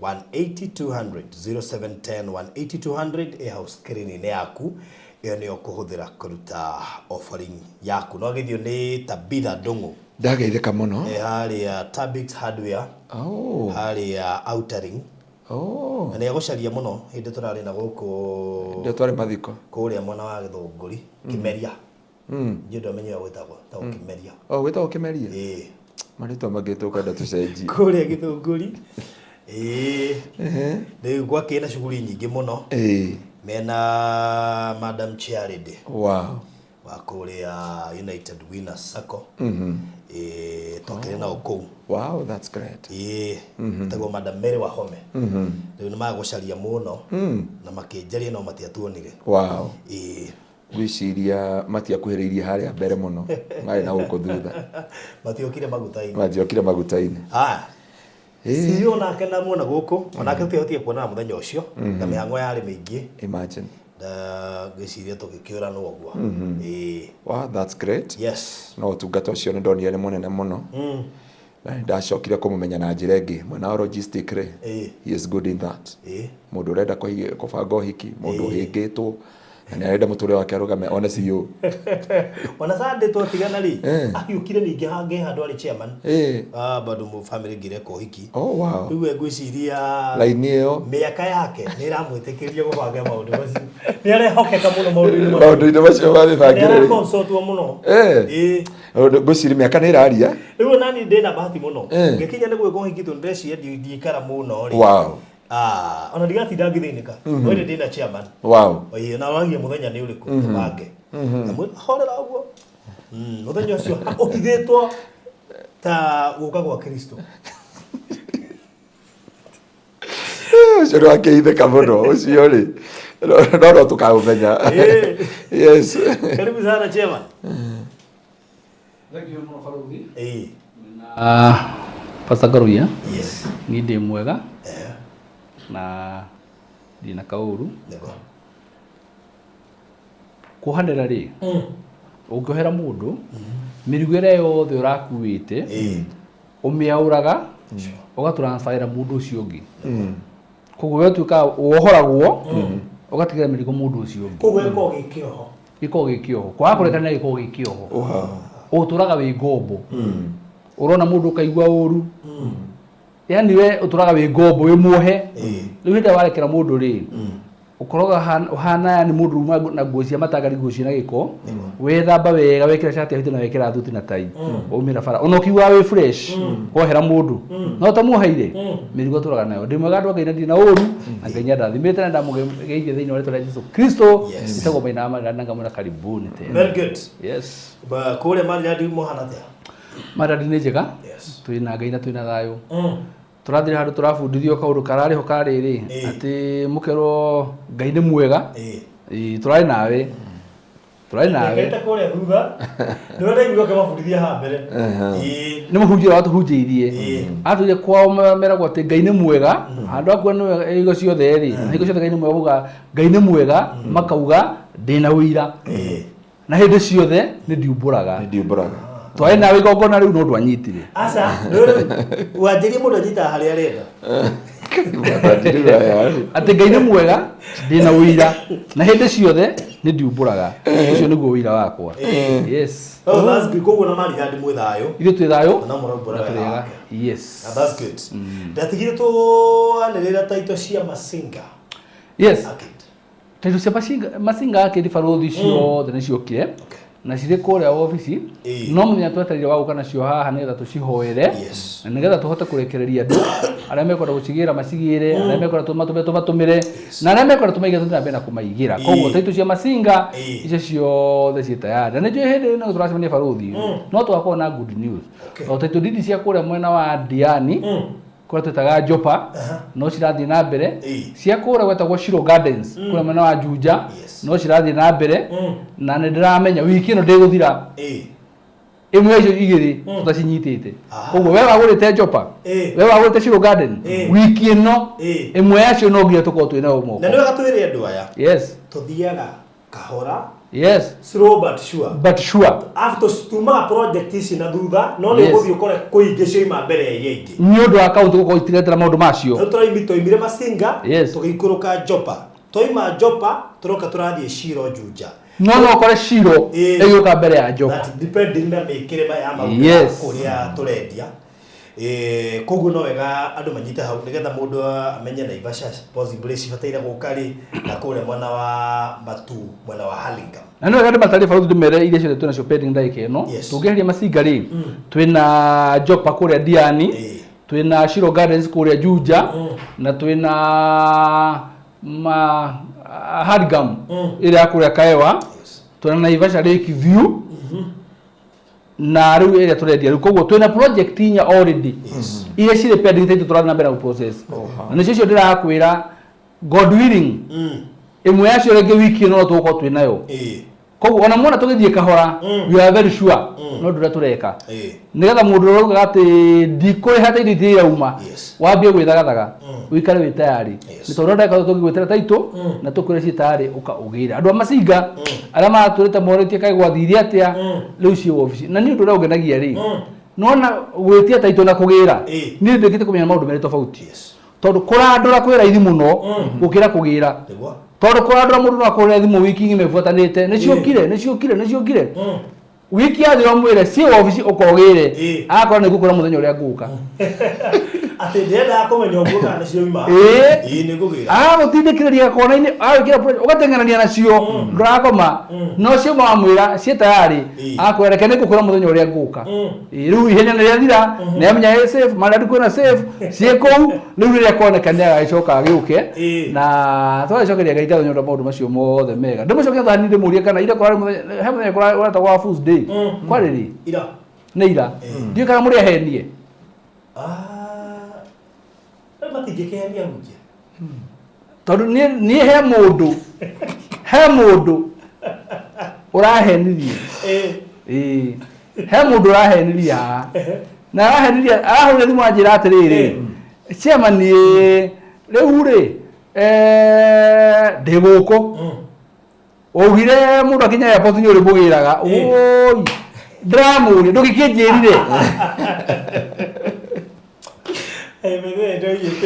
180 200, 0710 180 200 ĩ hau screen-inĩ yaku. Ĩyo nĩyo ũkũhũthĩra kũruta offering yaku. No agithio nĩ Tabitha Ndung'u. Ndageithĩka mũno. Ĩ harĩa Tabix Hardware, harĩa Outering. Na nĩ egũcaria mũno hĩndĩ tũrarĩ na gũkũ. Ndio twarĩ mathiko. Kũrĩa mwena wa Gĩthũngũri, Kĩmeria. Ndiũ ndamenye ũrĩa gwĩtagwo, gwĩtagwo Kĩmeria. Oh, gwĩtagwo Kĩmeria? Ĩĩ. Marĩtwa mangĩ tũkwenda tũcenjie. Kũrĩa Gĩthũngũri. Ĩĩ. Rĩu gwakĩrĩ na shughuli nyingĩ mũno. Mena Madam Charity. Wa kũrĩa United Winners Sacco. Ĩĩ, twakĩrĩ nao kũu. Wow, that's great. Ĩĩ, tagwo Madam Mary Wahome. Rĩu nĩ magũcaria mũno na makĩnjaria no matiatuonire. Ĩĩ. Ngwĩciria matiakuhĩrĩirie harĩa mbere mũno, marĩ na gũkũ thutha. Matiokire maguta-inĩ. Matiokire maguta-inĩ. Aya. CEO nake ndamuona gũkũ, onake tũtiahotire kuonana mũthenya ũcio, na mĩhang'o yarĩ mĩingĩ. Imagine. Na ngwĩciria tũgĩkĩũranwo ũguo. Ĩĩ. Wow, that's great. Yes. No ũtungata ũcio nĩ ndonire nĩ mũnene mũno. Na nĩ ndacokire kũmũmenya na njĩra ĩngĩ. Mwena wa logistic rĩ, he is good in that. Mũndũ ũrenda kũbanga ũhiki, mũndũ ũhĩngĩtwo, na nĩ arenda mũtũrĩre wake arũgame one CEO. Ona Sunday twatigana rĩ, ahiũkire ningĩ hangĩ handũ arĩ chairman. Bado mu family ngĩreka ũhiki. Oh, wow. Rĩu we ngwĩciria Laini ĩyo. mĩaka yake nĩ ĩramwĩtĩkĩria gũbanga maũndũ macio. Nĩ arehokeka mũno maũndũ-inĩ macio. Maũndũ-inĩ macio ma Nĩ mĩbangĩre rĩ. araconsultwo mũno. Ngwĩciria mĩaka nĩ ĩraria. Rĩu ona niĩ ndĩna bahati mũno. Ngĩkinya nĩ gwĩka ũhiki tondũ ndĩreciria ndiikara mũno rĩ. Ona ndigatinda ngĩthĩnĩka. No ĩndĩ ndĩna chairman. Ĩĩ, na ũragia mũthenya nĩ ũrĩkũ tũbange. Horera ũguo. Mũthenya ũcio ũhithĩtwo ta gũka gwa Kristo. Ũcio nĩ wakĩhithĩka mũno ũcio rĩ. No no tũkaũmenya. Yes. Karibu sana chairman. Thank you mũno barũthi. Pastor Ngaruiya. Yes. Niĩ ndĩ mwega na ndirĩ na kaũru. Nĩguo. Kuohanĩra rĩ, ũngĩohera mũndũ mĩrigo ĩrĩa yothe ũrakuĩte ũmĩaũraga ũgatũransferĩra mũndũ ũcio ũngĩ. Koguo we ũtuĩkaga wohoragwo ũgatigĩra mĩrigo mũndũ ũcio ũngĩ. Koguo gĩkoragwo gĩ kĩoho. Gĩkoragwo gĩ kĩoho. Kwaga kũrekanĩra gĩkoragwo gĩ kĩoho. Ũtũraga wĩ ngombo. Ũrona mũndũ ũkaigua ũru. Yaani we ũtũraga wĩ ngombo wĩ muohe. Rĩu hĩndĩ ĩrĩa warekera mũndũ rĩ, ũkoraga ũhana yani mũndũ uma na nguo cia matangari, nguo ciĩna gĩko, wethamba wega, wekĩra cati ya white na wekĩra thuti na tai, waumĩra bara ona ũkiugaga wĩ fresh, wohera mũndũ no ũtamuoheire mĩrigo ũtũraga nayo. Ndĩ mwega andũ a Ngai na ndirĩ na ũru, na Ngai nĩandathimĩte na ndamũgeithia thĩinĩ wa rĩtwa rĩa Jesũ Kristo. Njĩtagwo Maina wa Maridadi na ngamwĩra karibuni tena. Very good. Yes. Ba kũrĩa Maridadi mũhana atĩa? Maridadi nĩ njega. Yes. Twĩna Ngai na twĩna thayũ. Tũrathire handũ tũrabundithio kaũndũ kararĩ ho karĩrĩ atĩ mũkerwo Ngai nĩ mwega. Ĩĩ, tũrarĩ nawe. Tũrarĩ nawe. Ndekete kũrĩa thutha. Nĩwe ndaiguire ũkĩmabundithia haha mbere. Nĩ mũhunjia ũrĩa watũhunjĩirie. Atwĩrire kwao meragwo atĩ Ngai nĩ mwega, handũ ha kuga nĩ wega hingo ciothe rĩ, hingo ciothe Ngai nĩ mwega, maugaga Ngai nĩ mwega, makauga ndĩna ũira. Na hĩndĩ ciothe nĩ ndiumbũraga. Nĩ ndiumbũraga. Twarĩ nawe igongona rĩu no ndwanyitire. Aca, rĩu wanjĩrie mũndũ anyitaga harĩa arenda. Atĩ Ngai nĩ mwega, ndĩna ũira, na hĩndĩ ciothe nĩ ndiumbũraga. Ũcio nĩguo ũira wakwa. Yes. Oh, that's good. Koguo na Maridadi mwĩ thayũ. Ithuĩ twĩ thayũ. Na mũraumbũra Na wega tũrĩ ega. wake. Yes. And that's good. Ndatigire twanĩrĩra taito cia Masinga. Yes. Arcade. Taito cia Masinga Arcade barũthi ciothe nĩ ciokire na cirĩ kũrĩa obici, no mũthenya twetereire wa gũka nacio haha nĩgetha tũcihoere na nĩgetha tũhote kũrekereria andũ arĩa mekwenda gũcigĩra macigĩre, arĩa mekwenda tũmatũme tũmatũmĩre, na arĩa mekwenda tũmaigĩre tũthiĩ na mbere na kũmaigĩra. Koguo taito cia Masinga icio ciothe ciĩ tayari, na nĩnjũĩ hĩndĩ ĩno tũracemania barũthi no tũgakorwo na good news. O taito ndindi cia kũrĩa mwena wa Diani kũrĩa twĩtaga Jopa no cirathiĩ na mbere, cia kũrĩa gwetagwo Shiro Gardens kũrĩa mwena wa Juja no cirathiĩ na mbere, na nĩ ndĩramenya wiki ĩno ndĩgũthira ĩmwe ya icio igĩrĩ tũtacinyitĩte. Koguo we wagũrĩte Jopa, we wagũrĩte Shiro Garden, wiki ĩno ĩmwe yacio no nginya tũkorwo twĩ nayo moko. Na nĩ wega twĩre andũ aya. Yes. Tũthiaga kahora. Yes. Slow but sure. But sure. After tumaga project ici na thutha no nĩ ũgũthiĩ ũkore kwĩ ingĩ cioima mbere ya iria ingĩ. Nĩ ũndũ wa kaunti gũkorwo itiretera maũndũ macio. Rĩu tũraimi twaimire Masinga. Yes. Tũgĩikũrũka Jopa. Twaima Jopa tũroka tũrathiĩ Shiro Juja. No no ũkore Shiro ĩgĩũka mbere ya Jopa. That depending na mĩkĩre ya maguta kũrĩa tũrendia. Koguo no wega andũ manyite hau nĩgetha mũndũ amenye Naivasha possibly cibataire gũka rĩ, na kũrĩa mwena wa Matu, mwena wa Hurlingham. Na nĩ wega ndĩmatarĩrie barũthi ndĩmere iria ciothe twĩnacio pending ndagĩka ĩno. Tũngĩeheria Masinga rĩ, twĩna Jopa kũrĩa Diani, twĩna Shiro Gardens kũrĩa Juja, na twĩna ma Hurlingham ĩrĩa ya kũrĩa Kaewa, twĩna Naivasha Lake View, na rĩu ĩrĩa tũrendia rĩu. Koguo twĩna project inya already iria cirĩ pending taitũ tũrathiĩ na mbere na process, na nĩcio icio ndĩrakwĩra God willing ĩmwe yacio rĩngĩ wiki ĩno no tũgũkorwo twĩ nayo. Koguo ona muona tũgĩthiĩ kahora, we are very sure no ũndũ ũrĩa tũreka nĩgetha mũndũ ũrĩa ũraugaga atĩ ndikũrĩha taitũ itirĩ irauma wambie gwĩthagathaga ũikare wĩ tayari, nĩ tondũ ndagĩka tũngĩgwĩtĩra taitũ na tũkwĩre ciĩ tayarĩ ũka ũgĩre. Andũ a Masinga arĩa maratũrĩte morĩtie kaĩ gwathire atĩa, rĩu ciĩ wabici. Na nĩ ũndũ ũrĩa ũngenagia rĩ, nona gwĩtia taitũ na kũgĩra, niĩ ndĩkĩte kũmenya maũndũ merĩ tofauti, tondũ kũrandũra kwĩ raithi mũno gũkĩra kũgĩra, tondũ kũrandũra mũndũ no akũrĩre thimũ wiki ng'ima ĩbuatanĩte, nĩ ciũkire, nĩ ciũkire, nĩ ciũkire. Wiki yathira ũmwĩre ciĩ wabici ũkogĩre, agakorwo nĩ ngũkwĩra mũthenya ũrĩa ngũka. Atĩ ndĩrendaga kũmenya ũguo kana nĩ cioima. Ĩĩ. Nĩ ngũgĩra. Agagũtindĩkĩrĩria kona-inĩ, agagwĩkĩra pressure, ũgateng'erania nacio ndũrakoma, no cio wamwĩra ciĩ tayarĩ agakwĩra reke nĩ ngũkwĩra mũthenya ũrĩa ngũka. Ĩĩ, rĩu ihenya nĩ rĩathira, nĩ amenya ĩ safe marĩa kwĩna safe ciĩ kũu. Rĩu rĩrĩa koneka nĩ agagĩcoka agĩũke na twagĩcokeria Ngai ngatho nĩ ũndũ wa maũndũ macio mothe mega. Ndĩmũcokeria thani ndĩmũrie kana ira kũrarĩ mũthenya, he mũthenya ũretagwo wa Fools Day kwarĩ rĩ? Ira. Nĩ ira. Ndiũĩ kana mũrĩ ahenie. Rĩu matingĩkĩhenia hunjia. Tondũ niĩ he mũndũ ũrahenirie. Ĩĩ, he mũndũ ũrahenirie haha. Na arahenirie arahũrire thimũ anjĩra atĩrĩrĩ, chairman rĩu rĩ ndĩ gũkũ. Waugire mũndũ akinya airport nĩ ũrĩmũgĩraga. Oi. Ndĩramũria ndũgĩkĩnjĩrire.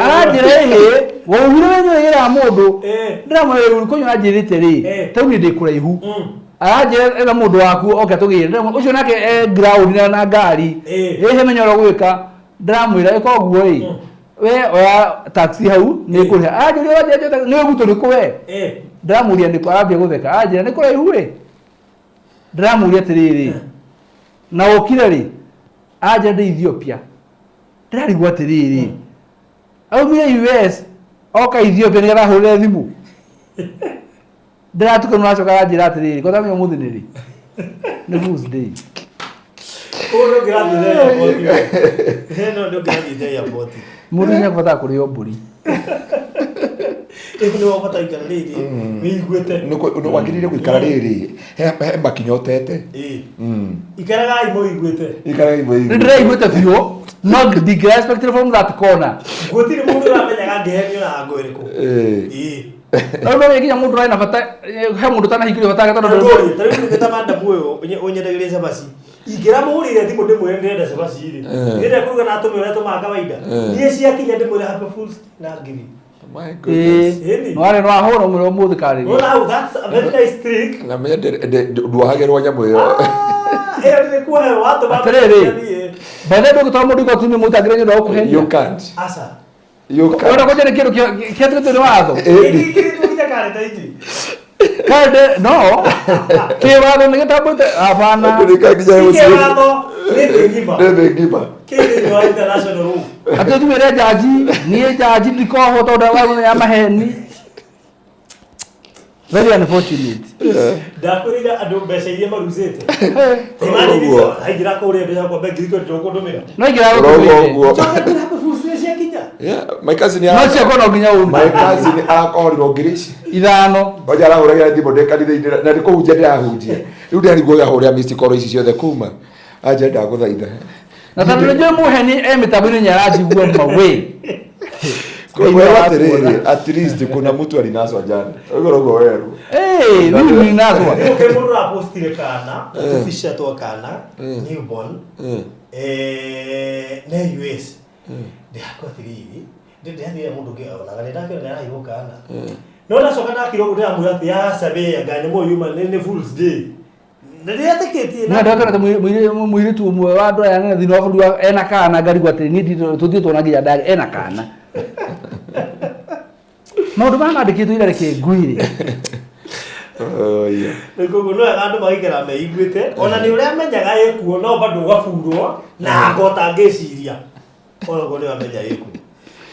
Aranjĩra ĩhĩ, waugire we nĩ ũrĩgĩraga mũndũ. Ndĩramwĩra rĩu kũnyua anjĩrĩte rĩ, ta rĩu niĩ ndĩ kũraihu. Aranjĩra etha mũndũ waku oke atũgĩre. Ũcio nake e ground na ngari. Ĩhĩ menya ũrĩa ũgwĩka. Ndĩramwĩra ĩka ũguo ĩ. We oya taxi hau nĩ ngũrĩha. Aranjĩra ũranjĩra nĩ ũguo nĩ kũ we. Ndĩramũria nĩkũ arambia gũtheka. Aranjĩra nĩ kũraihu ĩ. Ndĩramũria atĩrĩrĩ. Na ũkire rĩ. Aranjĩra ndĩ Ethiopia. Ndĩrarigwo atĩrĩrĩ. Aumire US oka Ethiopia nĩgetha ahũrĩre thimũ. Ndĩratuka nĩ aracoka aranjĩra atĩrĩrĩ, ko ndamenya ũmũthĩ nĩ rĩ? Nĩ Fool's Day. Koguo ndũngĩrathiĩte airport we. No ndũngĩrathiĩte airport. Mũndũ nĩ abatara kũrĩo mbũri. Rĩu nĩ wabata ikara rĩrĩ wĩiguĩte. Wagĩrĩire gũikara rĩrĩ he makinya ũtete. Ikaragai mũiguĩte. Ikaragai Nĩ mũiguĩte. ndĩraiguĩte biũ, no ndingĩra expect from that corner. Gũtirĩ mũndũ ũramenyaga ngĩhenio na ngo ĩrĩkũ. Ĩĩ. No no nginya mũndũ ũrarĩ na bata, he mũndũ ũtanahingĩrio bata wake tondũ Ndũĩ, ta rĩu ta madam ũyũ ũnyendagĩria cabaci. Ingĩramũhũrĩire thimũ ndĩmwĩre ndĩrenda cabaci rĩ. Ndĩrenda kũruga na atũme ũrĩa atũmaga kawaida. Niĩ ciakinya ndĩmwĩre happy fools na ngiri. My goodness. Ĩĩ. No arĩ no ahũra ũmwĩre ũmũthĩ karĩrĩ. Unaona hau, that's a very nice trick. Na menya ndwohagĩrwo nyamũ ĩyo. Ĩyo ndĩrĩ kuoherwo watũma Atĩrĩrĩ. By the way ndũgĩtwara mũndũ igoti-inĩ mũtangĩre nĩ ũndũ wa gũkũhenia. You can't. Aca. You can't. Ũrenda kũnjĩra kĩndũ kĩhetũkĩtio nĩ watho? Gĩkĩ nginya karenda ingĩ. Kande no. Kĩwatho nĩ gĩtambũrĩte hapana. Ndũrĩka nginya Ti gũciĩ- kĩwatho, nĩ thĩ ng'ima. Nĩ thĩ ng'ima. Kĩ thĩinĩ wa international law. Atĩ tuwĩre njanji, niĩ njanji ndikohwo tondũ wa mũthenya maheni. Very unfortunate. Ndakwĩrĩire andũ mbeca iria marucĩte. Ũguo. Aingĩra kũrĩa mbeca kwa bengi itũ ndũkũndũmĩra. No ingĩra Ũrauga gũkũmĩire. ũguo. Njoke kwĩra happy fools nĩ ciakinya. Yeah, my cousin No ciakwa no nginya My ũndũ. cousin arakorirwo ngiri ici. Ithano. Ngoja arahũragĩra thimũ ndĩ kanitha-inĩ na nĩ kũhunjia ndĩrahunjia. Rĩu ndĩrarigwo ahũrĩra missed call ici ciothe kuma. Anja ndagũthaitha. Na tondũ nĩ njũĩ mũheni e mĩtambo-inĩ nĩ aranjigua mawe. Kwĩrwo atĩrĩrĩ, at least kuna mtu alinaswa jana. Ũguo noguo werwo. Ĩĩ, mimi nilinaswa. Nĩ mũndũ ũrapostire kana, tũbica twa kana, newborn, ne US. Ndĩrakwa atĩrĩrĩ, ndĩrathire mũndũ ũngĩ onaga nĩ ndakĩona nĩ araigwo kana. No ndacoka ndakirwo ũguo ndĩramwĩra atĩ aca we anga nyamũ ĩyo yuma nĩ Fool's Day. Na ndĩretĩkĩtie Na ndakona ta mũirĩtu ũmwe wa andũ aya nene thĩinĩ wa bũrũri wa ena kana ngarigwo atĩrĩ niĩ tũthiĩ tuona nginya ndagĩ ena kana. Maũndũ maya mandĩkĩtwo ira reke ngwĩre. Oh, yeah. Koguo no wega andũ magaikara meiguĩte ona nĩ ũrĩa menyaga ĩkuo no bado ũgaburwo na ngo ũtangĩciria ona ũguo nĩ wamenya ĩkuo.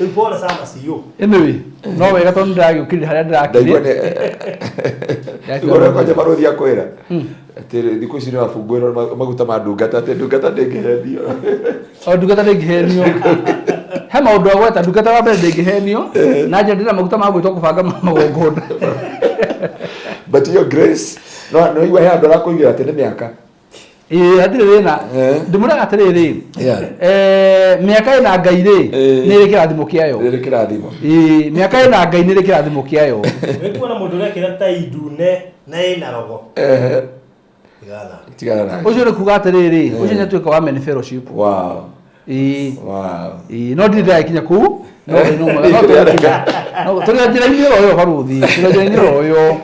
Rĩu pole sana CEO. Anyway, no wega tondũ nĩndĩragĩũkĩrire harĩa Ndaigua ndĩrakĩrĩ. nĩ Igua ũrĩa kwanja barũthi akwĩra atĩ thikũ ici nĩ wabungũĩrwo maguta ma ndungata atĩ ndungata ndĩngĩhenio. O ndungata ndĩngĩhenio. He maũndũ agweta ndungata wa mbere ndĩngĩhenio na njĩra ndĩna maguta ma gwĩtwo kũbanga magongona. But your grace no no igua he andũ arakũigĩra atĩ nĩ mĩaka. Ĩĩ hatirĩ thĩna. Ndĩmwĩraga atĩrĩrĩ. Mĩaka ĩna Ngai rĩ nĩ ĩrĩ kĩrathimo kĩayo. Nĩ ĩrĩ kĩrathimo. Ĩĩ mĩaka ĩna Ngai nĩ ĩrĩ kĩrathimo kĩayo. Nĩ kuona mũndũ ũrekĩra tai ndune na ĩna rogo. Tigana. Tigana nake. Ũcio nĩ kuga atĩrĩrĩ, ũcio nĩ atuĩka wa men fellowship. Wow. Ĩĩ. Wow. Ĩĩ no ndirĩ ndĩrakinya kũu. No Ngai no mwega. No tũrakinya. No tũrĩ njĩra-inĩ oro ĩyo barũthi. Tũrĩ njĩra-inĩ oro ĩyo.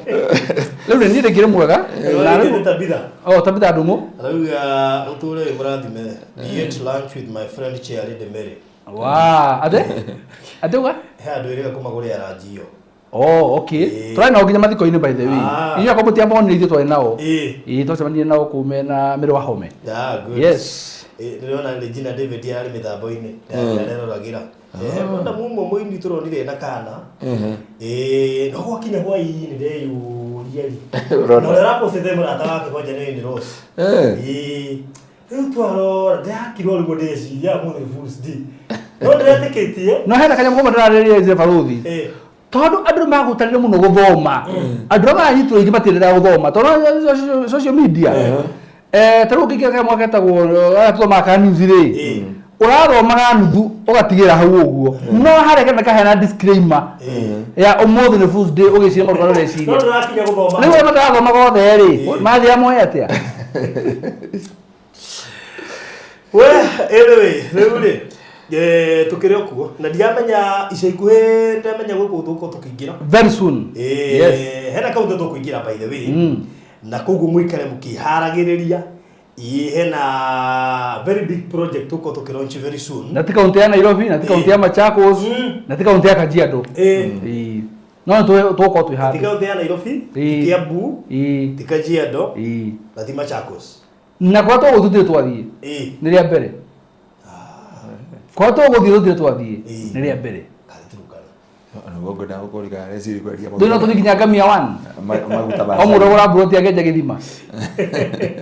Rĩu nĩ niĩ ndĩkĩrĩ mwega. Na Rĩu rĩu nĩ Tabitha. Oh, Tabitha Ndung'u. Arauga ũtũre wĩ mũrathime. We ate lunch with my friend Chiari Demere. Wow. Ate? Ate uga? He andũ erĩga kũmagũrĩra ranji ĩyo. Oh, okay. Ĩĩ. Tũrarĩ nao nginya mathiko-inĩ by the way. Ah. Inyuĩ akorwo mũtiamonire ithuĩ twarĩ nao. Ĩĩ. Ĩĩ twacemanirie nao kũu mena Mĩrũ wa Home. Ah, good. Yes. Ĩĩ, ndĩrona Regina David ararĩ mĩtambo-inĩ. Ndareroragĩra. Na mumwe mũini tũronire na kana. Ĩĩ, no gwakinya hwaĩ-inĩ ndeyũria rĩ. Ũrona. Na ũrĩa ũrapostĩte mũrata wake kwanja nĩ Rose. Ĩĩ. Rĩu twarora ndĩrakirwo rĩmwe ndĩreciria ũmũthĩ nĩ Fool's Day. No ndĩretĩkĩtie. No hena kanyamũ kamwe ndĩrarĩrĩria ithe barũthi. Ĩĩ. Tondũ andũ nĩ magũtarire mũno gũthoma. Andũ arĩa maranyitwo aingĩ matiendaga gũthoma. Tondũ social media. Ta rĩu ũngĩingĩra kanyamũ getagwo arĩa tũthomaga ka news rĩ. Ũrathomaga nuthu ũgatigĩra hau ũguo. No harĩa kana kaheana disclaimer ya ũmũthĩ nĩ Fool's Day ũgĩciria maũndũ marĩa ũreciria. No ndũrakinya gũthoma. Rĩu arĩa matarathomaga othe rĩ, mathiaga moe atĩa? We, anyway, rĩu rĩ, tũkĩrĩ o kuo na ndiramenya ica ikuhĩ ndamenya gũkũ tũgũkorwo tũkĩingĩra. Very soon. Yes. Hena kaũndũ tũkũingĩra by the way. Na koguo mũikare mũkĩharagĩrĩria. Ĩĩ, hena very big project tũgũkorwo tũkĩlaunch very soon. Na ti kaunti ya Nairobi, na ti kaunti ya Machakos, na ti kaunti ya Kajiado. Ĩĩ. No nĩ tũgũkorwo twĩ Ti handũ. kaunti ya Nairobi, ti Kiambu, ti Kajiado, na ti Machakos. Na kwa tũgũthiĩ tũtirĩ twathiĩ. Nĩ rĩa mbere. Kwa tũgũthiĩ tũtirĩ twathiĩ. Nĩ rĩa mbere. Ndũĩ no tũthiĩ nginya ngamia 1. Maguta ma O mũndũ agũra mburoti akĩenja gĩthima.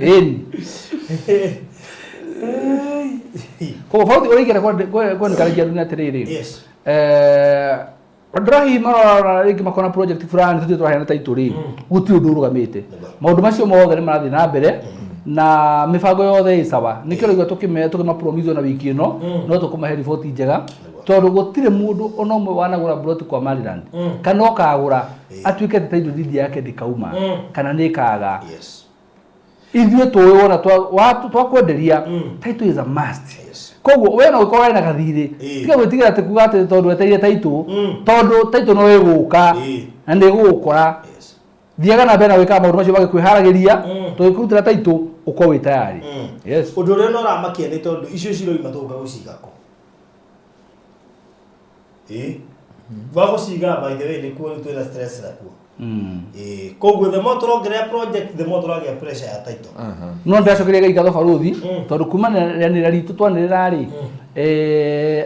Ĩni. Koguo bauthi ũrĩa ingĩenda kwenĩkaragia andũ nĩ atĩrĩrĩ. Yes. Andũ arĩa hihi marora rĩngĩ makona project fulani tũtirĩ tũraheana title rĩ, gũtirĩ ũndũ ũrũgamĩte. Maũndũ macio mothe nĩ marathiĩ na mbere na mĩbango yothe ĩ sawa. Nĩkĩo ũraigua tũkĩmapromise ona wiki ĩno no tũkũmahe riboti njega tondũ gũtirĩ mũndũ ona ũmwe wanagũra plot kwa Maryland kana ũkagũra atuĩke atĩ title deed yake ndĩkauma kana nĩ ĩkaga. Yes. Ithuĩ tũĩ wona twakwenderia title is a must. Koguo we no ũkorwo wĩna gathirĩ tiga gwĩtigĩra atĩ kuga atĩ tondũ wetereire title tondũ title no ĩgũka na nĩ ĩgũgũkora. Thiaga na mbere na gwĩkaga maũndũ macio magĩkwĩharagĩria tũgĩkũrutĩra title ũkorwo wĩ tayari. Yes. Ũndũ ũrĩa no ũramakia nĩ tondũ icio ciroima tũgũka gũciga kũ? Gwa gũciga by the way nĩkuo rĩu twĩna stress nakuo. Koguo the more tũrongerera project the more tũragĩa pressure ya title. No ndĩracokeria Ngai ngatho barũthi tondũ kuma rĩanĩrĩra ritũ twanĩrĩra rĩ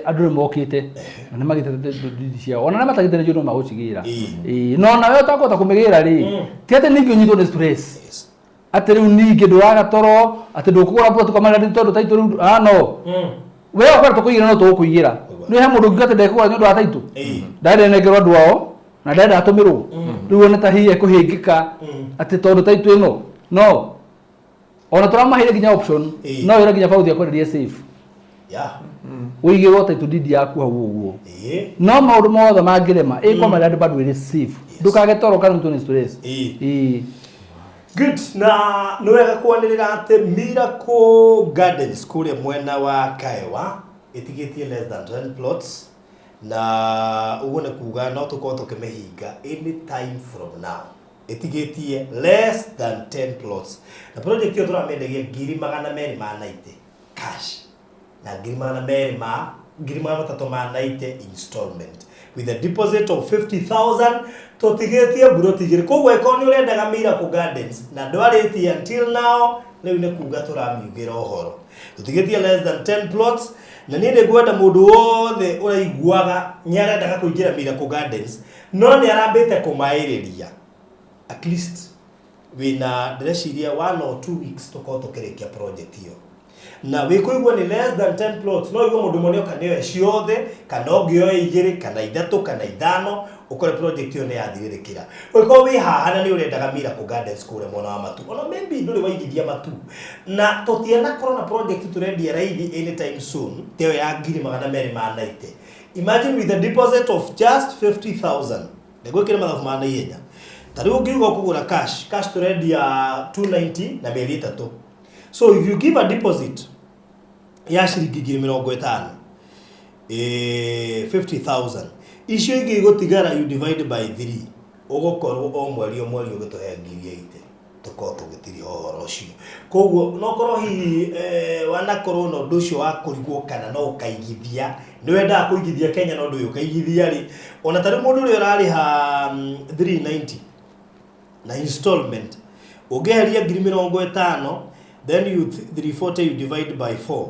andũ nĩ mokĩte na nĩ magĩte ndidi ciao ona arĩa matagĩte nĩ no magũcigĩra. No nawe ũtakũhota kũmĩgĩra rĩ ti atĩ ningĩ ũnyitwo nĩ stress atĩ rĩu ningĩ ndũraga toro atĩ ndũkũgũra plot kwa Maryland tondũ title rĩu no we ũkwenda tũkũigĩra no tũgũkũigĩra. Nĩ he mũndũ ũngiuga atĩ ndekũgũra nĩ ũndũ wa title ndarenda nengerwo andũ ao na ndarenda atũmĩrwo rĩu one ta hihi ekũhĩngĩka atĩ tondũ title ĩno no ona tũramaheire nginya option no wĩra nginya bauthi akwenderie safe. Ũigĩrwo title deed yaku hau ũguo no maũndũ mothe mangĩrema ĩ kwa Maryland bado ĩrĩ safe ndũkage toro kana ũnyitwo nĩ stress. Good. Na nĩ wega kwanĩrĩra atĩ Miracle Gardens kũrĩa mwena wa Kaewa ĩtigĩtie less than 10 plots na ũguo nĩ kuga no tũkorwo tũkĩmĩhinga any time from now. Ĩtigĩtie less than 10 plots na project ĩyo tũramĩendagia 290,000 cash na 230,000 installment with a deposit of 50,000 tũtigĩtie mburoti igĩrĩ. Koguo angĩkorwo nĩ ũrendaga Miracle Gardens na ndwarĩtie until now rĩu nĩ kuga tũramiugĩra ũhoro. Tũtigĩtie less than 10 plots na niĩ nĩ ngwenda mũndũ wothe ũraiguaga nĩ arendaga kũingĩra Miracle Gardens no nĩ arambĩte kũmaĩrĩria at least wĩna ndĩreciria 1 or 2 weeks tũkorwo tũkĩrĩkia project ĩyo. Na wĩkũigua nĩ less than 10 plots no ũigue mũndũ ũmwe nĩoka nĩoe ciothe kana ũngĩoe 2 kana 3 kana 5 ũkore project ĩyo nĩ yathirĩrĩkĩra. Ũngĩkorwo wĩ haha na nĩ ũrendaga Miracle Gardens kũrĩa mwena wa Matu ona maybe ndũrĩ waigithia Matu na tũtianakorwo na project tũrendia raithi anytime soon ta ĩyo ya 290,000. Imagine with a deposit of just 50,000 nĩngwĩkĩra mathabu ma naihenya ta rĩu ũngiuga ũkũgũra cash cash tũrendia 290 na mĩeri 3. So if you give a deposit ya ciringi 50,000 50,000 icio ingĩ igũtigara you divide by 3 ũgũkorwo o mweri o mweri ũgĩtũhe 80,000 tũkorwo tũgĩtiriha ũhoro ũcio. Koguo no korwo hihi wanakorwo na ũndũ ũcio wa kũrigwo kana no ũkaigithia nĩ wendaga kũigithia Kenya no ndũĩ ũkaigithia rĩ ona ta rĩu mũndũ ũrĩa ũrarĩha 390 na installment ũngĩeheria 50,000 then you 340 you divide by 4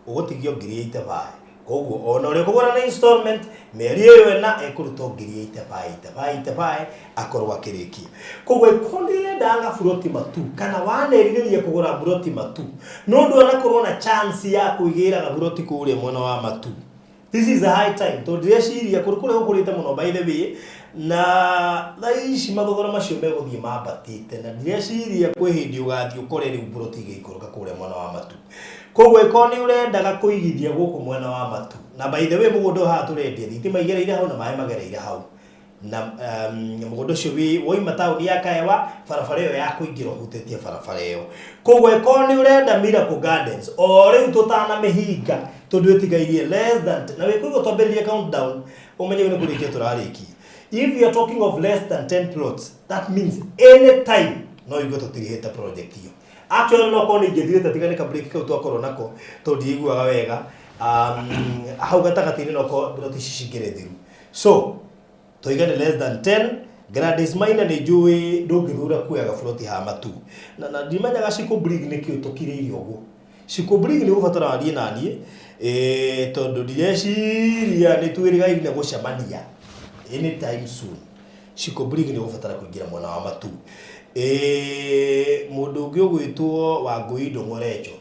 ũgũtigio 85,000. Koguo ona ũrĩa ũkũgũra na installment mĩeri ĩyo ĩna ekũrutwo 85,000 85,000 akorwo akĩrĩkia. Koguo ĩkorwo nĩ ũrendaga gaburoti Matu kana wanerirĩria kũgũra buroti Matu no ndwanakorwo na chance ya kũigĩra gaburoti kũrĩa mwena wa Matu. This is a high time tondũ ndĩreciria kũrĩ kũrĩa gũkũrĩte mũno, by the way, na thaa ici mathogora macio megũthiĩ mambatĩte, na ndĩreciria kwĩ hĩndĩ ũgathiĩ ũkore rĩu mburoti igĩikũrũka kũrĩa mwena wa Matu. Koguo ĩkorwo nĩ ũrendaga kũigithia gũkũ mwena wa Matu, na by the way mũgũnda ũyũ haha tũrendia, thitima igereire hau na maĩ magereire hau, na mũgũnda ũcio wĩ woima taũni ya Kaewa, barabara ĩyo ya kũingĩra ũhutĩtie barabara ĩyo. Koguo ĩkorwo nĩ ũrenda Miracle Gardens o rĩu tũtanamĩhinga, tondũ ĩtigairie less than, na wĩkũigua twambĩrĩrie countdown ũmenye nĩ kũrĩkia tũrarĩkia. If you are talking of less than 10 plots, that means any time no igue tũtirihĩte project ĩyo. Actually no korwo nĩ ingĩthirĩte tiga nĩ ka break kau twakorwo nako, tondũ ndiiguaga wega hau gatagatĩ-inĩ, no korwo plot ici cingĩrĩ thiru. So tũigane less than 10. Gladys Maina, nĩ njũĩ ndũngĩthura kuoya gaburoti ha Matu, na ndimenyaga Shiko Brig nĩkĩo tũkirĩire ũguo. Shiko Brig nĩ ũgũbatara warie naniĩ, tondũ ndireciria nĩ twĩrĩgaine gũcemania anytime soon. Shiko Brig nĩ ũgũbatara kũingĩra mwena wa Matu. Mũndũ ũngĩ ũgwĩtwo Wangũi Ndũng'orecho,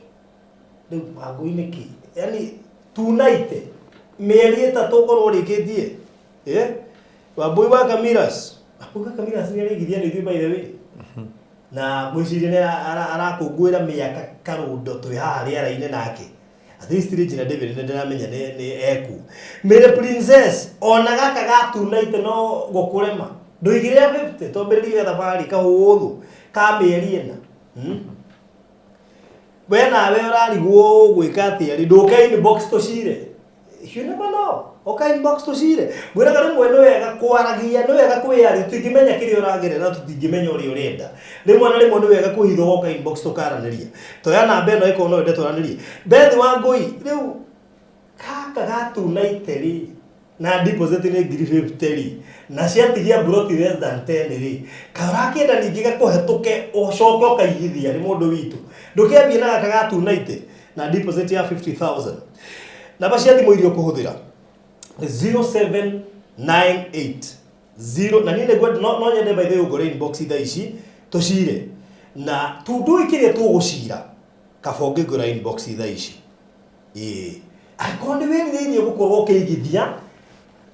rĩu Wangũi nĩkĩ yani tunaite mĩeri 3 ũkorwo ũrĩkĩtie, eh? Wambui wa Kamiras, Wambui wa Kamiras nĩ arĩigithia nĩ ithuĩ, by the way, na ngwĩciria nĩ arakũngũĩra mĩaka karũndo twĩ haha rĩera-inĩ nake. At least Regina David nĩ ndĩramenya nĩ eku Mary Princess, ona gaka gatunaite no gũkũrema ndũigĩrĩra 50 twambĩrĩrie thabarĩ kahũthũ ka mĩeri 4. We nawe ũrarigwo gwĩka atĩa rĩ, ndũke inbox tũcire. You never know, oka inbox tũcire. Ngwĩraga rĩmwe nĩ wega kwaragia, nĩ wega kwĩyaria. Tũtingĩmenya kĩrĩa ũragerera, tũtingĩmenya ũrĩa ũrenda. Rĩmwe na rĩmwe nĩ wega kũhithwo, woka inbox tũkaranĩria. Toya namba ĩno ĩkorwo no wende twaranĩrie. Beth Wangũi, rĩu gaka gatunaite rĩ, na deposit nĩ ngiri 50 rĩ, na ciatigia mburoti less than 10 rĩ, kaĩ ũrakĩenda ningĩ gakũhetũke ũcoke ũkaigithia? Nĩ mũndũ witũ, ndũkĩambie na gaka gatunaite na deposit ya 50,000. Namba cia thimũ iria ũkũhũthĩra nĩ 0798 0, na niĩ nĩngwenda no nyende, by the way, ũngore inbox thaa ici tũcire na tundũi kĩrĩa tũgũcira. Kaba ũngĩngora inbox thaa ici, ĩĩ, angĩkorwo nĩ wĩrirĩirie gũkorwo ũkĩigithia,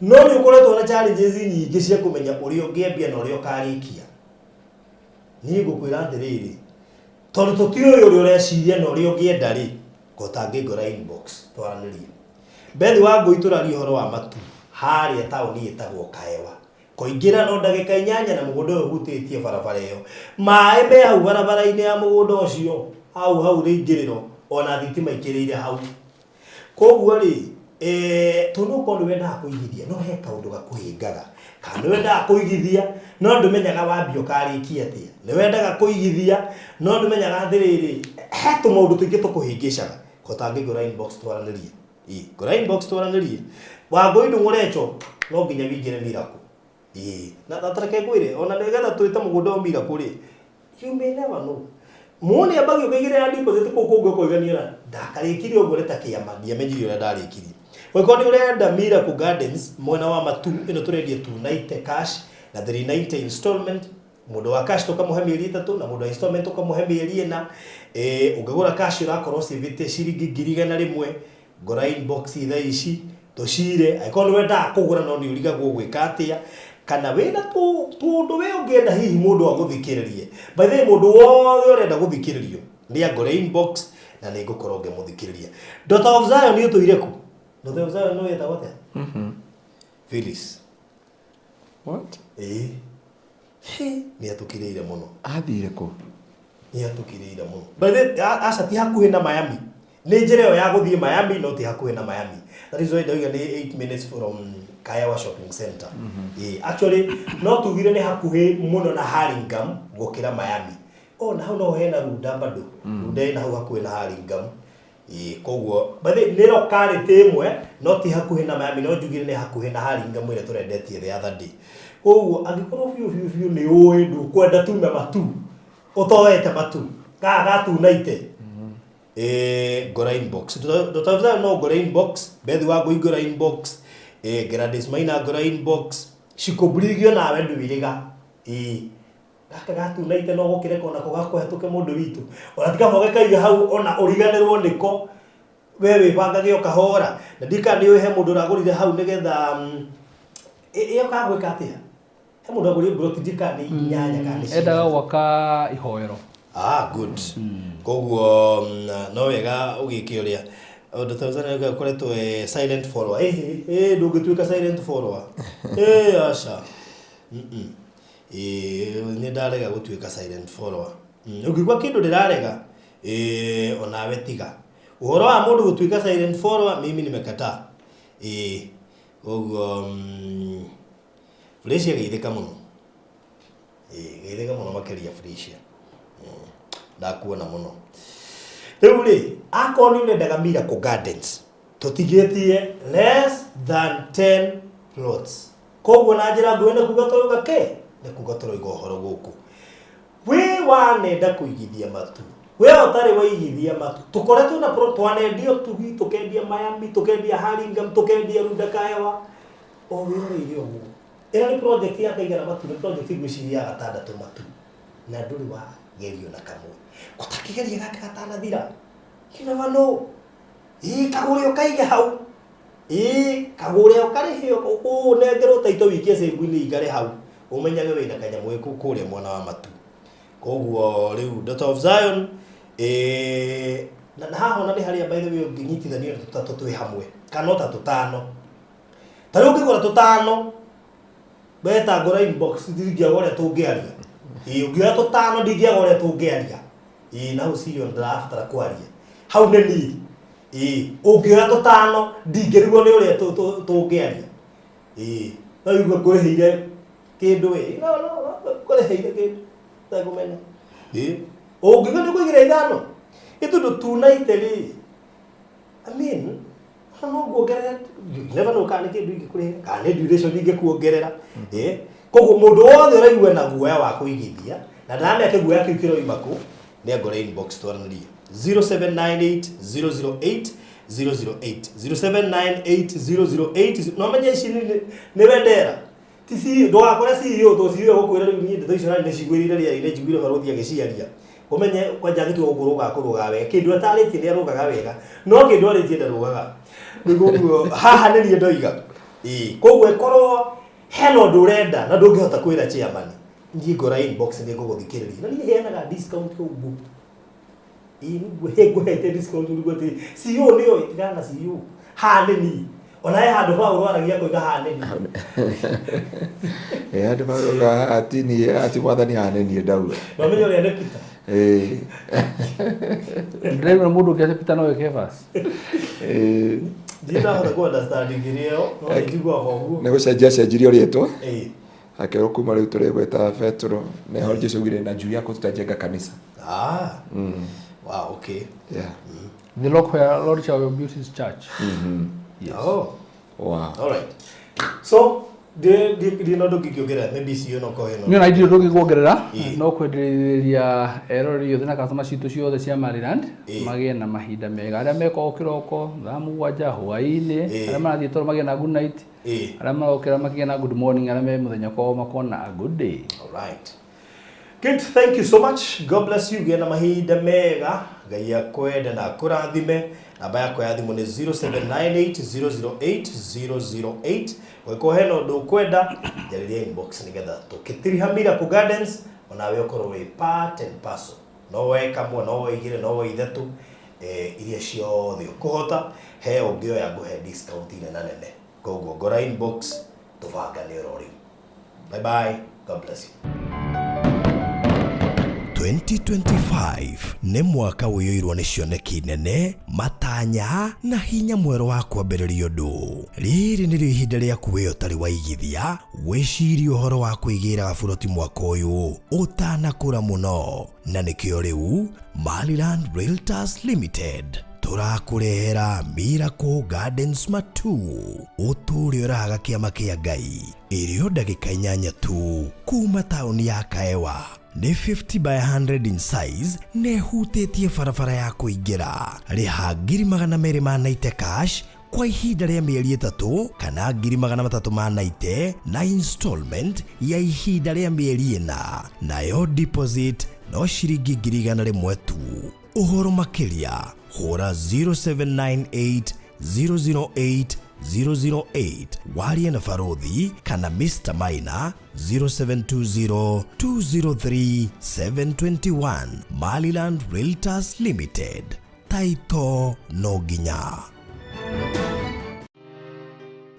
no nĩ ũkoretwo na challenges nyingĩ cia kũmenya ũrĩa ũngĩambia na ũrĩa ũkarĩkia, niĩ ngũkwĩra atĩrĩrĩ, tondũ tũtiũĩ ũrĩa ũreciria na ũrĩa ũngĩenda rĩ, kotangĩngora inbox twaranĩrie. Beth wa Ngũi, tũraria ũhoro wa Matu harĩa taũni ĩtagwo Kaewa, kũingĩra no ndagĩka 8, na mũgũnda ũyũ ũhutĩtie barabara ĩyo. Maĩ me hau barabara-inĩ ya mũgũnda ũcio, hau hau rĩingĩrĩro, ona thitima ikĩrĩire hau. Koguo rĩ, tondũ okorwo nĩ wendaga kũigithia no he kaũndũ gakũhĩngaga, kana nĩ wendaga kũigithia no ndũmenyaga wambia ũkarĩkia atĩa, nĩ wendaga kũigithia no ndũmenyaga atĩrĩrĩ, he tũmaũndũ tũingĩ tũkũhĩngĩcaga, kotangĩngora inbox twaranĩrie. Ĩ, ngora inbox twaranĩrie. Wangũi Ndũng'ũrecho, no nginya wĩingĩre Miracle. Ĩ, na tareke ngwĩre, ona nĩgetha twĩte mũgũnda ũyũ Miracle rĩ, you may never know. Muone ambagia ũkaigĩrĩra deposit kũu kũngĩ ũkoigania na ndakarĩkirie ũguo, nĩ ta kĩama, ndiamenyire ũrĩa ndarĩkirie. Ũngĩkorwo nĩ ũrenda Miracle Gardens mwena wa Matu, ĩno tũrendia 290 cash na 390 installment. Mũndũ wa cash tũkamũhe mĩeri 3, na mũndũ wa installment tũkamũhe mĩeri 4. Ũngĩgũra cash ũrakorwo civĩte ciringi 100,000. Ngora inbox thaa ici tũcire. Angĩkorwo nĩ wendaga kũgũra no nĩ ũrigagwo gwĩka atĩa, kana wĩna tũndũ we ũngĩenda hihi mũndũ agũthikĩrĩrie, by the way, mũndũ wothe ũrenda gũthikĩrĩrio nĩ angore inbox na nĩ ngũkorwo ngĩmũthikĩrĩria. Daughter of Zion, ũtũire ku? Daughter of Zion nĩ wĩtagwo atĩa? Phyllis. What? Ĩĩ, nĩ atũkirĩire mũno. Athire kũ? Nĩ atũkirĩire mũno. By the way, aca ti hakuhĩ na Miami, nĩ njĩra ĩyo ya gũthiĩ Miami, no ti hakuhĩ na Miami. That is why ndauga nĩ 8 minutes from Kayawa Shopping Center. Ĩĩ, actually no tugire nĩ hakuhĩ mũno na Hurlingham gũkĩra Miami. Oh, na hau no hena Runda bado. Runda ĩna hau hakuhĩ na Hurlingham. Ĩĩ, koguo by the way, nĩ locality ĩmwe, no ti hakuhĩ na Miami, no njugire nĩ hakuhĩ na Hurlingham ĩrĩa tũrendetie the other day. Koguo angĩkorwo biũ biũ biũ nĩ ũĩ ndũkwenda tume Matu ũtoete Matu gaa gatunaite, ngora inbox. Dr. Zion no ngora inbox, Beth wa ngora inbox, Gladys Maina ngora inbox, Shiko Brigio nawe ndwiriga. Gaka gatunaite no gũkĩreka onako gakũhetũke, mũndũ witũ, ona tikaboge kaiga hau ona ũriganĩrwo nĩko. We wĩbangage o kahora na ndika nĩ ũĩ he mũndũ ũragũrire hau nĩgetha ĩyo kagwĩka atĩa he mũndũ agũrire mburoti ndika nĩ inyanya kana nĩ Endaga gwaka ihoero. Ah, good. Koguo no wega ũgĩke ũrĩa ũndũ Tanzania ũkoretwo silent follower. Eh, ndũngĩtuĩka silent follower. Eh, aca. Nĩ ndarega gũtuĩka silent follower. Ũngĩigua kĩndũ ndĩrarega, onawe tiga. Ũhoro wa mũndũ gũtuĩka silent follower mimi nimekataa. Koguo Felicia geithĩka mũno. Geithĩka mũno makĩria Felicia. Ndakuona mũno. Rĩu rĩ, akorwo nĩ ũrendaga Miracle Gardens, tũtigĩtie less than 10 plots. Koguo na njĩra nguhĩ nĩ kuga tũrauga kĩ? Nĩ kuga tũrauga ũhoro gũkũ. Wĩ wanenda kũigithia matu. We ũtarĩ waigithia matu. Tũkoretwo na plot twanendio Tugi, tũkendia Miami, tũkendia Hurlingham, tũkendia Runda Kaewa. O wĩroreire ũguo. Ĩno nĩ project ya kaigana matu, nĩ project ngwĩciria ya gatandatũ matu. Na ndũrĩ wagerio na kamwe. Ũtakĩgeria gaka gatanathira. You never know. Kagũre ũkaige hau. Kagũre ũkarĩhe ũnengerwo taito wikie cĩngu-inĩ ikare hau. Ũmenyage wĩna kanyamũ gĩkũ kũrĩa mwena wa matu. Koguo rĩu Daughter of Zion na haha ona nĩ harĩa by the way ũngĩnyitithanio na tũtatũ twĩ hamwe kana ta tũtano. Ta rĩu ũngĩgũra tũtano weta ngora inbox ndingĩaga ũrĩa tũngĩaria. Ũngĩoya tũtano ndingĩaga ũrĩa tũngĩaria. Na hau CEO ndĩrabatara kwaria. Hau nĩ niĩ. Ũngĩoya tũtano ndingĩrigwo nĩ ũrĩa tũngĩaria. No igue ngũrĩhĩire kĩndũ ĩ. No ngũrĩhĩire kĩndũ. Ndagũmenya. Ũngiuga nĩ kũigĩra ithano. Ĩ tondũ tunaite rĩ. I mean, no nguongerera, you never know kana nĩ kĩndũ ingĩkũrĩhĩra, kana nĩ duration ingĩkuongerera. Koguo mũndũ wothe ũraigua na guoya wa kũigithia, na ndaramenya kĩguoya kĩu kĩroima kũ, nĩ angore inbox twaranĩrie. 0798 008 008 0798 008. No menye ici nĩ wendera. Ti CEO, ndũgakore CEO to CEO gũkwĩra rĩu niĩ ndeto icio nĩ ciguĩrĩire rĩera-inĩ njiguire barũthi agĩciaria. Ũmenye kwanja gĩtua gũkũrũga akũrũgaga wega. Kĩndũ atarĩtie nĩ arũgaga wega. No kĩndũ arĩtie ndarũgaga. Koguo haha nĩ niĩ ndoiga. Koguo ĩkorwo hena ũndũ ũrenda na ndũngĩhota kwĩra chairman, niĩ ngora inbox nĩ ngũgũthikĩrĩria. Na niĩ heanaga discount ũguo. Ngũhete discount ũguo atĩ CEO nĩ oĩ, tigana na CEO. Haha nĩ niĩ. Ona he handũ Paũlũ aragia koiga haha nĩ niĩ. Handũ Paũlũ ati niĩ, ati mwathani haha nĩ niĩ ndauga. No menye ũrĩa nĩ Peter. Ndĩraigua mũndũ ũngĩ atĩ Peter nowe Kefas. Ndirĩ ndahota kũ understand kĩrĩa ĩyo, no nĩ njiguaga ũguo. Nĩ gũcenjia cenjirio rĩtwa. Akerwo kuma rĩu tũrĩgwĩta Petro. Nĩho Jesũ augire na juu yako tutajenga kanisa. Wow, okay. Yeah. The rock where Lord shall build his church. Yes. Oh. Wow. All right. So, ndi no ndũngĩkĩongerera maybe CEO no korwo hena. Niĩ ona ndirĩ ũndũ ũngĩkuongerera, no kwendereria eroreri othe na customer citũ ciothe cia Maryland magĩe na mahinda mega. Arĩa mekorwo kĩroko thaa mũgwanja hwaĩ-inĩ, arĩa marathiĩ toro magĩe na good night, arĩa marokĩra makĩgĩe na good morning, arĩa me mũthenya kwao makorwo na a good day. All right. Good, thank you so much. God bless you. Gĩa na mahinda mega. Ngai akwende na akũrathime. Namba yakwa ya thimũ nĩ 0798 008 008. Ũngĩkorwo hena ũndũ ũkwenda, njarĩria inbox nĩgetha tũkĩtiriha Miracle Gardens, onawe ũkorwo wĩ part and parcel. No woe kamwe, no woe igĩrĩ, no woe ithatũ, iria ciothe ũkũhota. He ũngĩoya ngũhe discount nene nene. Koguo ngora inbox tũbangane oro rĩu. Bye bye. God bless you. 2025 nĩ mwaka ũiyũirwo nĩ cioneki nene, matanya na hinya mwerũ wa kwambĩrĩria ũndũ. Rĩrĩ nĩrĩo ihinda rĩaku we ũtarĩ waigithia wĩcirie ũhoro wa kwĩgĩra gaburoti mwaka ũyũ ũtanakũra mũno, na nĩkĩo rĩu Maryland Realtors Limited tũrakũrehera Miracle Gardens Matu ũtũũre ũraga kĩama kĩa Ngai ĩrĩ o ndagĩka 8 tu kuma taũni ya Kaewa. Nĩ 50 by 100 in size na ĩhutĩtie barabara ya kũingĩra. Rĩha 290,000 cash kwa ihinda rĩa mĩeri 3 kana 390,000 na installment ya ihinda rĩa mĩeri 4, nayo deposit no ciringi 100,000 tu. Ũhoro makĩria Hũra 0798 008 008 warie na barothi kana Mr. Maina 0720 203 721. Maliland Realtors Limited, taito no nginya.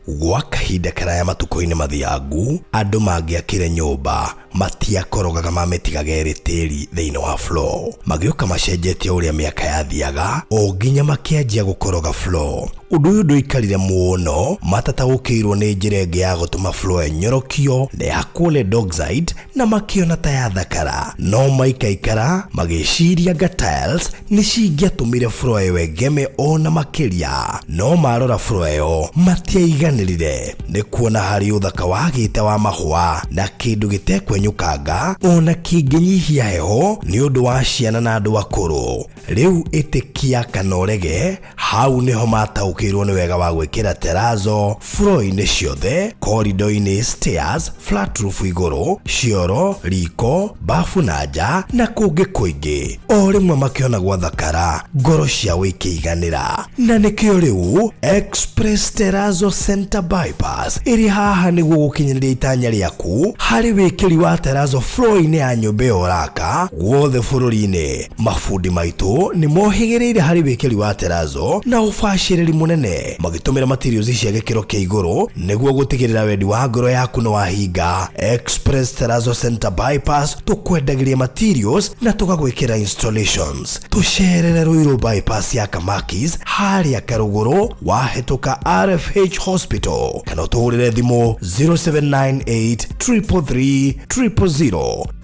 Gwa kahinda karaya matukũ-inĩ mathiangu, andũ mangĩakire nyũmba matiakorogaga mamĩtigaga ĩrĩ tĩri thĩinĩ wa floor. Magĩũka macenjetie ũrĩa mĩaka yathiaga o nginya makĩanjia gũkoroga floor. Ũndũ ũyũ ndũikarire mũno matataũkĩirwo nĩ njĩra ĩngĩ ya gũtũma floor ĩnyorokio na yakwo lead oxide, na makĩona ta yathakara. No maikaikara magĩciria nga tiles nĩ cingĩatũmire floor ĩyo ĩgeme ona makĩria. No marora floor ĩyo matiaiganĩrire nĩ kuona harĩ ũthaka wagĩte wa mahũa na kĩndũ gĩtekwenyũkanga ona kĩngĩnyihia heho nĩ ũndũ wa ciana na andũ akũrũ. Rĩu ĩtĩkia kana ũrege, hau nĩho mataũkĩirwo nĩ wega wa gwĩkĩra terazo floor-inĩ ciothe, corridor-inĩ, stairs, flat roof igũrũ, cioro, riko, bafu na nja na kũngĩ kũingĩ. O rĩmwe makĩona gwathakara, ngoro ciao ikĩiganĩra. Na nĩkĩo rĩu Express Terrazzo Center Bypass ĩrĩ haha nĩguo gũkinyanĩria itanya rĩaku harĩ wĩkĩri wa terrazzo floor-inĩ ya nyũmba ĩyo ũraka guothe bũrũri-inĩ. Mabundi maitũ nĩ mohĩgĩrĩire harĩ wĩkĩri wa terrazzo na ũbacĩrĩri mũnene, magĩtũmĩra materials cia gĩkĩro kĩa igũrũ nĩguo gũtigĩrĩra wendi wa ngoro yaku nĩ wahinga. Express Terrazzo Center Bypass, tũkwendagĩria materials na tũgagwĩkĩra installations. Tũcerere Ruiru Bypass ya Kamakis harĩa Karũgũrũ wahĩtũka RFH Hospital, kana ũtũhũrĩre thimũ 0798 333 000.